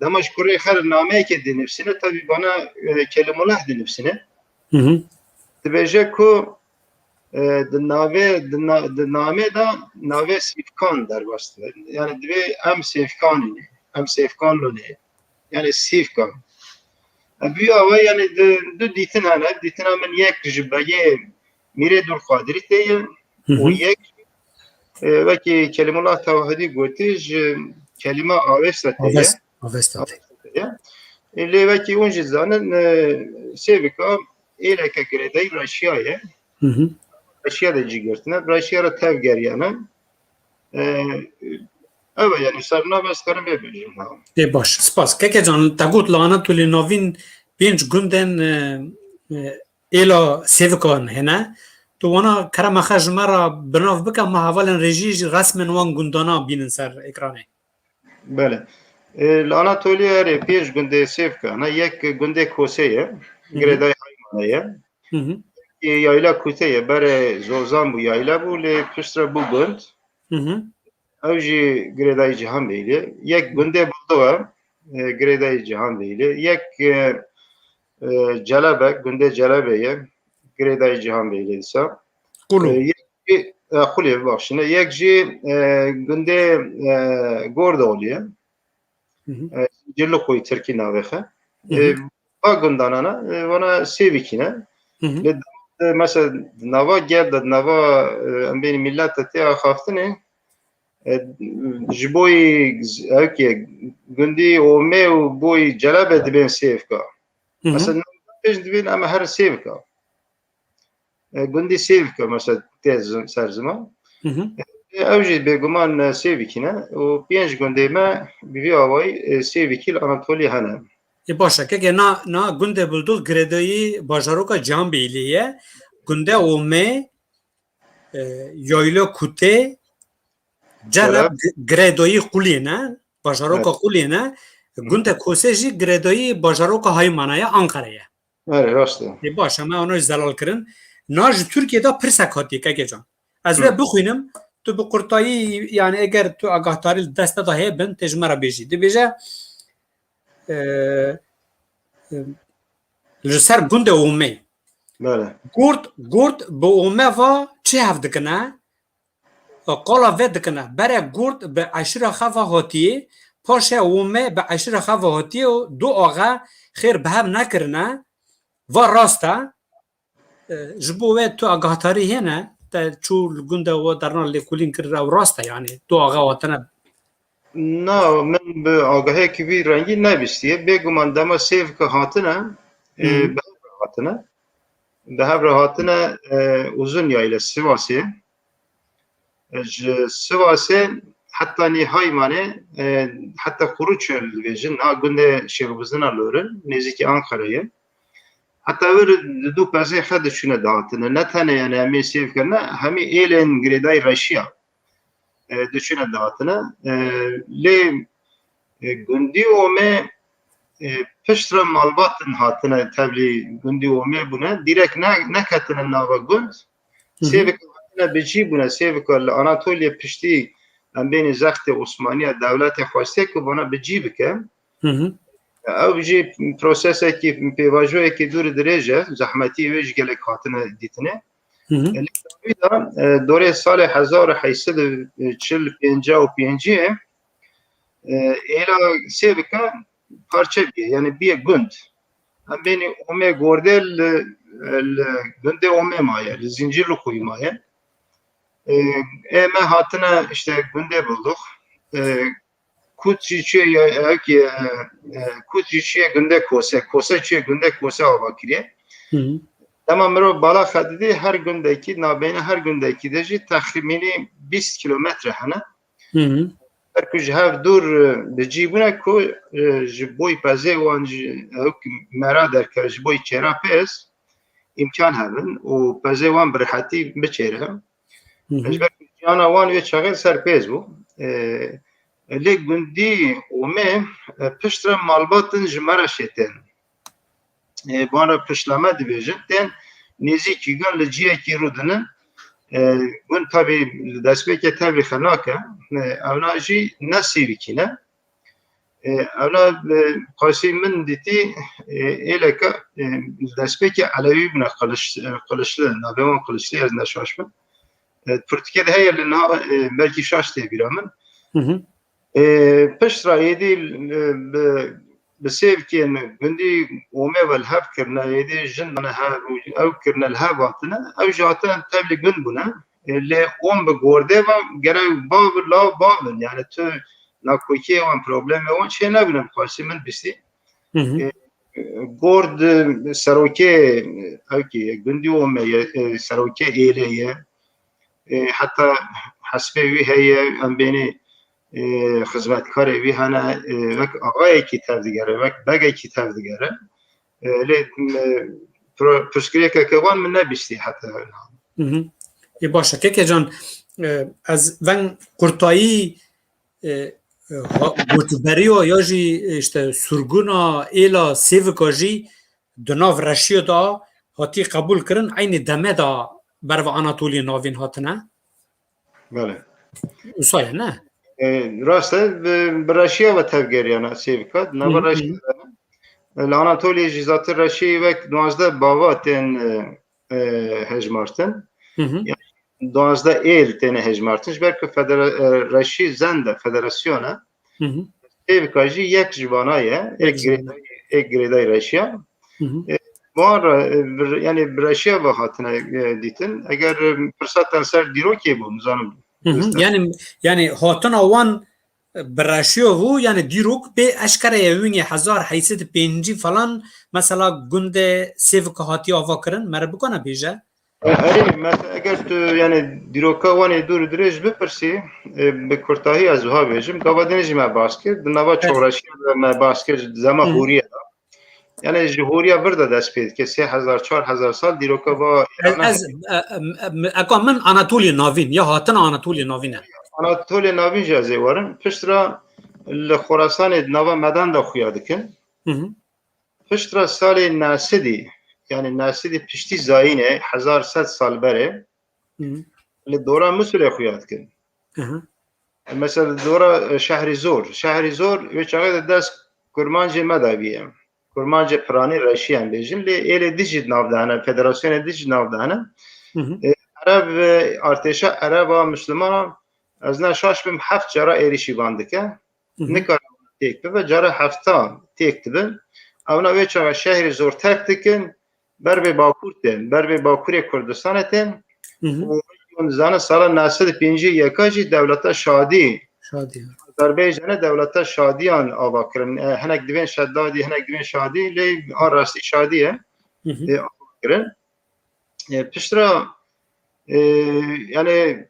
Dema ji kurê xwe re nameyekê dinivîsîne, tabî bana, e, Kelimullah dinivîsîne. Hı hı. Dibêje ku, e, di navê, di na-, di namê de navê Sîvkan derbas dibe. Yani divê em Sêvkan ne, em Sêvkan ne. Yani Sîvkan. E, bi awa yani di, du dîtin hene. Dîtina min yek ji begê Mîrê Dulqadirî tê ye Hı hı. û yek, e, wekî Kelimullah Tewahidî gotî ji kelîma Avesta tê ye. Avest-, Avesta tê. Avesta tê ye. E, lê wekî hûn jî zanin, e, Sêvika êleke girêdayî Reşiya ye. Hı hı. Reşiya de cî girtine. Reşiya re tev geriyane. E, ev e, yani ser nav ez karim vê bêjim, ha. Ê baş, spas. Keke can, te got li Anatolî Navîn pênc gundên, e, e, êla Sêvikan hene. Tu wana kerema xwe ji me re bi nav bike, me hevalên rêjî jî resmên wan gundana bînin ser ekranê. Belê. E, li Anatoliya erê pênc gundê Sêvka hene. Yek gundê Kosê ye. Hı hı. Girêdayî Haymanê ye. Hı hı. Yayla Kute ye, berê Zozan bû, yayla bû, lê piştre bû gund. Hı hı. Ew jî girêdayî Cihanbeyli. Yek gundê Bulduq e, e, girêdayî Cihanbeyli. Yek, e, e, Celebe, gundê Celebe ye, girêdayî Cihanbeyli dîsa. Qulu. E, yek jî, e, Xulê, bibexşîne. Yek jî, e, gundê, e, Gordolî ye. Hı hı. E, Zincirlikuyu Tirkî navê xe. Hı hı. E, va gundanana, e, vana Sêvikî ne. Hı hı. Lê, e, mesela nava gel de, nava, e, em bênî millet de tê axaftinê, e, ji boyî z-, ew ki gundî Omê û boyî Celebe dibên Sêvka. Hı hı. Mesela pêş dibên em her Sêvka. E, gundî Sêvka mesela tê zim-, ser ziman. Hı hı. E, ew jî bêguman, e, Sêvikî ne û pênc gundê me bi vî awayî, e, Sêvikî li Anatolî hene. E, baş e. Keke na, na gundê Bulduq girêdayî bajaroka Cihanbeyli ye. Gundê Omê, e, Yayla Kutê, Celeb, Celeb. Gi-, girêdayî Qulê ne, bajaroka Evet. Qulê ne. Hı. Gundê Kosê jî girêdayî bajaroka Haymana ye, Ankara ye. Erê, rast e. Ê, baş, em ana jî zelal kirin. Na ji Tirkiyê de pirsek hatiye, keke can. Ez vê Hı. bixwînim, tu bi qurtayî, yani eger tu agahdarî li dest te de heye bin, tê ji me re bêjî. Dibêje, e, e, li ser gundê Omê. Bele. Gurd, gurd bi Omê ve çi hev dikine? Qala vê dikine. Berê gurd bi eşîra xwe ve hatiye, paşê Omê bi eşîra xwe ve hatiye û du axe xêr bi hev nekirine. Va rast e. E, ji bo wê tu agahdarî hêne, te çû li gundê we derna lêkolîn kir, ew rast e, yani du axe hatine. Na, min bi agahiyekî vî rengî nebîstiye. Bêguman dema Sêvka hatine, e, Hı. bi hev re hatine. Bi hev re hatine, e, Uzun Yayla Sivasê. E, ji Sivasê heta nî Haymanê, e, heta Kuruçöl dibêjin, ha gundê Şêx Bizina Lorin, nêzîkî Ankarayê. Heta wir di du pezê xe diçûne dihatine. Ne tenê yani em ê sêv kirine, hemî êlên girêdayî reşiya, e, diçûne dihatine. E, lê, e, gundî Omê, e, piştre malbatin hatine tevlî gundî Omê bûne. Dîrek ne, neketine nava gund. Hı hı. Sêvika hatine bi cî bûne. Sêvika li Anatoliye piştî em bênî zextê Osmaniya dewletê xwestiye ku vana bi cî bike. Hı hı. Ew jî prosesekî, pêvajoyekî dûr dirêj e, zehmetiyê wê jî gelek hatine dîtinê. Hı hı. Li dawî de, e, dorê salê hezar û heyt sed û çil pênca û pêncî, e, êla Sêvika parçe bîye, yani bîye gund. Em bênî Omê Gordê li, li gundê Omê maye, li Zincirlikuyu maye. E, ê me hatine işte gundê Bulduq. E, Kut jî çûye ya, ya ki, e, e, Kut jî çûye gundê Kose. Kose çûye gundê Kose ava kiriye. Hı hı. Dema mirov bala xwe didî, her gundekî, nabeyne her gundekî de jî texmînî bîst kîlometre hene. Hı hı. Her ku ji hev dûr, e, bi cî bûne ku, e, ji boy pezê wan jî ew ki mera derkeve, ji boy çêra pêz îmkan hebin û pezê wan bi rehetî biçêre. Hı hı. Ji ber ku jiyana wan wê çaxê ser pêz bû. E, lê gundî Omê, e, piştre malbatin ji me re şêtên. E, bana pişlame dibêjin, tên nêzîkî gund li ciyekî rûdinin. E, gund tabî li destpêkê tevlî xenak e. E, ewna jî ne sêvîkî ne. E, ewna, e, qasî min dîtî, e, êleke, e, li destpêkê Elewî bûne qiliş-, e, qilişli, navê wan qilişli ez ne şaş bin. E, pirtûkê de heye li na, e, belkî şaş tê bîra min. Hı hı. E, pişt re êdî, e, bi, bi sêvkên gundî Omê ve li hev kirine, êdî jin dane hev û ew kirine li hev hatine, ew jî hatine tevlî gund bûne. E, lê Om bi gordê ve gerek bavin, lav bavin. Yani tu nakokiyê wan, problemê wan çê nebûne, bi xwesî min bistî. Hı hı. E, Gord, e, serokê, e, ew kî ye, gundî Omê ye, e, serokê êlê ye. E, heta hespê wî heye, em bênî, e, xizmetkarê wî hene, e, wek axayekî tev digere, wek begekî tev digere. E, lê, e, pro-, pirsgirêkeke wan min nebîstî heta niha. Hı hı. Ê, baş e. Keke can, e, ez veng qurtayî, e, e, ha-, gotberiya ya jî, e, işte, surguna êla Sêvika jî di nav reşiya de, hatî qebûl kirin, eynî demê de ber ve Anatoliyê Navîn hatine. Belê. Wisa ye, ne? E, rast e, bi, bi reşiya ve tevgeriyana Sêvika, di nava Hı hı. reşiya de. Li Anatoliyê jî zaten reşî wek duwazdeh bava tên, e, e, hejmartin. Hı hı. Duwazdeh êl têne hejmartin. Ji ber ku federa-, e, reşî zend e, federasyon e. Hı hı. Sêvika jî yek ji vana ye, Yek êk ji vana. girêdayî, êk girêdayî reşiya. Hı hı. E, wan re, e, bir, yani bi reşiya ve hatine, e, dîtin. Eger, e, pirsa te ser dîrokê bû, nizanim. Hı hı. Yani, yani hatina wan, e, bi reşiya bû, yani dîrok bê eşkere ye, wînê hezar heyt sed û pêncî falan, mesela gundê Sêvika hatiye ava kirin, mere bikana bêje? Erê, mesela eger tu yani dîroka Wanê dûr û dirêj bipirsî, e, bi kurtahî ez wiha bêjim, gava din jî me bahs kir, di nava Evet. Çoreşiya de me bahs kir, di zema Hı. Hûriye de. Yani ji Hûriya vir de dest pê dike, sê hezar, çar hezar sal dîroka va Ez, Îrana ez, e, e, e, eka min Anatoliya Navîn, ya hatina Anatoliya Navîn e. Anatoliya Navîn jî ez ê werim. Pişt re li Xorasanê di nava Medan de xuya dikin. Hı hı. Pişt re salê Nasidî, yani Nasidî piştî zayînê, hezar sed sal berê, Hı hı. li dora Misirê xuya dikin. Hı hı. Mesela li dora, e, Şehrî Zor. Şehrî Zor wê çaxê de dest kurmancê me daviye. Kurmancê piranî reşî em bêjin, lê êlê dî jî di nav de hene, federasyonê dî jî di nav de hene. Hı hı. E, Ereb, e, artêşa Ereba Mislimana, ez ne şaş bim, heft cara êrîşî van dike. Hı hı. Nikare têk bibe, cara hefta têk dibe. Ewna wê çaxa Şehrî Zor terk dikin, ber vê Bakur tên, ber vê Bakurê Kurdistanê tên. Hı hı. Û hûn zanin sala neh sed û pêncî û yeka jî dewleta Şadî, Şadî. Azerbaycanê dewleta Şadiyan ava kirin. E, hinek divên Şedadî, hinek divên Şadî, lê a rastî Şadî ye. Hı hı. E, ava kirin. E, piştre, e, yani,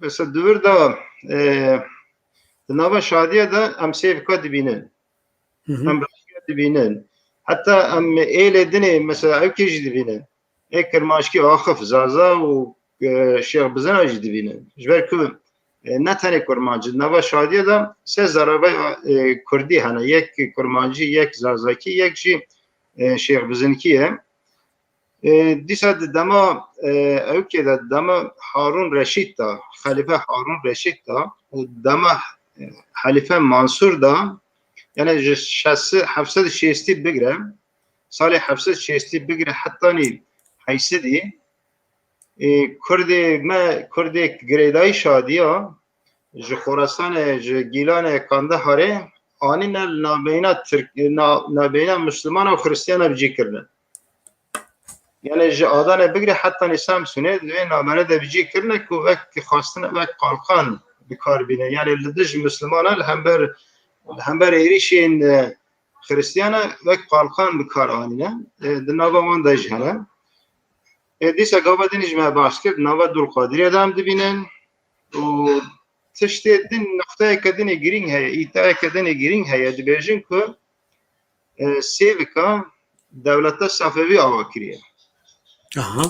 mesela di vir de, e, di nava Şadiye de em Sêvika dibînin. Hı hı. Em Reşiya dibînin. Heta em êlê dinê, mesela, ewkê jî dibînin. Ê Kirmanckî, Axif, Zaza û, e, Şêx Bizina jî dibînin. Ji ber ku, e, ne tenê Kurmancî, di nava Şadiye de sê zerabey, e, Kurdî hene. Yek Kurmancî, yek Zazakî, yek jî, e, Şêx Bizinkî ye. E, dîsa di dema, e, ewkê de, di dema Harûn Reşîd de, Xelîfe Harûn Reşîd de û di dema, e, Xelîfe Mansûr de, yani ji şeş sed, heft sed û şêstî bigire, salê heft sed û şêstî bigire hetanî heyt sedî, e, Kurdê me, Kurdê girêdayî Şadiya, ji Xorasanê, ji Gîlanê, Kandeharê anîne li navbeyna Tirk, na-, navbeyna Mislimana û Xiristiyana bi cî kirine. Yani ji Adanê bigire hetanî Samsûnê di vê navbeyna de bi cî kirine ku wek xwestine, wek qalqan bi kar bîne. Yani li dij Mislimana, li hember, li hember êrîşên, e, Xiristiyana wek qalqan bi kar anîne. E, di nava wan de jî hene. E, dîsa gava din jî me bahs kir, di nava Dulqadirê de em dibînin. Û tiştê din, nuqteyeke dinê girîng heye, îddiayeke dinê girîng heye, dibêjin ku, e, Sêvika dewleta Safevî ava kiriye. Aha.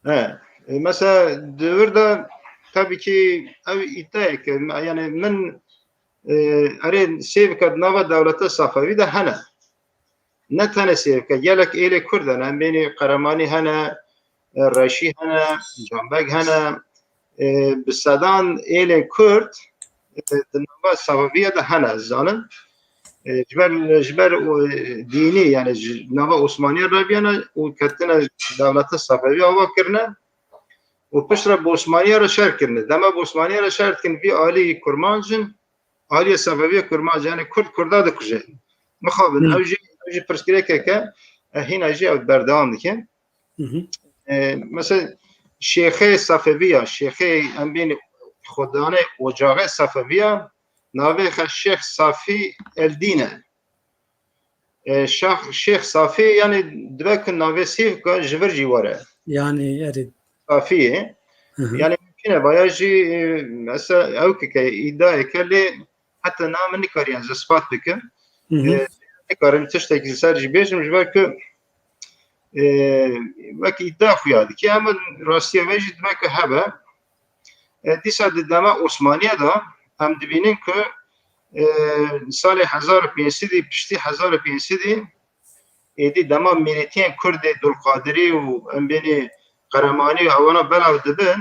He. E, mesela di vir de tabii ki ev îddiayeke, yani min, e, erê Sêvika di nava dewleta Safevî de hene. Ne tenê Sêvika, gelek êlê Kurd hene, em bênî Qeremanî hene, e, Reşî hene, Canbeg hene, e, bi sedan êlên Kurd, e, di nava Safeviya de hene, ez zanim. E, ji ber, ji ber, e, dînî, yani ji nava Osmaniya re biyane û ketine dewleta Safeviya ava kirine û piştre bi Osmaniya re şer kirine. Dema bi Osmaniya re şer dikin, vî alî Kurmanc in, aliyê Safeviya Kurmanc, yani Kurd Kurda dikuje. Mixabin, Hı. ew jî, ew jî pirsgirêkeke, e, hîna jî ew berdewam dike. Hı hı. E, mesela Şêxê Safeviya, Şêxê em bênî xwedanê ocaxê Safeviya, navê xwe Şêx Safî Eldîn e. E, Şax-, Şêx Safî, yani dibe ku navê Sêvika ji vir jî were. Yani, erê. Safî ye. Hı hı. Yani mümkün e, vaya jî, e, mesela ewkeke îddiayeke lê heta niha min nikariye ez ispat bikim. Hı hı. E, nikarim tiştekî li ser jî bêjim, ji ber ku, e, wek îdia xuya dike, ama rastiya vê jî dibe ku hebe. E, dîsa di dema Osmaniye de em dibînin ku, e, salê hezar û pênc sedî, piştî hezar û pênc sedî, êdî dema mîrîtiyên Kurdê Dulqadirî û em bênî Qeremanî û ewana belav dibin,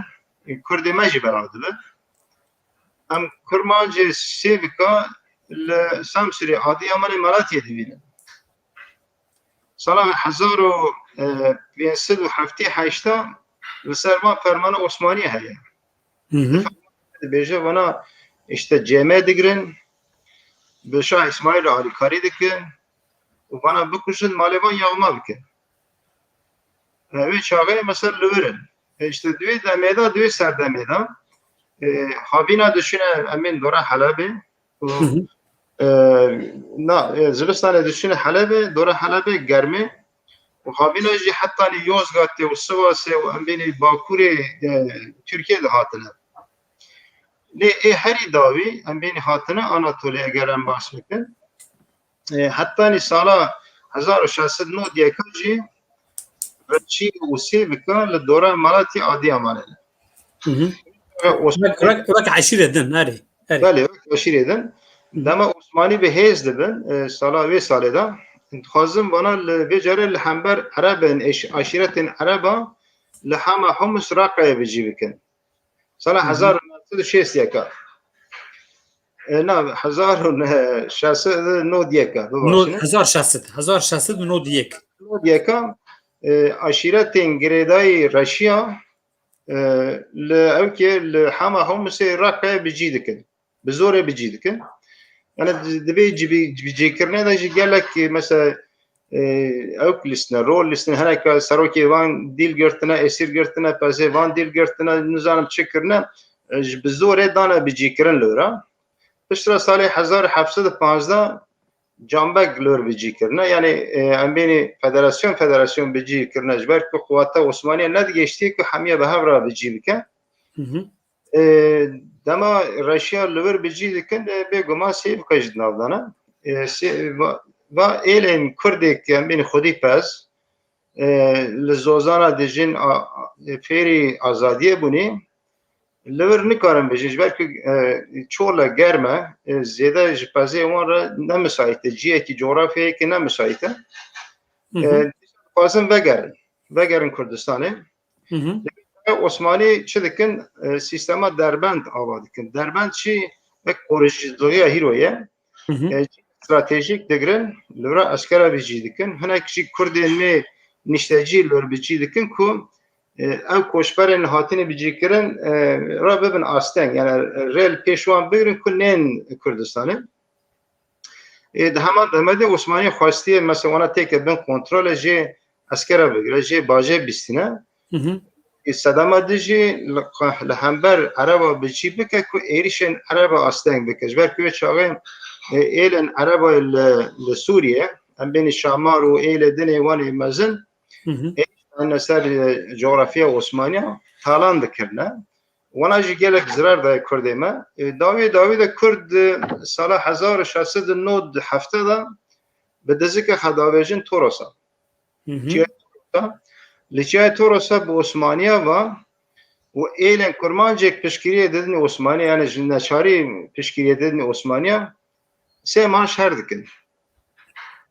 Kurdê me jî belav dibin. Em Kurmancê Sêvika li Samsûrê, Adiyamanê, Malatiyê dibînin. Sala hezar û pênc sed û heftê heşta li ser van fermana Osmaniyê heye. Hı hı. Dibêje vana işte cême digirin, bi Şah Îsmaîl re alîkarî dikin û vana bikujin, malê van yağma bikin. E, wê çaxê mesela li wir in. E, işte di wê demê de, di wê serdemê de, e, havîna dişine em bên dora Helebê û, Hı hı. e, na, e, zivistanê dişine Helebê, dora Helebê germê û havîna jî hetanî Yozgatê û Sivasê û em bênî Bakurê, e, Tirkiyê de hatine. Lê ê herî dawî em bênî hatine Anatoliyê, eger em baş bikin. E, hetanî sala hezar û şeş sed nod yeka jî Reçî û Sêvika li dora Malatya Adiyamanê ne. Hı hı. E, Osman- Wek, wek, wek eşîrê din, erê, erê. Belê, wek eşîrê din. Hı hı. Dema Osmanî bi hêz dibin, e, sala wê salê de, dixwazin vana li vê carê li hember Erebên, eş-, aşîretên Ereba li Hama Humus Raqayê bi cî bikin. Sala Hı hı. hezar û neh sed û şêst yeka. E, na, hezar û şeş sed û nod yeka, bibexşîne. Hezar şeş sed, hezar şeş sed û nod yek. Nod yeka, e, aşîretên girêdayî Reşiya, e, li ewkê li Hama Humusê Raqayê bi cî dikin. Bi zorê bi cî dikin. Yani di-, divê cî-, bi cîkirinê de jî gelek, e, mesela, e, ewk lîstine, rol lîstine, hinek serokê van dîl girtine, esîr girtine, pezê van dîl girtine, nizanim çi kirine, e, ji bi zorê dane bi cîkirin li wir a. Piştre salê hezar û heft sed û panzdeh Canbeg li wir bi cî kirine. Yani, e, em bênî federasyon, federasyon bi cî kirine. Ji ber ku quweta Osmaniye nedigihiştiye ku hemiye bi hev re bi cî bike. Hı hı. E, dema Reşiya li wir bi cî dikin, e, bêguman Sêvika jî di nav de ne. E, sê-, va, va êlên Kurdê ku em bênî xwedî pez, e, li zozana dijîn a, a, fêrî azadiyê bûnî, li wir nikarin bijîn, ji ber ku, e, çol e, germ e, e, zêde ji pezê wan re ne misait e, ciyekî, coğrafyayekî ne misait e. Hı hı. E, dixwazin vegerin, vegerin Kurdistanê. Hı hı. Osmanî çi dikin? E, sîstema Derbend ava dikin. Derbend jî wek qorîcî digiya hîro ye. Hı hı. E, stratejîk digirin, li vir a eskera bi cî dikin. Hinek jî Kurdên me niştecî li vir bi cî dikin ku, e, ew koçberên hatinê bi cî kirin, e, re bibin asteng. Yani rê li pêş wan bigirin ku nên Kurdistanê. E, di heman demê de Osmanî xwestiye, mesela, wana têke bin kontrolê jê eskera bigire, jê bajê bistîne. Hı hı. Sedema di jî li, li hember Ereba bi cî bike ku êrişên Ereba asteng bike. Ji ber ku wê çaxê, e, êlên Ereba li, li Sûriye, em bênî Şamar û êlê dinê wan ê mezin, Hı hı. êrişane ser, e, coğrafya Osmaniya talan dikirine. Wana jî gelek zirar daye Kurdê me. E, dawiyê dawî de Kurd, e, sala hezar û şeş sed û nod hefte de bi dizike xwe davêjin Torosa. Hı hı. Çiyayê Torosa. Li Çiyayê Torosa bi Osmaniya ve û êlên Kurmancêk piştgiriyê didin Osmaniya, yani ji neçarî piştgiriyê didin Osmaniya, sê mah şer dikin.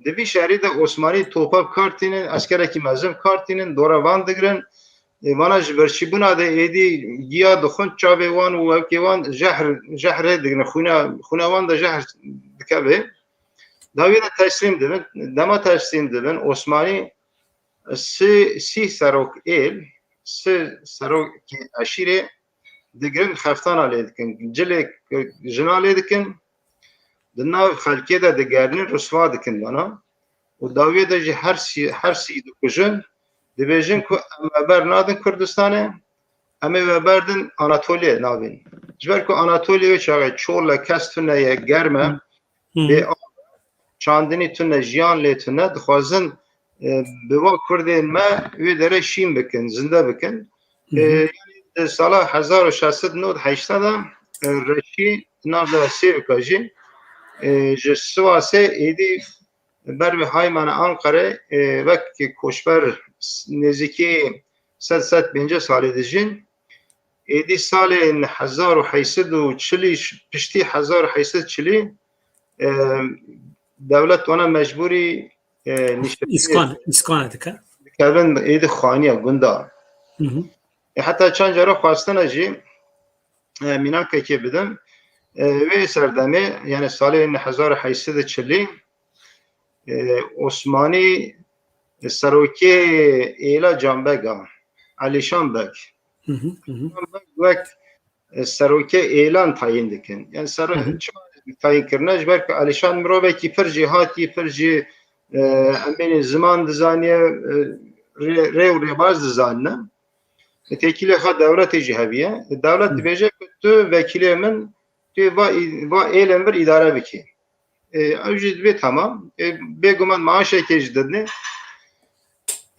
Di vî şerî de Osmanî topa bi kar tînin, eskerekî mezin bi kar tînin, dora van digirin. E, vana ji birçîbûna de êdî giya dixwin çavê wan û ewkê wan jehr, jehrê digirin. Xwîna, xwîna wan de jehr dikeve. Dawiyê de teslîm dibin. Dema teslîm dibin, Osmanî sî, sî serok êl, sî serokê eşîrê digirin, xeftana lê dikin, cilê jina lê dikin, di nav xelkê de digerînin, riswa dikin vana. Û dawiyê de jî her sî, her sî dikujin, dibêjin ku em weber nadin Kurdistanê, em ê weber din Anatoliyê navîn. Ji ber ku Anatoliya wê çaxê çol e, kes tune ye, germ e, Hı. bê av, çandinî tune, jiyan lê tune, dixwazin, e, bi va Kurdên me wê derê şîn bikin, zinde bikin. Hı hı. E, yani di sala hezar û şeş sed nod heşta de, e, Reşî, nav de Sêvika jî, e, ji Sivasê êdî ber bi haymana Anqerê, e, wek koçber s-, nêzîkî sed, sed pêncî salê dijîn. Êdî salên hezar û heşt sed û çilî, piştî hezar û heşt sed çilî, e, dewlet wana mecbûrî, e, nişteciyê Îskan, îskan e dike. Dikevin êdî xaniya gunda. Hı hı. E, heta çend cara xwestine jî, e, mînakekê bidim. E, wê serdemê, yani salê hezar û heyt sed û çilî, e, Osmanî, e, serokê êla Canbega, Alîşan Beg. Hı hı, hı hı. Alîşan Beg wek, e, serokê êlan tayîn dikin. Yani sero-, Hı hı. çima tayîn kirine? Ji ber ku Alîşan mirovekî pir jêhatî, pir jî, e, em bênî ziman dizaniye, e, rê, rê û rêbaz dizanine. E, têkilê xwe dewletê jî heviye. E, dewlet Hı. dibêje ku tu vekîlê min, tu va, va êlên vir îdare bikî. E, ew jî dibê tamam. E, bêguman maaşekê jî didinê.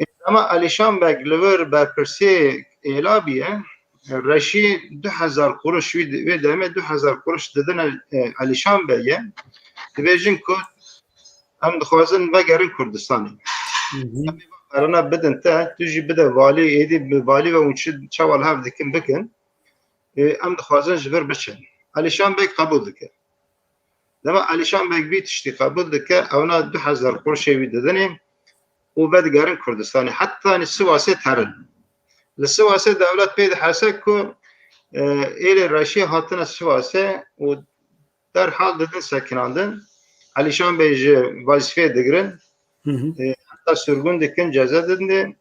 E, ama Alîşan Beg li vir berpirsê êla bûye. E, Reşî du hezar kuruş wî di-, wê demê du hezar kuruş didine, e, Alîşan Begê. Dibêjin ku em dixwazin vegerin Kurdistanê. Hı hı. Em ê qerana bidin te, tu jî bide valî, êdî bi valî ve hûn çi, çawa li hev dikin bikin. E, em dixwazin ji vir biçin. Alîşan Beg qebûl dike. Dema Alîşan Beg vî tiştî qebûl dike, ewna du hezar qurşê wî didinê û vedigerin Kurdistanê. Heta ni Sivasê terin. Li Sivasê dewlet pê dihese ku, e, êlê Reşî hatine Sivasê û derhal didin sekinandin. Alîşan Bey ji vazîfeyê digirin. Hı hı. E, heta sirgûn dikin, ceza didin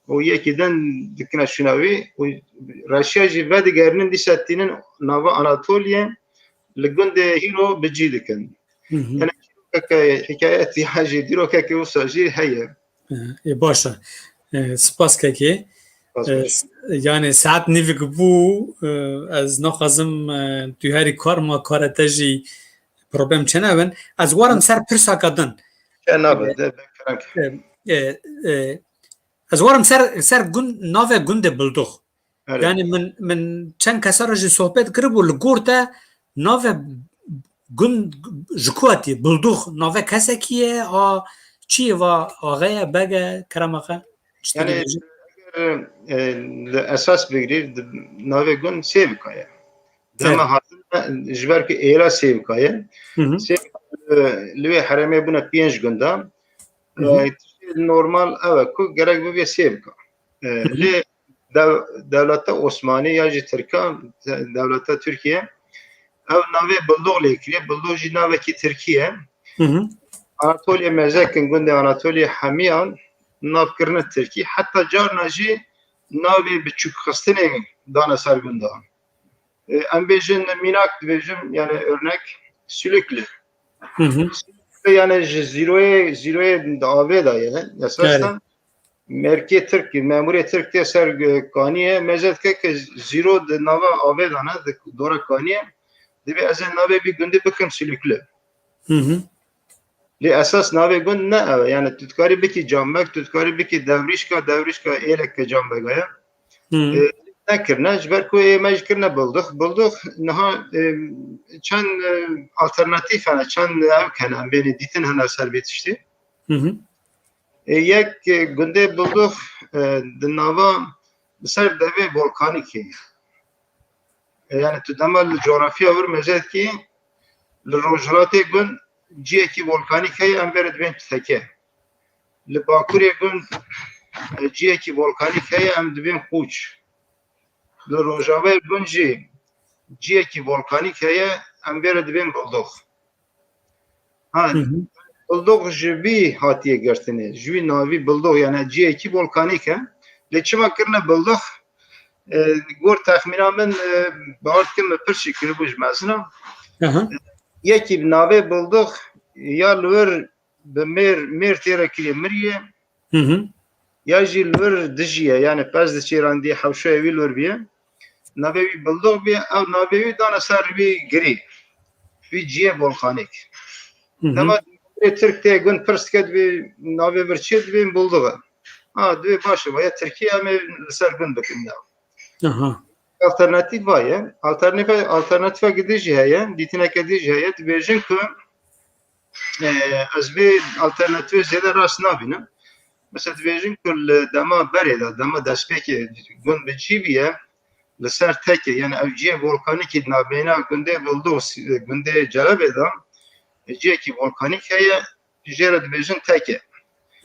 û yekî din dikine şûna wî û Reşiya jî vedigerinin dîsa tînin nava Anatoliyê, li gundê Hîro bi cî dikin. Hı hı. Yani çîrokeke hikayetî ya jî dîrokeke wisa jî heye. E, e, baş e. E, spas kekê. Spas E, baş. s-, yani saet nîvik bû, e, ez naxwazim, e, tu herî kar ma kare te jî problem çenabin. Ez warim ser pirsaka din. Çenabe, E, de, be, kerem. e, e, e, ez warim ser, ser gund, navê gundê Bildox. Evet. Yani min, min çend kesa re jî sohbet kiribû, li gor te navê gund ji ku hatî? Bildox navê kesekî ye, a çi ye, va axe ye, beg e, kerema xwe? Çi Yani, dibêjin? eger, e, li esas bigirî, di, navê gund Sêvika ye. Evet. Dema hatine ji ber ku êla Sêvika ye. Hı hı. Sêvika, e, li wê herêmê bûne pênc gunda. Hı hı. E, tiştê normal ew e ku gerek bibe Sêvika. E, Hı hı. Lê dew-, dewleta Osmanî ya jî Tirka, de-, dewleta Tirkiye, ev navê Bildox lê kiriye. Bildox jî navekî Tirkî ye. Hı hı. Anatoliye Mezekin, gundê Anatoliye hemiyan nav kirine Tirkî. Heta carna jî navê biçûkxistinê dane ser gunda. E, em bêjin mînak dibêjim, yani örnek, Sülüklü. Hı hı. Yani ji zîroyê, zîroyê di avê de ye, esasen. Evet. Merkê Tirk, memurê Tirk tê ser, e, kaniyê, meze dike ke zîro di nava avê de ne, di dora kaniyê, dibê ez ê navê vî gundî bikim Sülüklü. Hı hı. Lê esas navê gund ne ew e. Yani tu dikarî bikî Canbeg, tu dikarî bikî Devrîşka, Devrîşka êleke Canbega ye. Hı. E, nekirine, ji ber ku ê me jî kirine Bildox. Bildox niha, e, çend, e, alternatîf hene, çend ew hene, em bênî dîtin hene ser vê tiştê. Hı hı. E, yek, e, gundê Bildox, e, di nava, li ser devê volkanîkê ye. E, yani tu dema li coğrafya wir meze dikî, li rojhilatê gund ciyekî volkanîk heye, em vê re dibên teke. Li bakurê gund, e, ciyekî volkanîk heye, em dibên qûç. Li rojavayê gund jî ciyekî volkanîk heye, em vê re dibên Bildox. Ha, Hı hı. Bildox ji vî hatiye girtinê. Ji wî navî Bildox, yani ciyekî volkanîk e. Lê çima kirine Bildox? E, gor texmîna min, e, bawer dikim min pirsî kiribû ji mezina. Aha. Yekî bi navê Bildox ya li wir bi mêr, mêr tê re kiriye miriye. Hı hı. Ya jî li wir dijiye, yani pez diçêrandiye, hewşoyê wî li wir biye. Navê wî Bildox biye, ew navê wî dane ser wî girî. Wî ciyê volkanîk. Hı hı. Dema Tirk tê gund pirs dike, dibê navê vir çi ye, dibê Bildox e. Ha, dibê baş e, vaya Tirkî em ê li ser gund bikin ya. Aha. Alternatîf va ye. Alternatîfe, alternatîfeke din jî heye, dîtineke din jî heye. Dibêjin ku, e, ez vê alternatîfê zêde rast nabînim. Mesela dibêjin ku li dema berê de, dema destpêkê gund bi cî bûye, li ser teke, yani ev cihê volkanîkî di navbeyna gundê Bildox, gundê Celebê de, cihekî volkanîk heye, jê re dibêjin teke.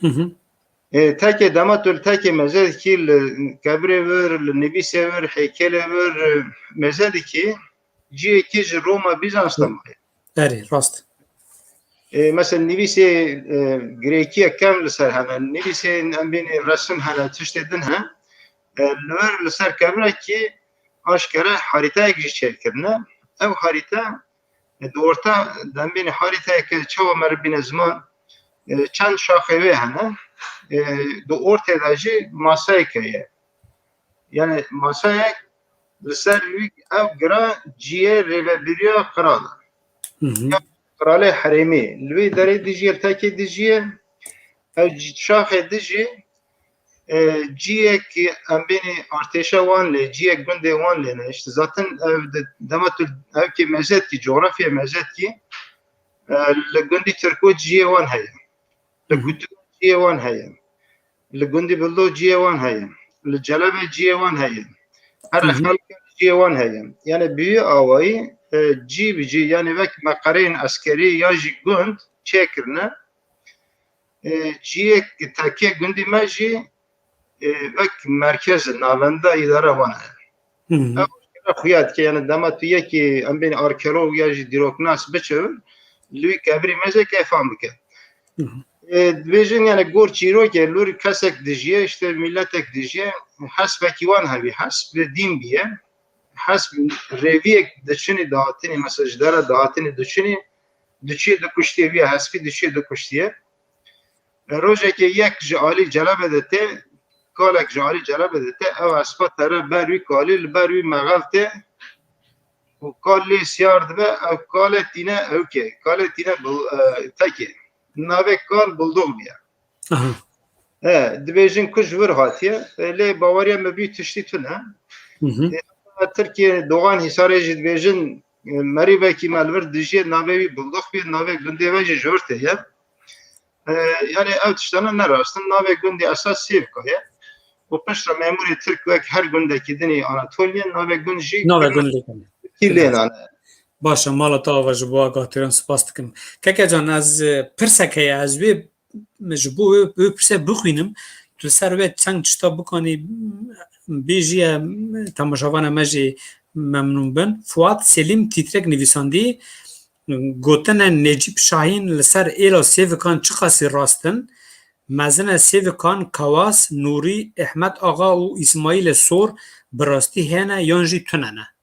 Hı hı. E, tekê dema tu li tekê meze dikî, li kevirê vir, li nivîsê vir, heykelê vir, e, meze dikî, cihekî ji Roma Bîzans de maye. Erê, rast. E, mesela nivîsê, e, Grêkiye kem li ser hene, nivîsê em bînî resim hene, tiştê din he. E, li vir li ser kevirekî aşkere harîtayek jî çêkirine. Ev harîte, e, di orta dembînê harîteyeke çawa meriv bîne ziman, e, çend şaxê wê hene. E, di ortê de jî masayeke ye. Yani masayek li ser wî ev gira ciyê rêvebiriya qral e. Hı hı. Ya qralê herêmî. Li wî derê dijî, li tekê dijî ye. Ev c-, şaxê dijî, e, ciyek em bênî artêşa wan lê, ciyek gundê wan lê ne. İşte zaten ev de, dema tu ev kê mezetkî, coğrafya mezetkî, e, li gundî Tirko ciyê wan heye. Li Hı hı. Kutu ciyê wan heye. Li gundî Bildo ciyê wan heye. Li Celebê ciyê wan heye. Her Hı hı. Xelk ciyê wan heye. Yani bi wî awayî, e, cî bi cî, yani wek meqereyên eskerî ya jî gund çêkirine. E, ciyek tekê gundî me jî, e, wek merkez, navenda îdara wan heye. Hı hı. Ev aşkere xuya dike, yani dema tu yekî em bên arkeolog ya jî dîroknas biçe, li wî kevirî meze keyfan bike. Hı hı. E, dibêjin yani gor çîrokê, lûr kesek dijiye, işte milletek dijiye, hesbekî wan hevî, hesb dîn biye, hesb rêviyek diçinî dahatinî, mesela ji dera dahatinî diçinî, diçiye dikuştiye, wî hespî diçiye dikuştiye. E, rojekê yek ji alî celebe de tê, kalek ji alî celebe de tê, ev hespa tere ber wî kalî, li ber wî mexel tê û kal lê siyar dibe, ev kalê tîne ewkê, kalê tîne bil-, e, tekê. Navê kal Bildox bûye. Aha. E, dibêjin ku ji vir hatiye, e, lê baweriya me bî tiştî tune. Hı hı. E, Tirkiye Doğan Hisarê jî dibêjin, e, merîvekî me li vir dijî, navê wî Bildox bûye, navê gundê ve jî ji vir tê ye. E, yani ev tiştana ne rast in. Navê gundê esas Sêvka ye. Û piştre memûrê Tirk wek her gundekî dinê Anatoliye, navê gund jî Navê gund lê kene. Kî lê nane. Baş e, mala te ava, ji bo agahtiran spas dikim. Keke can, ez, e, pirsek heye, ez wê, ji bo wê, wê pirsê bixwînim. Tu li ser wê çend tişta bikanî bêjî, em, temaşevana me jî memnûn bin. Fuat Selim Tîtrek nivîsandî, gotine Necîb Şahîn li ser êla Sêvikan çiqasî rast in? Mezine Sêvikan Kawas, Nûrî, Ehmed Axa û Îsmaîlê Sor bi rastî hene yan jî tune ne?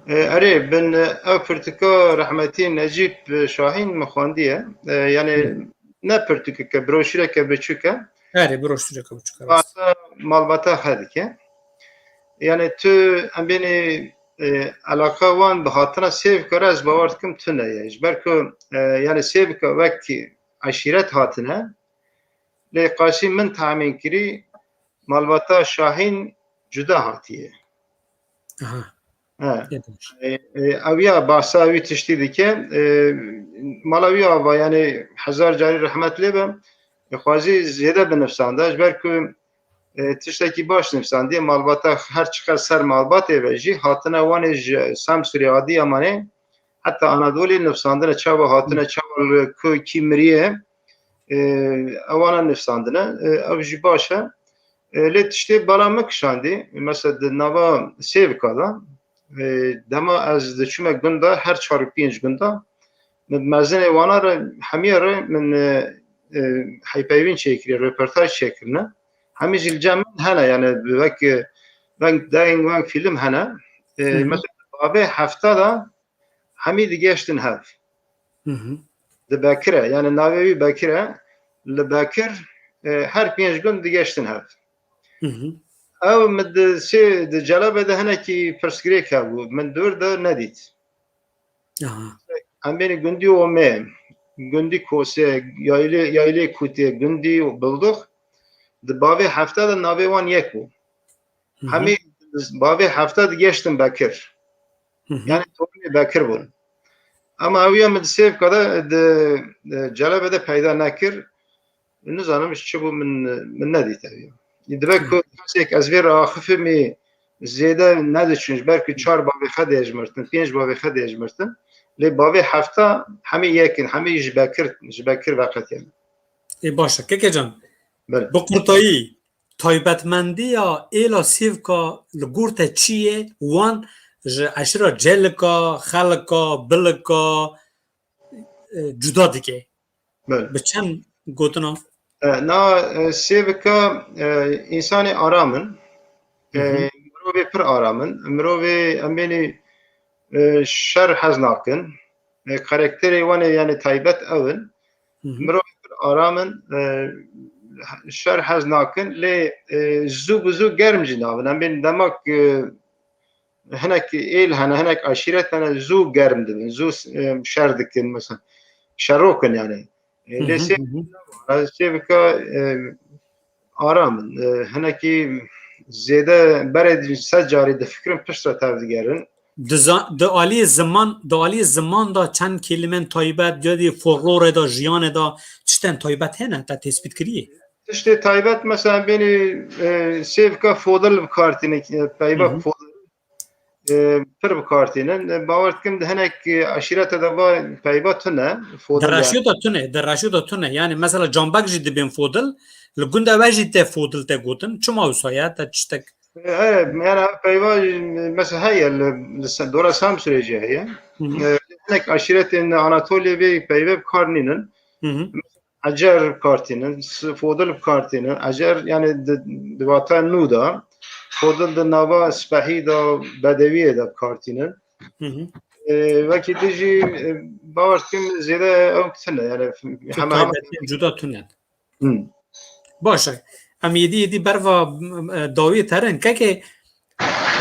E, erê, bin, e, ev pirtûka rehmetî Necîb Şahîn min xwendiye. E, yani Hı. Ne pirtûkeke, broşîreke biçûk e. Erê, broşîreke biçûk e, rast. Malbata, malbata xwe dike. Yani tu em bênê, e, eleqa wan bi hatina Sêvka re ez bawer dikim tune ye. Ji ber ku, e, yani Sêvka wek eşîret hatine, lê qaşî min tahmîn kirî malbata Şahîn cuda hatiye. Aha. He. Yetmiş. E, e, ew ya bahsa wî tiştî dike. E, mala wî ava, yani hezar carî rehmet lê be. Xwazî zêde binivsanda. Ji ber ku, e, tiştekî baş nivsandiye. Malbata her çiqas ser malbatê ve jî hatine wanê ji Samsûrê, Adiyamanê heta Anadolê nivsandine, çawa hatine, Hı. Çawa li ku kî miriye. E, ewana nivsandine. E, ev jî baş e. E, lê tiştê bala min kişandî. Mesela di nava Sêvika de, e, dema ez diçûme gunda, her çar û pênc gunda, min mezinê wana re, hemiye re min, e, e, heypeyvîn çêkiriye, röportaj çêkirine. Hemî jî li cem min hene, yani wek, e, weng deng, weng fîlm hene. E, Hı hı. Mesela bavê hefta de hemî digeştin hev. Hı hı. Di Bekir e, yani navê wî Bekir e. Li Bekir, e, her pênc gund digeştin hev. Hı hı. Ew min di sê, di Celebê de hinekî pirsgirêk hebû. Min di wir de nedît. Aha. Em bênî gundî Omê, gundî Kosê, yaylê, yaylê Kûtê, gundî Bildox, di bavê hefta de navê wan yek bû. Hı hı. Hemî bavê hefta digeştin Bekir. Hı hı. Yani tornê Bekir bûn. Ama ew ya min di Sêvka de, di, di Celebê de peyda nekir. Nizanim ji çi bû min, min nedît ew ya. Dibe Hı. Ku kesek ez vê re axifimî zêde nediçûn, ji ber ku çar bavê xwe dê ji mirtin, pênc bavê xwe dê ji mirtin. Lê bavê hefta hemî yek in, hemî ji Bekir, ji Bekir veqetiyane. Ê baş e, Keke can. Belê. Bi qurtayî, taybetmendiya êla Sêvka li gor te çi ye? Wan ji eşira Celika, Xelika, Bilika, e, cuda dike. Belê. Bi çend gotina? E, na, e, Sêvika, e, însanê aram in. E, Hı hı. Mirovê pir aram in. Mirovê em bênî, e, şer hez nakin. E, karakterê wan ê, yani taybet ew in. Hı hı. Mirovê pir aram in. E, şer hez nakin. Lê, e, zû bi zû germ jî nabin. Em bênî demak, e, hinek êl hene, hinek aşîret hene, zû germ dibin, zû, e, şer dikin, mesela şerok in yani. E, Hı lê hı, Sêvika, hı hı. Sêvika, e, aram in. E, hinekî zêde berê di-, sed carî difikirin, piştre tevdigerin. Di za-, di aliyê ziman, di aliyê ziman de çend kelîmen taybet, ya di folklorê de, jiyanê de tiştên taybet hene, te tespît kiriye? Tiştê taybet, mesela, bênî, e, Sêvika fodil bi kar tînin, e, peyva Hı hı. fodil, e, pir bi kar tînin. E, bawer dikim, di hinek, e, eşîrete de va peyva tune, fodil Di yani. Reşyo de tune, di Reşyo de tune. Yani, mesela, Canbek jî dibên fodil, li gunda we jî te fodil te gotin. Çima wisa ye? Te tiştek E, e, yani, ev peyva, e, mesela heye, li, li se-, dora Samsûrê jî heye. Hı hı. E, hinek aşîretên Anatoliyê vê peyve bi kar nînin. Hı hı. Ecer bi kar tînin, s-, fodil bi kar tînin. Ecer, yani, di, di vata nû de, fodil di nava spehî de, bedewiyê de bi kar tînin. Hı hı. E, wekî din jî, e, bawer dikim zêde ew tune, yani, Tu hema hema taybetiyên cuda tune. Hı. Baş e. Em yedî yedî berva, e, dawiyê terin. Keke,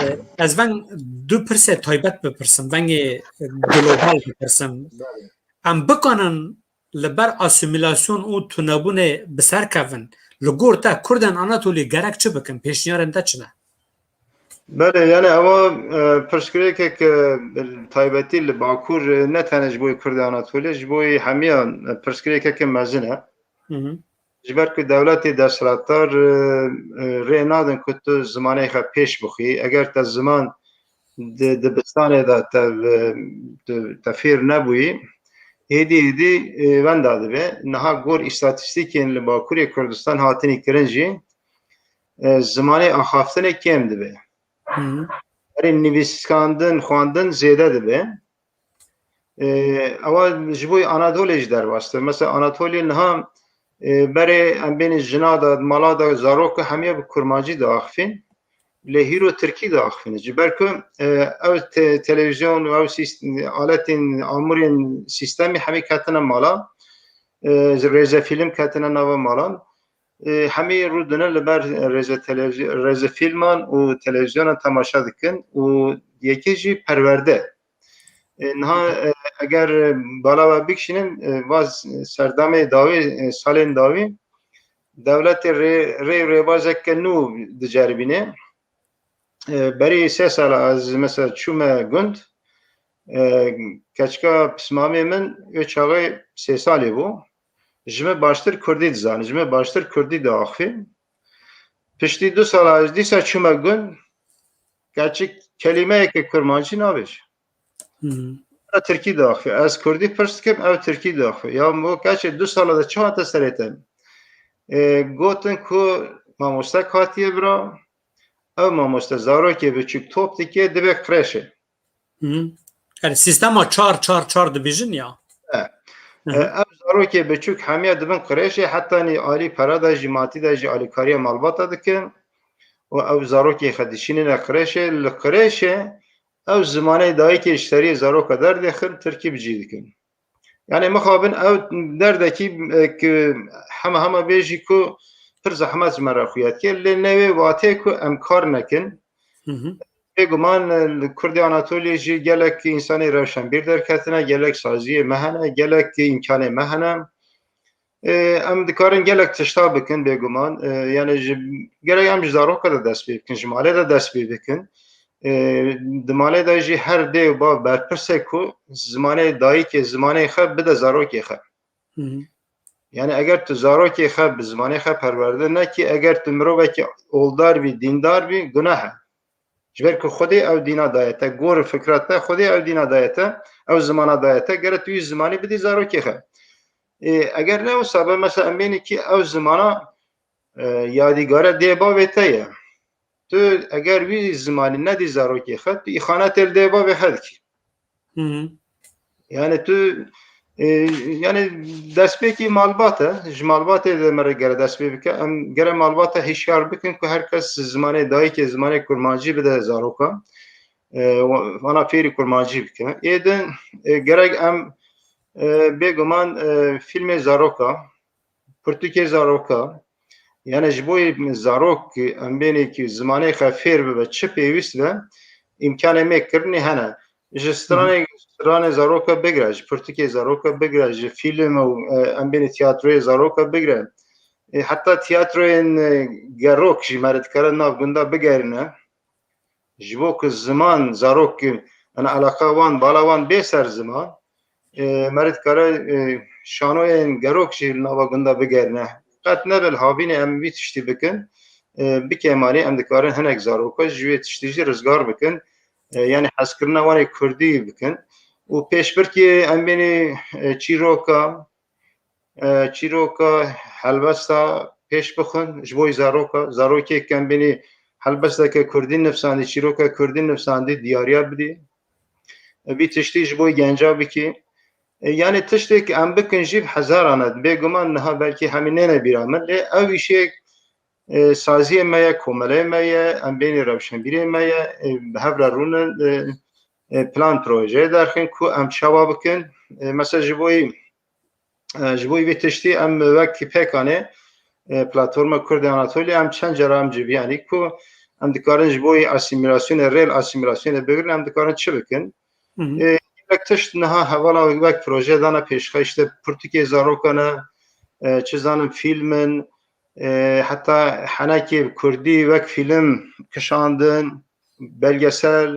e, ez veng du pirsê taybet bipirsim, vengê, e, global bipirsim. Belê. Em bikanin li ber asîmîlasyon û tunebûnê bi ser kevin, li gor te Kurdên Anatolî gerek çi bikin? Pêşniyarên te çi ne? Belê, yani ewa, e, pirsgirêkek, e, taybetî li Bakur, e, ne tenê ji bo Kurdê Anatolî, ji bo hemiyan, e, pirsgirêkeke mezin e. Hı hı. Ji ber ku dewletê desthilatdar, e, e, rê nadin ku tu zimanê xwe pêş bixî. Eger te ziman di dibistanê de te, e, tu, te fêr nebûyî, êdî êdî, e, wenda dibe. Niha gor îstatîstîkên li Bakurê Kurdistan hatinî kirin jî, e, zimanê axaftinê kêm dibe. Hı. Erê nivîskandin, xwendin zêde dibe. E, ewa ji bo Anadolê jî derbas dibe. Mesela Anatoliyê niha, e, berê em bênî jina de, mala de, zarok hemiya bi kurmancî diaxifîn. Lê hîro tirkî diaxifîne. Ji ber ku, e, ew te-, televîzyon û ew sîst-, aletên amûrên sîstemî hemî ketine mala. E, rêzefîlm ketine nava malan. E, hemî rûdine li ber rêze televîzyo-, rêzefîlman û televîzyonan temaşe dikin û yekê jî perwerde. E, niha, e, eger bala we bikişînin, e, va serdemê dawî, e, salên dawî, dewletê rê, rê û rêbazeke nû diceribîne. E, berî sê sala ez mesela çûme gund, e, keçika pismamê min wê çaxê sê salî bû. Ji min baştir kurdî dizanî, ji min baştir kurdî diaxivî. Piştî du sala ez dîsa çûme gund, keçik kelîmeyeke kurmancî nabêje. Hmm. Tirkî diaxivî. Ez kurdî pirs dikim, ew tirkî diaxivî. Ya bo keçê du sala de çi hate serê te? E, gotin ku mamoste hatiye bira, ew mamoste zarokê biçûk top dike, dibe kreşê. Hı. Yani sîstema çar çar çar dibêjin ya. E, Hı hı. E, ev zarokê biçûk hemiya dibin kreşê, hetanî alî pera de jî, matî de jî alîkariya malbata dikin. Û ew zarokê xwe dişînine kreşê, li kreşê ew zimanê dayikê ji seriyê zaroka derdêxin, tirkî bi cî dikin. Yani mixabin ew derdekî, e, ki hema hema bêjî ku pir zehmet ji me re xuya dike, lê ne wê watê ku em kar nekin. Hı hı. Bêguman, e, li Kurdê Anatoliyê jî gelek însanê rewşenbîr derketine, gelek saziyê me hene, gelek îmkanê me hene. E, em dikarin gelek tişta bikin bêguman. E, yani ji, gerek em ji zaroka de dest pê bikin, ji malê de dest pê bikin. E, di malê de jî her dê û bav berpirs e ku zimanê dayikê, zimanê xwe bide zarokê xwe. Hı hı. Yani eger tu zarokê xwe bi zimanê xwe perwerde nekî, eger tu mirovekî oldar bî, dîndar bî, gunah e. Ji ber ku Xwedê ew dîna daye te, gor û fikra te, Xwedê ew dîna daye te, ew zimana daye te, gere tu wî zimanî bidî zarokê xwe. E, eger ne wisa be, mesela em bênî kî ew zimana, e, yadîgare dê bavê te ye. Tu eger wî zimanî nedî zarokê xwe, tu îxanetê li dê bavê xwe dikî. Hı hı. Yani tu, e, yani destpêkî malbat e. Ji malbatê de me re gere dest pê bike. Em gere malbata hişyar bikin ku her kes zimanê dayikê, zimanê kurmancî bide zarokan. E, vana fêrî kurmancî bike. Ê din, e, gerek em, e, bêguman, e, fîlmê zaroka, pirtûkê zaroka, yani ji bo zarok em bênê ki zimanê xwe fêr bibe, çi pêwîst be, îmkanê me kirinê hene. Ji stranê, stranê zaroka bigre, ji pirtûkê zaroka bigre, ji fîlm û, e, em bênê tiyatroyê zaroka bigre. E, heta tiyatroyên, e, gerok jî me re dikare nav gunda bigerîne. Ji bo ku ziman, zarok, yani eleqa wan, bala wan bê ser ziman, e, me re dikare, e, şanoyên gerok jî li nava gunda bigerine. Qet nebe li havînê em vî tiştî bikin, e, bi kêmanî em dikarin hinek zaroka ji wê tiştî jî rizgar bikin. E, yani hezkirina wan ê kurdî bikin. Û pêşbirkê em bênê, e, çîroka, e, çîroka, helbesta pêş bixin ji bo zaroka. Zarokê ke em bênî helbesteke kurdî nivsandî, çîroka kurdî nivsandî, diyariya bidî. E, vî tiştî ji bo genca bikî. E, yani tiştê ke em bikin jî bi hezaran e. Bêguman niha belkî hemî nêne bîra min, lê ew îşê, e, saziyê me ye, komeleyê me ye, em bênî rewşenbîrê me ye, e, bi hev re rûnin, e, e, plan projeyê derxin ku em çawa bikin. E, mesela ji bo e, ji bo vê tiştî em wek pêkanê, e, Platforma Kurd ê Anatolya em çend cara em civiyanî ku em dikarin ji bo asîmîlasyonê, rêl asîmîlasyonê bigirin, em dikarin çi bikin? Hı hı. E, gelek tişt niha hevala wek proje dana pêşxe, işte pirtûkê zarokan e, e, çi zanim fîlm in, e, heta henekê kurdî wek fîlm kişandin, belgesel,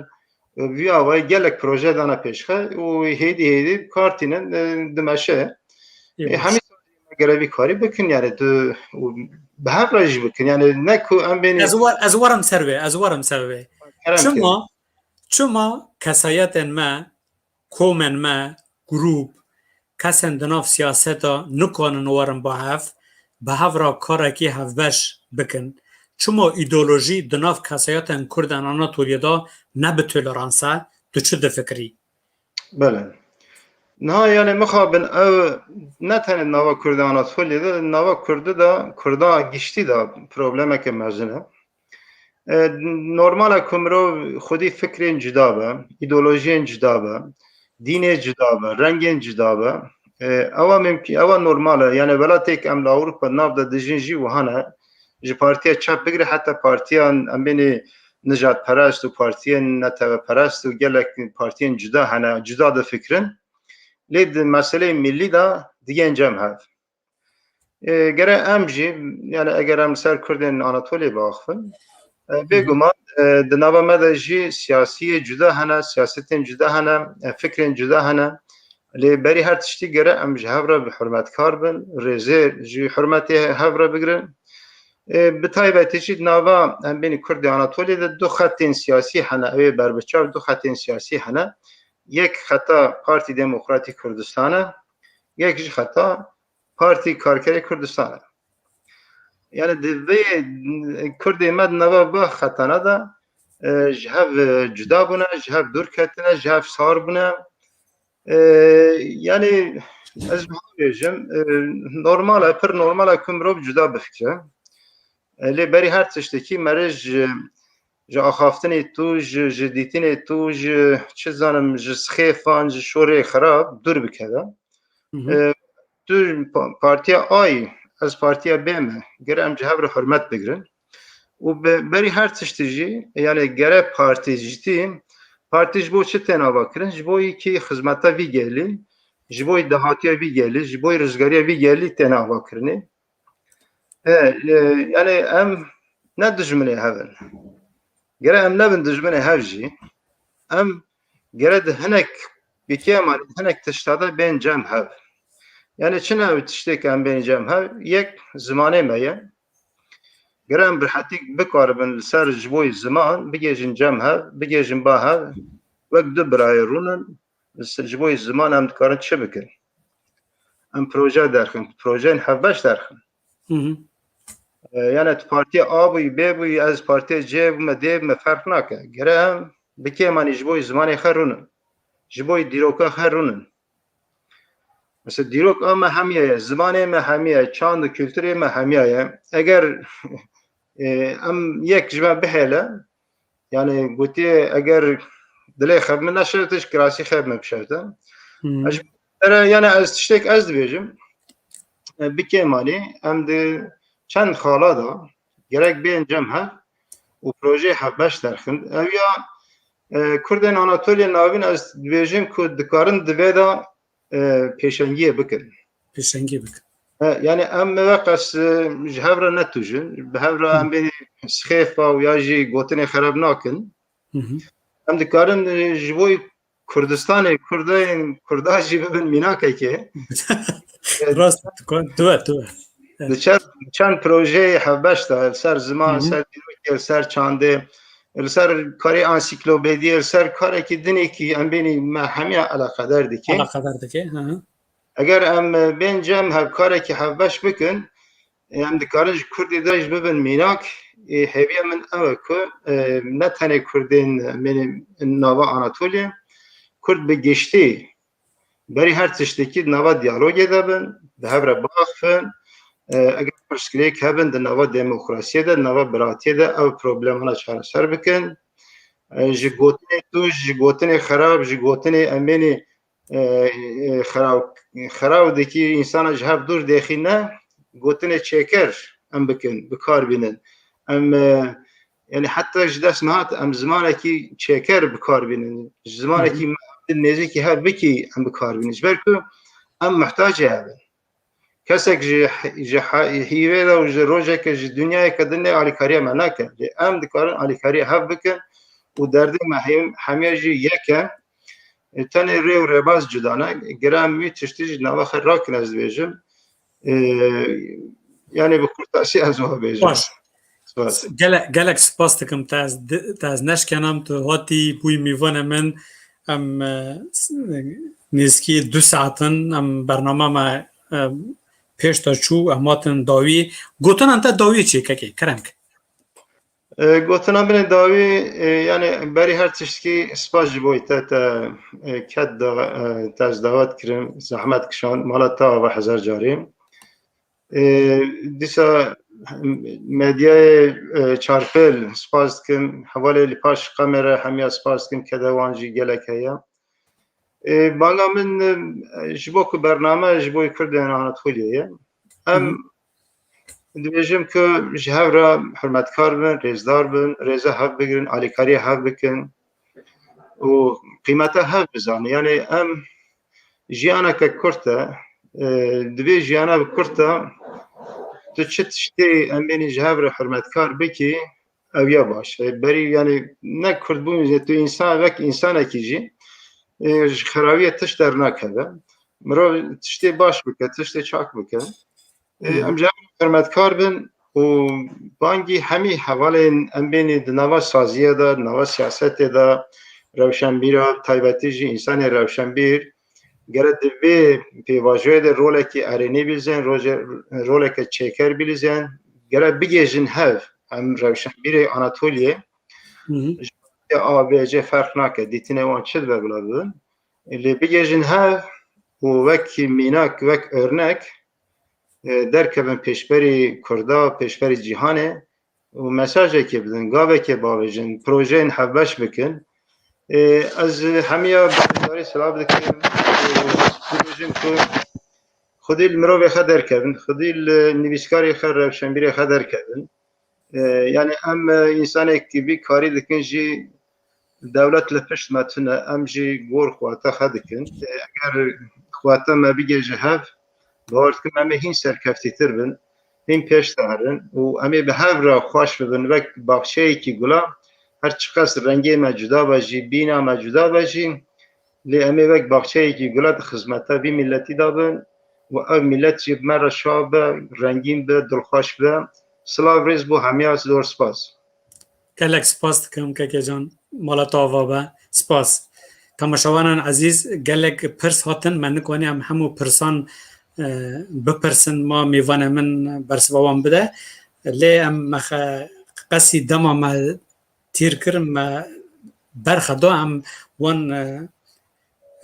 e, vî awayî gelek proje dana pêşxe û hêdî hêdî kar tînin, e, dimeşe. E, hemî gere vî karî bikin, yani tu, û bi hev re jî bikin. Yani ne ku em bênî Ez war-, ez werim ser wê, ez werim ser wê. Kerem Çima, çima kesayetên me, komên me, grûp, kesên di nav siyaseta nikanin werin ba hev, bi hev re karekî hevbeş bikin? Çima îdeolojî di nav kesayetên Kurd ên Anatoliyê de ne bi tolerans e? Tu çi difikirî? Belê. Niha yani mixabin ew ne tenê nava Kurd ê Anatoliyê de, nava Kurdî de, Kurda giştî de problemeke mezin e. E, normal e ku mirov xwedî fikrên cuda be, îdeolojiyên cuda be, dînê cuda be, rengên cuda be. E, ewa mimkî, ewa normal e. Yani welatê ke em li Ewropa nav de dijîn jî wiha ne. Ji partiya çep bigire heta partiya em bênê nijadperest û partiyên neteweperest û gelek partiyên cuda hene, cuda difikirin. Lê di meseleyê millî de digên cem hev. E, gere em jî, yani eger em li ser Kurdên Anatoliyê biaxivin, e, bêguman, e, di nava me de jî siyasiyê cuda hene, siyasetên cuda hene, e, fikrên cuda hene. Lê berî her tiştî gere em ji hev re bi hurmetkar bin, rêzê ji hurmetê hev re bigirin. E, bi taybetî jî di nava em bênî Kurdê Anatoliyê de du xetên siyasî hene, ew ê berbiçav du xetên siyasî hene. Yek xeta Partî Demokratîk Kurdistan e, yek jî xeta Partî Karkerê Kurdistan e. Yani di vê Kurdê me di nava va xetana de, e, ji hev, e, cuda bûne, ji hev dûr ketine, ji hev sar bûne. E, yani ez wiha bêjim, e, normal e, pir normal e ku mirov cuda bifikire. E, lê berî her tiştekî merê ji, ji axaftinê tu, ji, ji dîtinê tu, ji, çi zanim, ji sixêfan, ji şorê xirab dûr bikeve. Hı hı. E, tu pa-, partiya A yî, ez partiya B me, gere em ji hev re hurmet bigirin. Û be-, berî her tiştî jî, yani gere partî jî tî, partî ji bo çi tên ava kirin? Ji bo yekî xizmeta vî gelî, ji bo dahatiya vî gelî, ji bo rizgariya vî gelî tên ava kirinê. E, e, yani em ne dijminê hev in. Gere em nebin dijminê hev jî. Em gere di hinek bikêman, hinek tişta de bên cem hev. Yani çi ne ew tiştê ke em bên cem hev? Yek zimanê me ye. Gere em bi rehetî bikaribin li ser ji bo ziman bigêjin cem hev, bigêjin ba hev, wek du birayê rûnin, ji bo ziman em dikarin çi bikin? em proje derxin, projeyên hevbeş derxin. Hı hı. E, yani tu partiya A bûyî, B bûyî, ez partiya C bûme, D bûme, ferq nake. Gere em bi kêmanî ji bo zimanê xwe rûnin. Ji bo dîroka xwe rûnin. Mesela dîrok a me hemiya ye, zimanê me hemiya ye, çand û kulturê me hemiya ye. Eger, e, em yek ji me bihêle, yani gotiye eger dilê xwe min neşewtiş, kirasî xwe min bişewte. Hmm. Ez ji ere, yani ez tiştek ez dibêjim, e, bi kêmanî em di çend xala da gerek bên cem hev û projeyê hevbeş derxin. Ev ya, e, Kurdên Anatoliya Navîn ez dibêjim ku dikarin di vê de, e, pêşengiyê bikin. Pêşengiyê bikin. E, yani em me veqas, e, ji hev re netûjin, bi hev re Hı. em bê sixêfa û ya jî gotinê xerab nakin. Hı hı. Em dikarin, e, ji bo Kurdistanê, Kurdayên, Kurda jî bibin mînakekê. Rast, tu, tu, tu. Evet. Di çer-, çend projeyê hevbeş de, li ser ziman, Hı hı. ser dîrokê, li ser çandê, li ser karê ansiklopediyê, li ser karekî dinekî em bênî me hemiya eleqedar dike. Eleqedar dike, hı hı. Eger em, e, bên cem hevkarekî hevbeş bikin, e, em dikarin ji Kurdî de jî bibin mînak. E, hêviya min ew e ku, e, ne tenê Kurdên, e, mênê nava Anatoliyê, Kurd bi giştî berî her tiştekî di nava diyalogê de bin, bi hev re biaxifin. E, eger pirsgirêk hebin di nava demokrasiyê de, di nava biratiyê de ew problemana çareser bikin. E, ji gotinê tûj, ji gotinê xerab, ji gotinê em bênî, e, e, xeraw, xeraw dikî însana ji hev dûr dêxîne, gotinê çêker em bikin, bi kar bînin. Em, e, yani heta ji dest nehat em zimanekî çêker bi kar bînin. Ji zimanekî Hı hı. me nêzîkî hev bikî em bi kar bînin. Ji ber ku em muhtacê hev in. Kesek ji, ji ha-, hîvê de û ji rojeke ji dinyayeke din alîkariya me nake. Lê em dikarin alîkariya hev bikin û derdê me hem-, hemiya jî yek e. E, tenê rê û rêbaz cuda ne. Gere em wî tiştî ji nava xwe rakin ez dibêjim. E, yani bi kurtasî ez wiha bêjim. Baş. Spas. Gele-, gelek spas dikim. Te ez di-, te ez neşkenim, tu hatî bûyî mîvanê min. Em, e, s-, nêzîkî du saet in, em bernama me, e, pêş de çû, em hatin dawî. Gotinan te dawî çê kekê, kerem ke. E, gotina min ê dawî, e, yani berî her tiştkî spas ji bo te, te, e, ket da, e, te ez dawet kirim, zehmet kişand, mala te ava hezar carî. E, dîsa medyayê, e, çarpêl spas dikim, hevalê li paş kamera hemiya spas dikim, keda wan jî gelek heye. E, banga min, e, ji bo ku bername ji bo Kurdên Anatoliyê ye. Em Hı hı. dibêjim ku ji hev re hurmetkar bin, rêzdar bin, rêza hev bigirin, alîkariya hev bikin û qîmeta hev bizanin. Yani em jiyaneke kurt e, e, divê jiyana bi kurt e, tu çi tiştê em bênî ji hev re hurmetkar bikî, ew ya baş. E, berî, yani ne kurdbûn, tu însan, wek însanekî jî, e, ji xerawiye tişt dernakeve. Mirov tiştê baş bike, tiştê çak bike. E, Hı. em ji hev hurmetkar bin û bangî hemî hevalên em bênî di nava saziyê de, di nava siyasetê de, rewşenbîra, taybetî jî însanê rewşenbîr, gere di vê pêvajoyê de rolekî erênî bilîzên, roje-, roleke çêker bilîzên, gere bigêjin hev, em rewşenbîrê Anatoliyê, Hı hı. ji A, B, C ferq nake, dîtinê wan çi dibe bila bibin. Lê bigêjin hev û wek mînak, wek örnek, e, derkevin pêşberî Kurda, pêşberî cîhanê û mesajekê bidin, gavekê bavêjin, projeyên hevbeş bikin. E, ez hemiya beşdarî silav dikim. E, dibêjim ku xwedî li mirovê xwe derkevin, xwedî li nivîskarê xwe, rewşenbîrê xwe derkevin. E, yani em, e, însanek vî karî dikin jî dewlet li pişt me tune, em jî gor xwata xwe dikin. E, eger xwata me bigêje hev, bawer dikim em ê hîn serkeftîtir bin, hîn pêş de herin û em ê bi hev re xweş bibin. Wek baxçeyekî gula, her çiqas rengê me cuda be jî, bîna me cuda be jî, lê em ê wek baxçeyekî gula di xizmeta vî miletî de bin û ev milet jî bi me re şa be, rengîn be, dilxweş be. Silav rêz bo hemiya, zor spas. Gelek spas dikim keke can, mala te ava be. Spas. Temaşevanan ezîz, gelek pirs hatin, me nikwanî em hemû pirsan e, bipirsin, ma mêvanê min bersiva wan bide. Lê em mexe qesî dema me tîr kir, me berxe da em wan, e,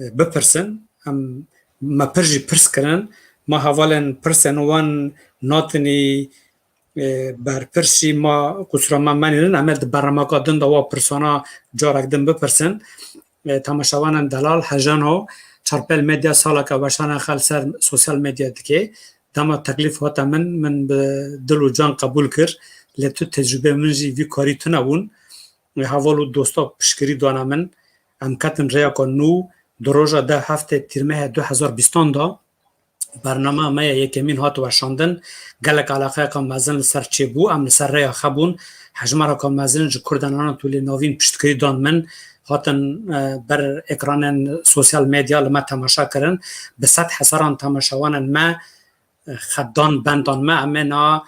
e, bipirsin. Em me pir jî pirs kirin. Ma hevalên pirsên wan natinî, e, berpirs jî ma qusura me menînin. Em ê di bernameka din de wa pirsana carek din bipirsin. E, temaşevanên delal, Hejeno, Çarpel Medya saleke weşana xel ser sosyal medya dike. Dema teklîf hate min, min bi dil û can qebûl kir. Lê tu tecrûbê min jî vî karî tune bûn. Heval û dosta piştgirî dane min. Em ketin rêyeka nû, di roja deh heftê tîrmehê du hezar bîstan de bernama me ya yekemîn hat weşandin. Gelek eleqeyeka mezin li ser çêbû, em li ser rêya xwe bûn. Hejmareka mezin ji Kurdan Anatoliyê navîn piştgirî dan min, hatin, e, ber ekranên sosyal medya li me temaşe kirin. Bi sed hezaran temaşewanên me, e, xetdan bendan me, em ê na,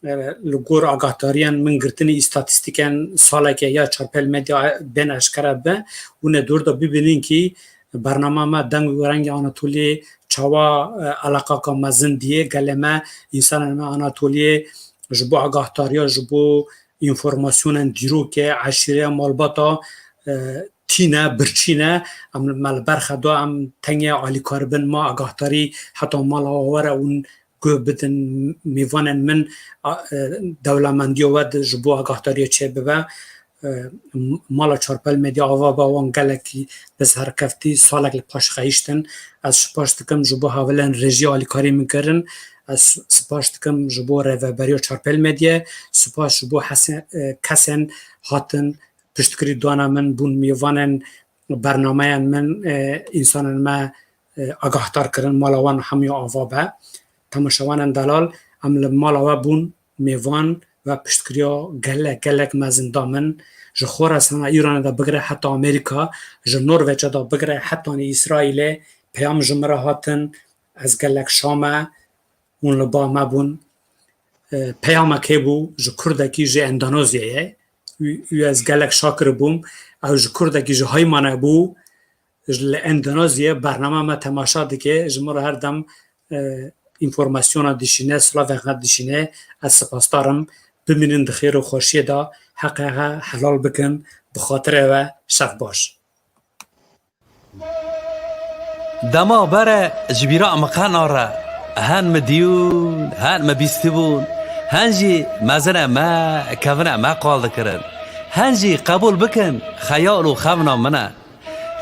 e, li gor agahdariyan min girtinî îstatîstîkên saleke ya Çarpel Medya bên eşkere be. Hûn ê dor de bibînin kî bernama me Deng û Rengê Anatoliyê çawa, e, eleqaka mezin diyê. Gelê me, însanên me Anatoliyê ji bo agahdariya, ji bo înformasyonên dîrokê, eşîreya malbata, e, tîne, birçî ne. Em, me li ber xwe da, em tengê alîkar bin, ma agahdarî heta mala we were û guh bidin mêvanên min, a, e, dewlemendiya we di, ji bo agahdariyê çêbibe. E, m-, mala Çarpel Medya ava be wan gelekî bi serkeftî salek li paş xeyiştin. Ez spas dikim ji bo hevalên rejî alîkarî min kirin. Ez spas dikim ji bo rêveberiya Çarpel Medya. Spas ji bo hese-, e, kesên hatin piştgirî dana min, bûn mêvanên bernameyên min, e, însanên me, e, agahdar kirin, mala wan hemiya ava be. Temaşevanên delal, em li mala we bûn, mêvan ve piştgiriya gelek, gelek mezin da min. Ji Xorasan a Îranê de bigire heta Amerîka, ji Norveca de bigire hetanî Îsraîlê peyam ji min re hatin, ez gelek şa me, hûn li ba me bûn. E, peyamek hêbû ji kurdekî ji Endonezyayê. Û, û ez gelek şa kiribûm. Ew ji kurdekî ji Haymanê bû, ji li Endonezyayê bernama me temaşa dike. Ji min re her dem, e, înformasyona dişîne, silavên xwe dişîne. Ez sipasdar im. Bimînin di xêr û xweşiyê de. Heqê xwe helal bikin. Bi xatirê we şev baş. Dema bere ji bîra min qe nare. Hen min dîyûn, hen min bîstibûn, hen jî mezine me, kevine me qal dikirin. Hen jî qebûl bikin, xeyal û xevna min e.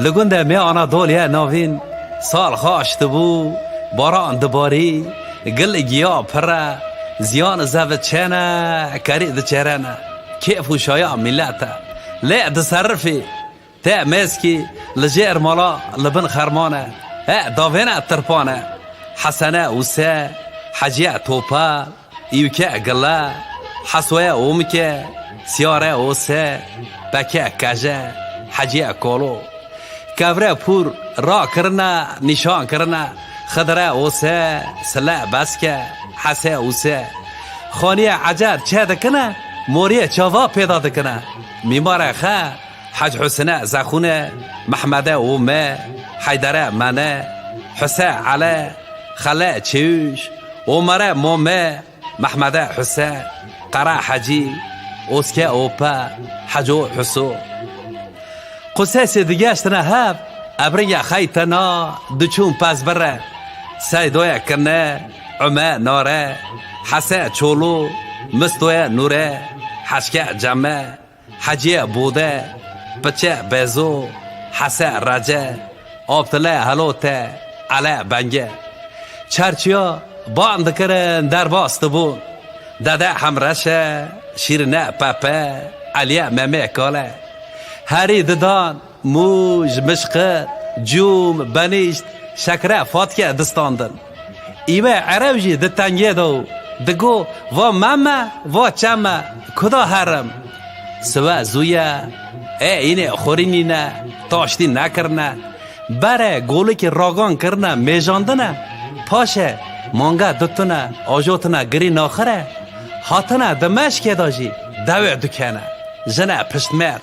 Li gundê me Anadoliyê navîn, sal xweş dibû, baran dibarî, gil giya pir e, ziyan zeviçêne, kerî diçêrene. Kêf û şaya mîlet e. Lê diserifî, Te meskî li jêr mala li bin xermane, he davêne tirpane. Hesene Ûse, Heciye Topal, Îwke Gile, Hesoye Omike, Siyare Ose, Peke Keje, Heciye Kolo. Kevre Pûr rakirine, nîşan kirine. Xidire Ose, Sile Beske, Hese Ûse. Xaniyê Ecer çê dikine, moriyê çava pêda dikine. Mîmare xe, Hec Husine Zexûne, Mehmede Ome, Heydere Mene, Huse Ele, Xele Çêwîş, Omere Mome, Mehmede Huse, Qere Hecî, Oske Ope, Heco Huso. Qusesê digeştine hev, ebrînge xeytena, diçûn pez bire. Seydoye Kine, Ume Nare, Hese Çolo, Mistoye Nure, Heşke Ceme, Heciye Bode, Piçe Bezo, Hese Rece, Abdile Helote, Ele Benge. Çerçiya ban dikirin derbas dibûn. Dede Hemreşe, Şîrine Pepe, Eliye Memê Kale. Herî didan, Mûj, mişqi, cûm, benîşt, şekre fatike distandin. Îwe erew jî di tengê de û digo, va meme, va çeme, kuda herim. Siwe zûye, ê înê xurî nîne, taştî nekirine. Bere golikî ragan kirine mêjandine, paşê mange dutine, ajotine girî naxire, hatine di meşkê de jî dewê dukene. Jine piştmêr.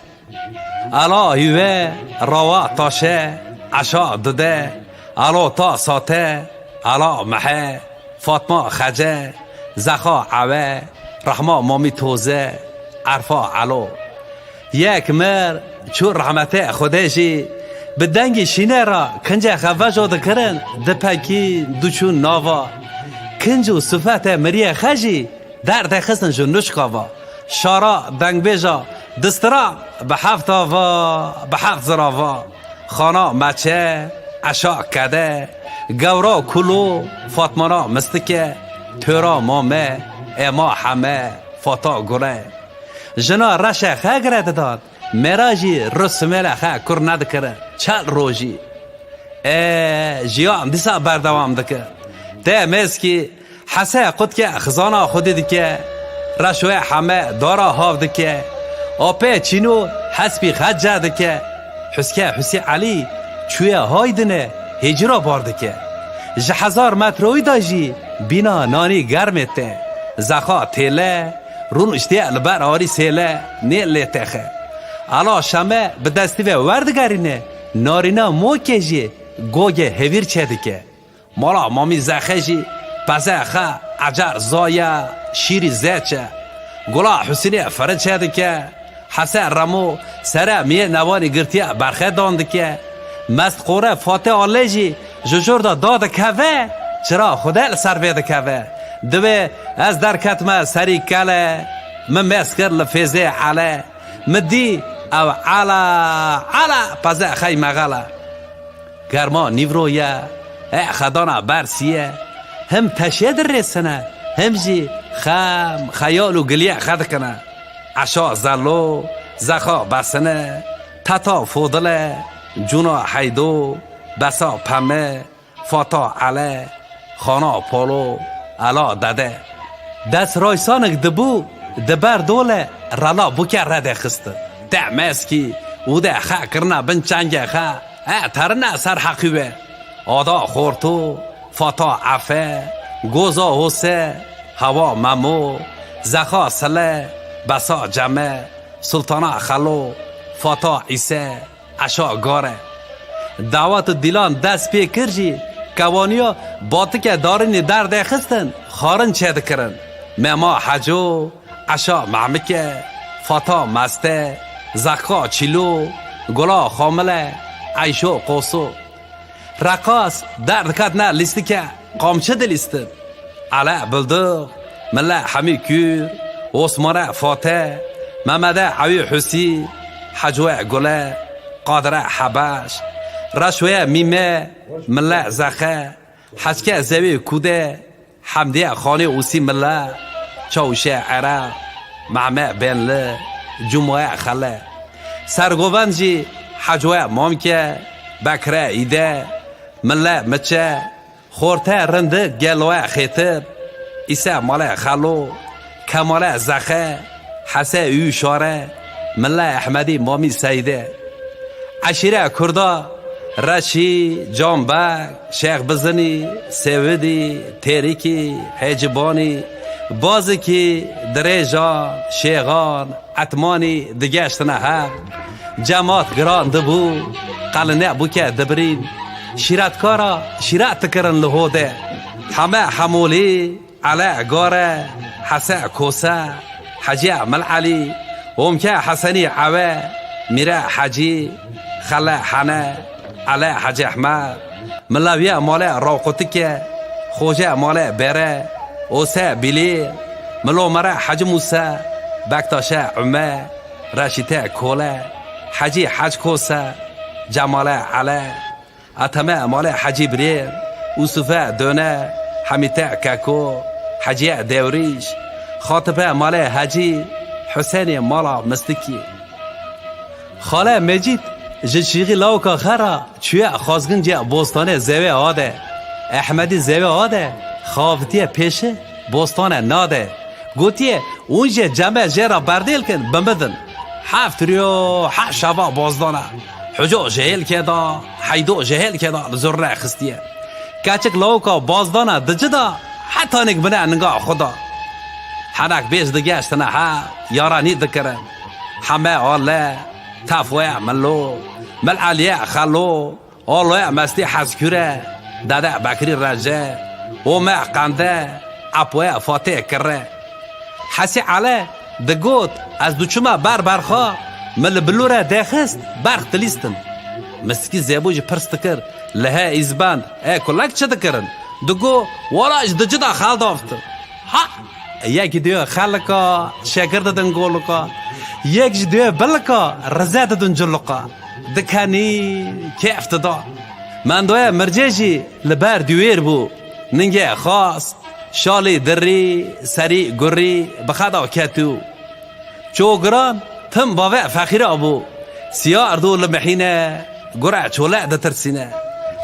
Ela hîwe, rawa taşe, eşa dide, elo ta sate, Ala Mehe, Fatma Xece, Zexa Ewe, Rehma Mamî Toze, Erfa Elo. Yek mir, çû rehmetê Xwedê jî, bi dengî şîne re kincê xwe vejo dikirin, dipekî diçûn nava. Kinc û sifetê miriyê xwe jî derdexistin ji nuşka ve. Şara dengbêja distira bi heft ava, bi heft zirava. Xana Meçe, Eşa Kede, Gewra Kulo, Fatmana Mistike, Tora Mame, Ema Heme, Fata Gule. Jina reşe xwe gire didat, mêra jî rismêle xwe kur nedikire, çel rojî. E, jiyan dîsa berdewam dike. Te meskî Hese qutke xizana xwedî dike, reşwe heme dara hav dike, apê çîno hespî xece dike, Huske Husî Elî çûye haydine hêcira bar dike. Ji hezar metroyî de jî bîna nanî germê te, zexa têle, rûn îştê li ber arî sêle nê lê texe. Ala Şeme bi destî ve werdigerîne, narîna mokê jî gogê hevîr çêdike. Mala Mamî Zexe jî peze xe ecer zaye, şîrî zeç e. Gula Husînê firin çêdike. Hese Remo sere miyê nevanî girtiye berxe dan dike. Mest qore Fate Alê jî ji jor de dadikeve, çira Xude li ser vê dikeve. Divê ez derketime serî kele, min mêz kir li fêzê ele. Min dî ew ela, ela peze xey mexele. Germa nîvro ye, e xedana bersî ye, him teşê dirêsine, him jî xem, xeyal û giliyê xwe dikine. Eşa Zelo, Zexa Besine, Teta Fodile, Cûna Heydo, Besa Peme, Fata Ele, Xana Polo, Ela Dede. Des raysanik dibû, di ber dole rela bûke redê xiste. Te meskî û de xe kirine bin çengê xe, e terine ser heqî we. Ada Xorto, Fata Efe, Goza Hose, Hewa Memo, Zexa Sile, Besa Ceme, Sultana Xelo, Fata Îse, Eşa Gare. Dawet û dîlan dest pê kir jî, kewaniya batike darînê derdêxistin, xarin çêdikirin. Mema Heco, Eşa Memike, Fata Meste, Zexa Çîlo, Gula Xamile, Eyşo Qoso. Reqas derdiketine lîstike, qamçi dilîstin. Ele Bildiq, Mile Hemî Kûr, Osmane Fate, Memede Ewî Husî, Hecoye Gule, Qadire Hebeş, Reşoye Mîme, Mile Zexe, Heçke Zewê Kude, Hemdiye Xanê Usî Mile, Çawşe Ereb, Mehme Benli, Cumaye Xele. Sergovend jî Hecoye Mamke, Bekre Îde, Mile Miçe, Xorte Rindik Geloye Xêtir, Îse Male Xelo, Kemale Zexe, Hese Û Şare, Mile Ehmedî Mamî Seyde. Eşîre Kurda, Reşî, Canbek, Şêx Bizinî, Sêwidî, Têrikî, Hêcibanî, Bazikî, Dirêjan, Şêxan, Etmanî digeştine hev. Cemat giran dibû, qeline bûke dibirîn. Şîretkara şîret dikirin li hode. Heme Hemolî, Ele Gare, Hese Kose, Heciye Mil Elî, Homke Hesenî Ewe, Mîre Hecî, Xele Hene, Ele Hecî Ehmed, Milawiye Male Rawqutike, Xoce Male Bere, Ose Bilî, Milo Mere Hecî Muse, Bektaşe Ume, Reşîte Kole, Hecî Hec Kose, Cemale Ele, Eteme Male Hecî Birê, Ûsufe Döne, Hemîte Keko, Heciye Dewrîş, Xatibe Male Hecî, Husenê Mala Mistikî. Xale Mecîd ji çîxî lawika xera çûye xwazgincê bostanê zewê ade. Ehmedî zewê ade xavitiye pêşe bostane nade. Gotiye, hûn jê ceme jê re berdêl kin, bimidin. Heft riyo, heft şeva bozdana. Huco ji hêlkê da, Heydo ji hêlkê da li zurre xistiye. Keçik lawika bazdana dici da, hetanik bine ninga xwe da. Henek bêj digeştine he, yaranî dikirin. Heme ale, Tefoye Milo, Mil Aliye Xelo, Aloye Mestî Hezkure, Dede Bekrî rece, ome qende, apoya Fatê kire. Hesî Ele digot, ez diçûme ber berxa, min li bilûre dexist, berx dilîstin. Mistikî Zebû jî pirs dikir, li he îzbend, e kulek çi dikirin? Digo, wala ji di cida xel davtin. Ha! Yek ji diyo xelika, şekir didin golika. Yek ji diyo bilika, rize didin culika. Dikenî, kêf dida. Mendoya mircê jî li ber diwêr bû. Ningê xas, şalî dirî, serî gurî, bi xeda ketû. Çogiran tim bavê feqîra bû. Siyar dû li mihîne, gure çole ditirsîne.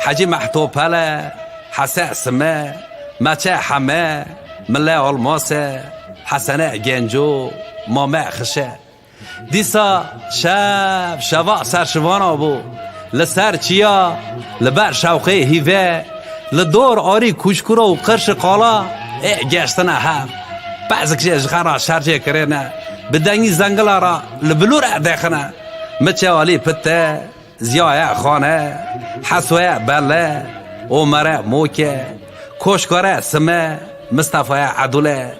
Hecî Mehto Pele, Hese Sime, Meçe Heme, Mile Olmase, Hesene Genco, Mame Xişe. Dîsa şev şeva serşivana bû. Li ser çiya, li ber şewqê hîve, li dor arî kuşkuro û qirşi qala, ê geştine hev. Pezik jê ji xera şercê kirêne, bi dengî zengila re li bilûre dexine. Miçe Alî Pite, Ziyaye Xane, Hesoye Belle, Omere Moke, Koşkare Sime, Mistefaya Edule,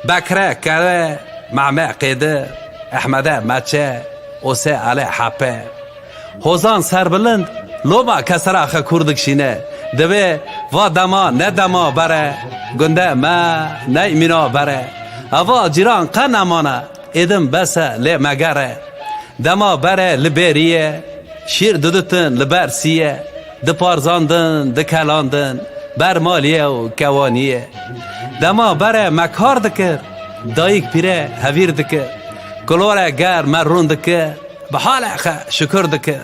Bekre Kere, Mehme Qêdi, Ehmede Meçe, Ose Ale Hape. Hozan Serbilind, loba kesera xe kûr dikşîne. Divê va dema ne dema bere, gunde me ne îmîna bere. Eva cîran qe nemane, êdim bese lê megere. Dema bere li bêrî ye, şîr didutin li ber sî ye, diparzandin, dikelandin, ber malî ye û kewanî ye. Dema bere me kar dikir, dayik pîre hevîr dikir. Kulore ger me rûn dikir, bi halê xe şukur dikir.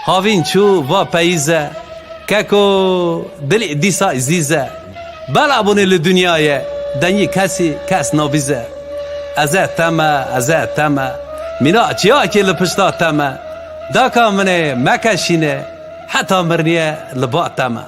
Havîn çû va peyîze, Keko, dilî dîsa îzîze. Bela bûnê li dinyayê, dengî kesî kes nabîze. Eze teme, eze teme. Mîna çiyakê li pişta teme. Daka minê meke şîne, heta mirniye li ba teme.